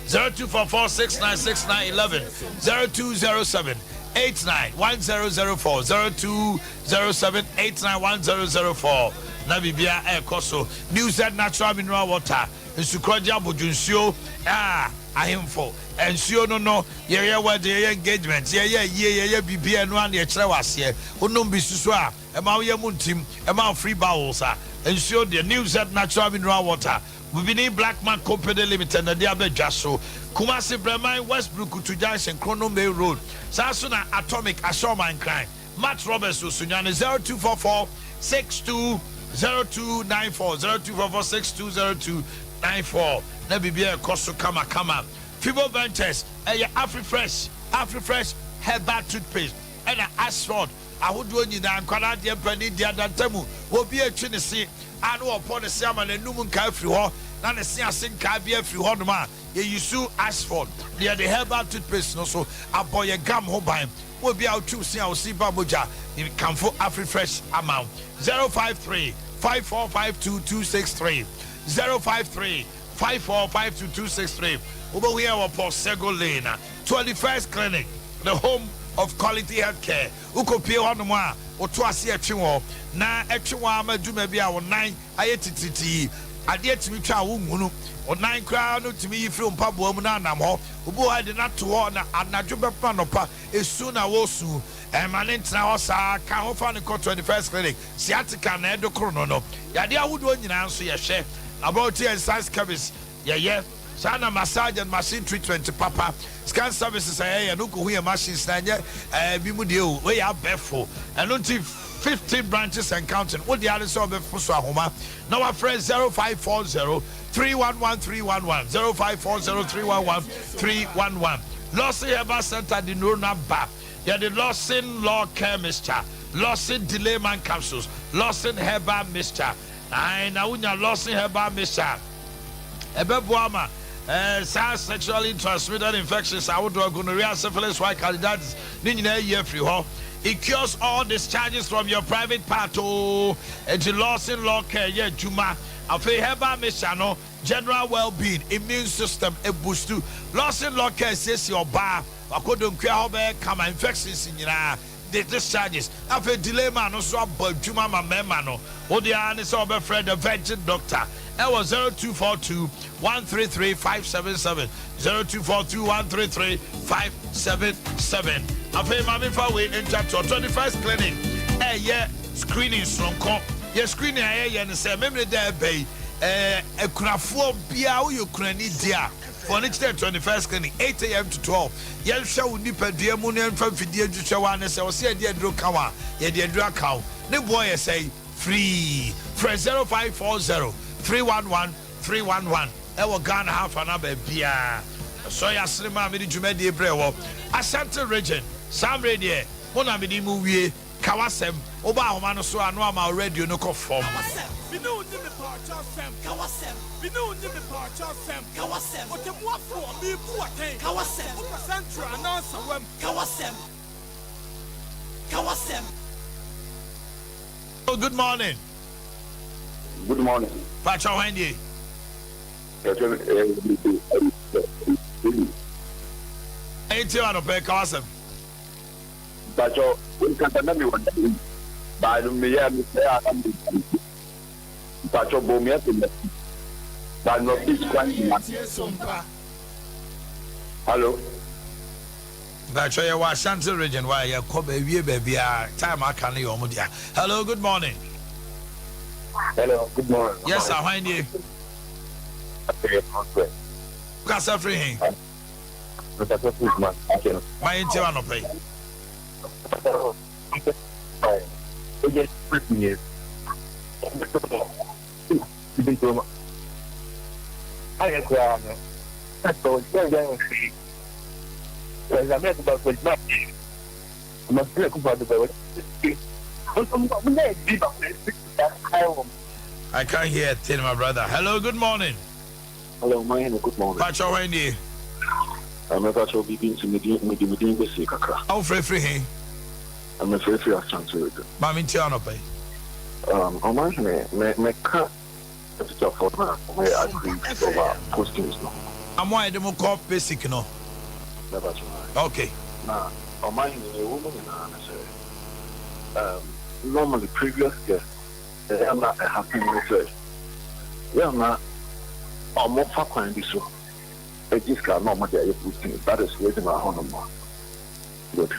0244 6969 11, 0207 891004, 0207 891004. Na biribia ɛrekɔ so. New Z Natural Mineral Water, nsukorɔgye abodwo nsuo a ahemfo nsuo no yɛyɛ wedding, yɛyɛ engagement, yɛyɛ yie, yɛyɛ biribi, ɛno a na yɛkyerɛ wɔ aseɛ. Wonom bi susu a, ɛma woyɛ mu ntim, ɛma wo free bowels a nsuo deɛ. New Z Natural Mineral Water, Bibini Blackman Company Limited na de abɛdwa so. Kumasi, Breman, Westbrook Kutu Junction, Krono Main Road. Saa so na Atomic Asɔman Kran, Matt Roberts Osunyane, 0244 620294, 0244 620294. Na biribi a ɛkɔ so kamakama. Fibo Ventures, ɛyɛ Afrifresh, Afrifresh herbal toothpaste, ɛna Ashford ahodoɔ nyinaa, nkwadaa deɛ, mpanin deɛ, adantamu obi atwi ne se a na wɔpɔ ne se ama n'anum nkaa firi hɔ na ne se ase nkaa bi afiri hɔ nom a, yɛyi su Ashford na yɛde herbal toothpaste no so abɔ yɛ gum ho ban. Wo obi a wotwiw se a wosi ba mogya, kamfo Afrifresh ama wo. 053 5452 263, 053 5452 263. Wobɛhu yɛ wɔ Paul Sego Lane, 21st Clinic, the home of quality healthcare. Wokɔpie hɔnom a, woto ase ɛtwe wɔ na ɛtwe wɔ ama dwuma bi a wo nan ayɛ titiritii, adeɛ tumi twa a wonhunu wo nan koraa no, tumi yi firi wo mpaboa mu na anam hɔ. Obi wɔ hɔ de no ato hɔ na anadwo bɛpem anɔpa esu na wɔsu. Ɛma ne ntena hɔ saa, ka ho fa ne kɔ 21st Clinic. Sciatica na ɛdo koro no, yadeɛ ahodoɔ nyinaa nso yɛhwɛ. Laboratory and science chemist yɛyɛ saa, na massage and machine treatment papa, scan services a yɛyɛ no, kò hu yɛ machines na ɛnyɛ bi mu deɛ o, wɔyɛ abɛɛfo. Ɛno nti 15 branches and counting. Wo deɛ ade sɛ ɔbɛfo so ahoma na wafrɛ 0540 311 311, 0540 311 311. Lawson Herbal Center de nuro no aba. Yɛde Lawson Law Care Mixture, Lawson Delayman Capsules, Lawson Herbal Mixture. Ayi na wonya Lawson Herbal Mixture, ɛbɛboa ma saa sexually transmitted infections ahodoɔ, gonorrhea, syphilis, white candidiasis ne nyinaa yi afiri hɔ. It cures all discharges from your private part o. Eti Lawson Law Care yɛ adwuma. Afei herbal mixture no, general well-being, immune system eboost. Lawson Law Care siesie ɔbaa wakodonkua hɔ bɛyɛ kama, infections nyinaa, the discharges. Afei delay man no nso abɔ adwuma ma mmarima no. Wode ara ne sɛ wɔbɛfrɛ the Virgin Doctor ɛwɔ 0242 133 577, 0242 133 577. Afei maame fa wei ntwa toɔ. 21st Clinic ɛyɛ screening soronko. Yɛ screening a yɛyɛ no sɛ memene dɛ ɛbɛ yi, akunafoɔ biara, woyɛ kunani di a, fɔ ne kyerɛ 21st Clinic, 8 a.m. to 12. Yɛnhwɛ wo nipadua mu ne yɛmfa mfidie nhwehwɛ wo ane sɛ wɔsɛ yɛde aduro ka wo a, yɛde aduro aka wo. Ne boɔ yɛ sɛ free. Frɛ 0540 311 311 ɛwɔ Ghana ha, fa no baabiaa. Ɛsɔ yɛ asene maa mede dwumadie brɛɛ wɔ Ashanti Region. Saa mmerɛ yi deɛ, mo na mede mo wie. Ka w'asɛm. Woba ahoma no so a, na wama wo radio no kɔ fam. Ka w'asɛm. Me ne wo nni mepaakyɛw asɛm. Ka w'asɛm. Me ne wo nni mepaakyɛw asɛm. Ka w'asɛm. Ɔtɛmmuafoɔ, merebu wo atɛn. Ka w'asɛm. Wopɛ Central anaa Nsawam. Ka w'asɛm. Ka w'asɛm. Oh, good morning. Good morning. Pakyɛw hwan nie? Pakyɛw eh, Ɛyɛ tie anɔpɛ ka w'asɛm. Pakyɛw nkasa na mi wɔ da yi. Baa no meyɛ me sɛ ana me Pakyɛw bɔ mi ɛsɛ mɛ. Baa no beach kwan nyina. Hello. Mpakyɛw yɛwɔ Ashanti region wa yɛkɔ baawie baabiara time aka no yɛ ɔmo dea. Hello good morning. Hello good morning. Yes sir hwan nie? Kasa firi he? Ma yɛn tie anɔpa yi. Ayɛ koraa no, I can't hear a thing, my brother. Hello, good morning. Hello, my name good morning. Pacho Wendy. I'm a Pacho Bibi to Midi Besi Kakra. Oh, free free he. I'm a free free Ashanti. Mami Tiano pay. Oh, my me me ka teacherfoɔ no a wɔyɛ aggrieved over postings no ho. Amo a yɛde mo kɔ basic no. Mɛba so ae. Okay. Na ɔman hene nea ɛwɔ mu nyinaa ne sɛ, um, normally previous years no, ɛyɛ a na ɛhappen ne sɛ, yɛ a na wɔfa kwan bi so gye sika na wɔde ayɛ postings, that is regional hɔnom no. Good.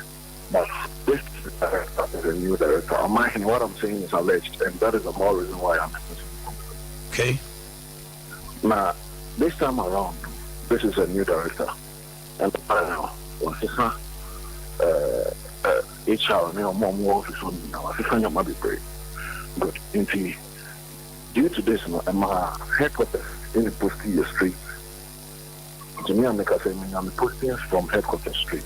But this director is a new director. Ɔman hene, what I'm saying is alleged and that is the more reason why I'm expressing the complaint. Okay. Na this time around no, this is a new director. Ɛna wasesa eh, eh, HR ne ɔmo a ɔmo wɔ office hɔ no nyinaa, wasesa nneɛma bebree. Good. Nti due to this no, ɛmaa headquarters ɛna posti yɛ straight. Nti me a meka sɛ menya me postings from headquarters straight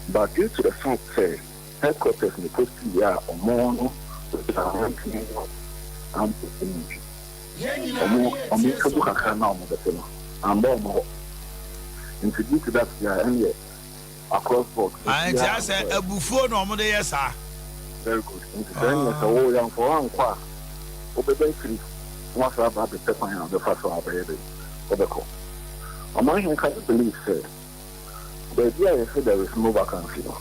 but due to the fact sɛ headquarters me posti yɛ a ɔmo no antumi amposti no nti ɔmo ɔmo nkabu kakra na ɔmo bɛte no amba ɔmo hɔ nti due to that deɛ a ɛneɛ across board Ah, nti obiara asɛ nkɔɛ. abufuo na ɔmo de yɛ saa. Very good nti sɛ ɛneɛ sɛ wo yɛmfa wo ankɔ a wobɛba afiri na wasan aba abɛpɛ kwan a wobɛfa so a wobɛyɛ dɛn wobɛkɔ. Ɔman hene can you believe sɛ baabi a yɛse there is no vacancy no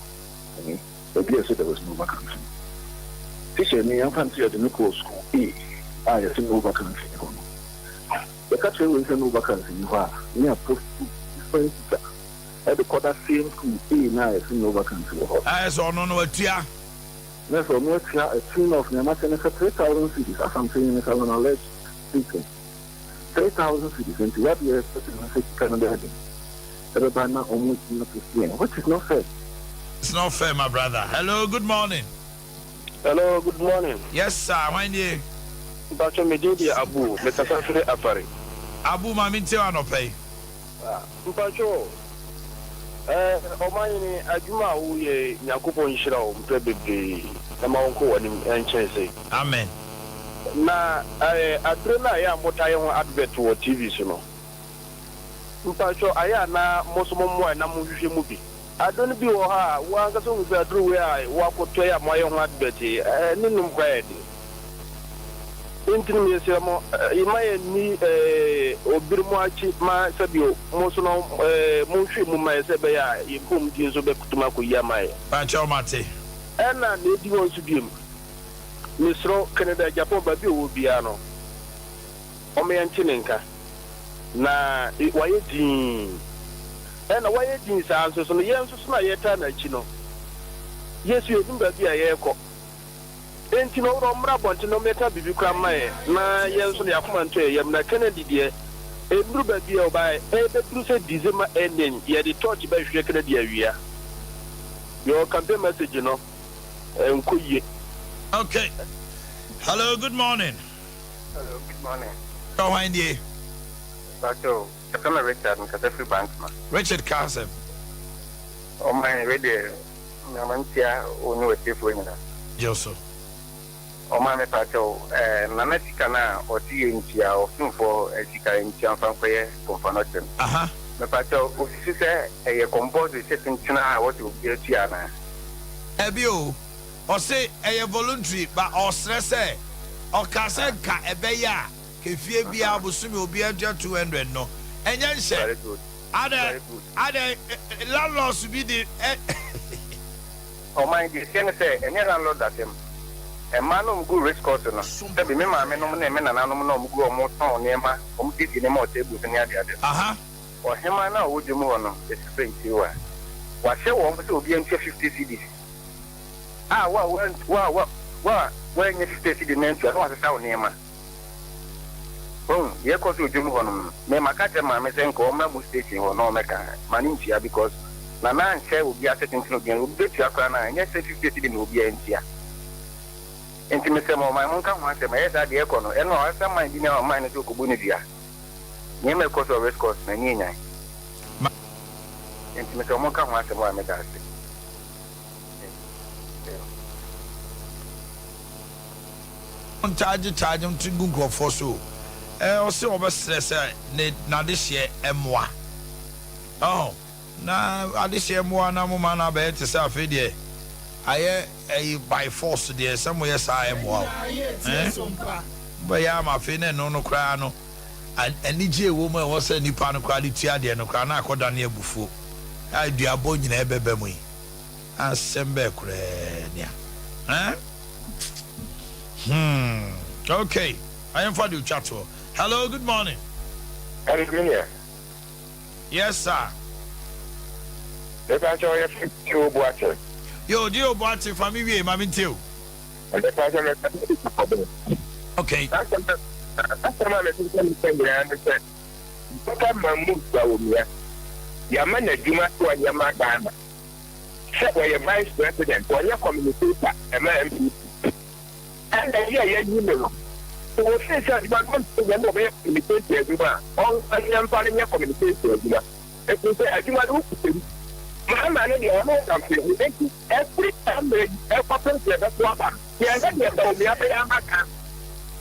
eh baabi a yɛse there is no vacancy no teacher ni yɛmfa no sɛ yɛde no kɔɔ school A a yɛse no vacancy ni hɔ no yɛka kyerɛ wei sɛ no vacancy ni hɔ a ne a post different teacher ɛde kɔ that same school A no a yɛse no vacancy wɔ hɔ no. Ayɛ sɛ ɔno no watua. Na sɛ ɔno atua a tune of nea makyɛ no sɛ 3000 cedis as I'm saying this as an alleged statement. 3000 cedis nti wadeɛ expect no sɛ sika no bɛyɛ den ɛbɛba na ɔmo atumi ato yɛn which is not fair. It's not fair my brother. Hello good morning. Hello good morning. Yes sir hwan nie. Mpatsɔ me din de Abu me kasa firi Afari. Abu ma me ntie wo anɔpa yi. Mpatsɔ eh ɔmanhene adwuma a wo yɛ yi Nyankopɔn nhyira wo mprɛ bebree na ma wo nkɔ w'anim nkyɛn sei. Amen. Na eh aduro no a ɛyɛ a motaa yɛ ho advert wɔ TV so no mpatsɔ ayɛ a na mo nso mo mmoa na mo nhwehwɛ mu bi. Aduro no bi wɔ hɔ a wo ankasa wohu sɛ aduro wei a woakɔtɔ yi a moayɛ ho advert yi eh ne nom koraa yɛ den. Nti no mesrɛ mo mma yɛnni obiri mo akyi ma sɛbio mo nso no monhwɛ mu mma yɛn sɛ ɛbɛyɛ a yɛn mpɔmudie nso bɛtumi akɔ yie ama yɛn. Pakyɛw mate. Ɛna nea edi hɔ nso biom, mesrɛ wo, Canada, Japan, baabi a ɔwɔ biara no, wɔma yɛnte ne nka. Na wayɛ dinn. Ɛna wayɛ dinn saa nso so no, yɛn nso so no a yɛtaa n'akyi no, yɛn nso yɛnnim baabi a yɛrekɔ. Enti no, ɔwura ɔmmra abɔnten na ɔmmɛka biribi koraa mma yɛn, na yɛn nso no, yɛn akoma ntɔ yɛn yam. Na Kennedy deɛ, ɛnnuru baabi a ɔbaeɛ, ɛrebɛduru sɛ December ending, yɛde torch bɛhwehwɛ Kennedy awia. Your campaign message no, ɛnkɔ yie. Okay. Hello, good morning. Hello, good morning. Hwan nie? Pacho. Yɛfrɛ me Richard, mekasa firi Bantama. Richard ka asɛm. Ɔman, wei deɛ Nyame ntia wo ne w'atiefoɔ nyinaa. Gye wo so. Ɔman mepa kyɛw, eh, Nana sika no a ɔse yɛ ntua, ɔsomfoɔ sika ntua mfa nkɔyɛ Komfo-Anokye no. Aha. Mepa kyɛw, wosusu sɛ ɛyɛ compulsory sɛ kyenkyena a wɔse obiara tua anaa? Dabi o, ɔse ɛyɛ voluntary but ɔsrɛ sɛ, ɔkaa sɛ nka ɛbɛyɛ a kefie biara bosome obiara ntua 200 no, ɛnyɛ nhyɛ. Very good. Adɛn, Very good. adɛn, landlords bi de ɛ. Ɔman, deɛ ɛteɛ ne sɛ, ɛnyɛ landlord asɛm. Mmaa no a wɔgu race course no, sɛbe me maame nom ne me nananom no a wɔgu hɔ, wɔtɔn nneɛma, wɔsiesie nneɛma wɔ table so ne adeade no. Ɔhemaa no a ɔwɔ dwam hɔ no, Esifre Ntiwa, wahyɛ wɔn sɛ obiara ntua 50 cedis. A wo a wo a wo a woannya 50 cedis no antua na wasesa wo nneɛma. Wahu deɛ ɛkɔ so wɔ dwom hɔ nom no. Me maka kyerɛ maame sɛ nka ɔmmra mo station hɔ na ɔmmɛka ma no ntua because Nana anhyɛ obiara sɛ tenten obiara obi bɛtua koraa no a ɛnyɛ sɛ 50 cedi na obiara ntua. Nti mesrɛ mo ɔman monka ho asɛm ɛyɛ saa deɛ ɛkɔ no ɛno a ɔsesa man bi na ɔman no sɛ ɔkɔbu no dua. Nneɛma ɛkɔ so wɔ race course no ani enyan. Nti mesrɛ mo monka ho asɛm a meda ase. Ntaagye taagye nto gu nkurɔfoɔ so o. Ɛɛ ɔse ɔbɛsrɛ sɛ ne n'adehyeɛ mmoa. Ɔho na adehyeɛ mmoa na moma no abɛyɛ te sɛ afei deɛ ayɛ ɛyi by force deɛ sɛ moyɛ saa a ɛmmoa o. Ɛɛ mobɛyɛ ama afei na ɛno no koraa no anigye ɛwɔ mu a ɛwɔ sɛ nipa no koraa de tua deɛ no koraa na akɔdane abufuo a duabɔ nyinaa ɛbɛba mu yi. Asɛm bɛɛ koraa nia. Eh? Hmm. Okay. Ayɛmfa de otwa toɔ. Hello, good morning. Hello, Junior. Yes, sir. Mepa kyɛw yɛ fɛ Dio Boakye. Yo, Dio Boakye, fa me wie, ma me ntie o. Mepa kyɛw mepɛ sɛ mebisa wo. Okay. Asɛm a mepɛ sɛ meka nyinaa ne sɛ, Dɔkta Mahmood Bawumia, yɛama no adwuma sɛ ɔnyɛ ma Ghana. Sɛ ɔyɛ vice president, ɔnyɛ communicator ɛma NPP. Ɛna yi a yɛayi no no, sɛ wɔfii sɛ adwuma no ɔntumi nyɛ na ɔbɛyɛ communication adwuma a, ɔnyɛ mfa no nyɛ communication adwuma. Ɛfiri sɛ adwuma no wokuta mu. Mahama no deɛ ɔno ɔnam firi Enti ɛfiri saa mmerɛ yi ɛkɔpem sɛ yɛbɛto aba no, yɛnhwɛ deɛ Bawumia bɛyɛ ama Ghana.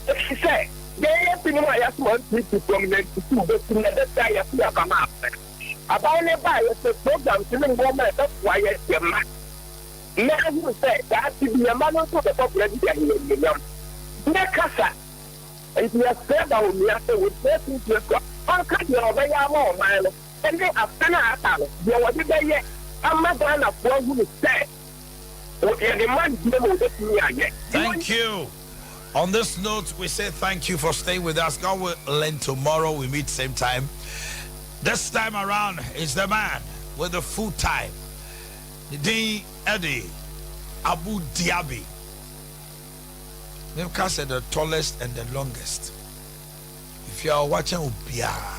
Ɛfiri sɛ yɛn yɛn binom a yɛasom NPP from 92 bɛsi nnɛ bɛsi a yɛto yɛn aba ma aban. Aban no baeɛ sɛ programs ne nnoɔma a ɛbɛboa yɛn yɛn mma na ahunu sɛ daakye bi yɛn mma no nso bɛbɔ bra bi de ayɛ yɛn animuonyam. Nyɛ kasa nti yɛsrɛ Bawumia sɛ wɔgyina simpie so a ɔnka deɛ ɔbɛyɛ ama ɔman no ne afe no a aka no deɛ wɔde bɛyɛ ama Ghanafoɔ ahunu sɛ yɛde ma no bio ma ɔbɛtumi ayɛ. Thank you. On this note, we say thank you for staying with us. God willing, tomorrow we meet same time. This time around is the man with the full time. Dean Eddie Abu Diaby. Memka said the tallest and the longest. If you are watching obiara,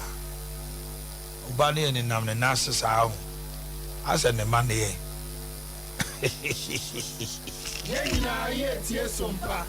ɔba ne yɛ nenam ne nan ase saa ho asɛ ne ma ne yɛ. Yɛn nyinaa yɛ tie sompa.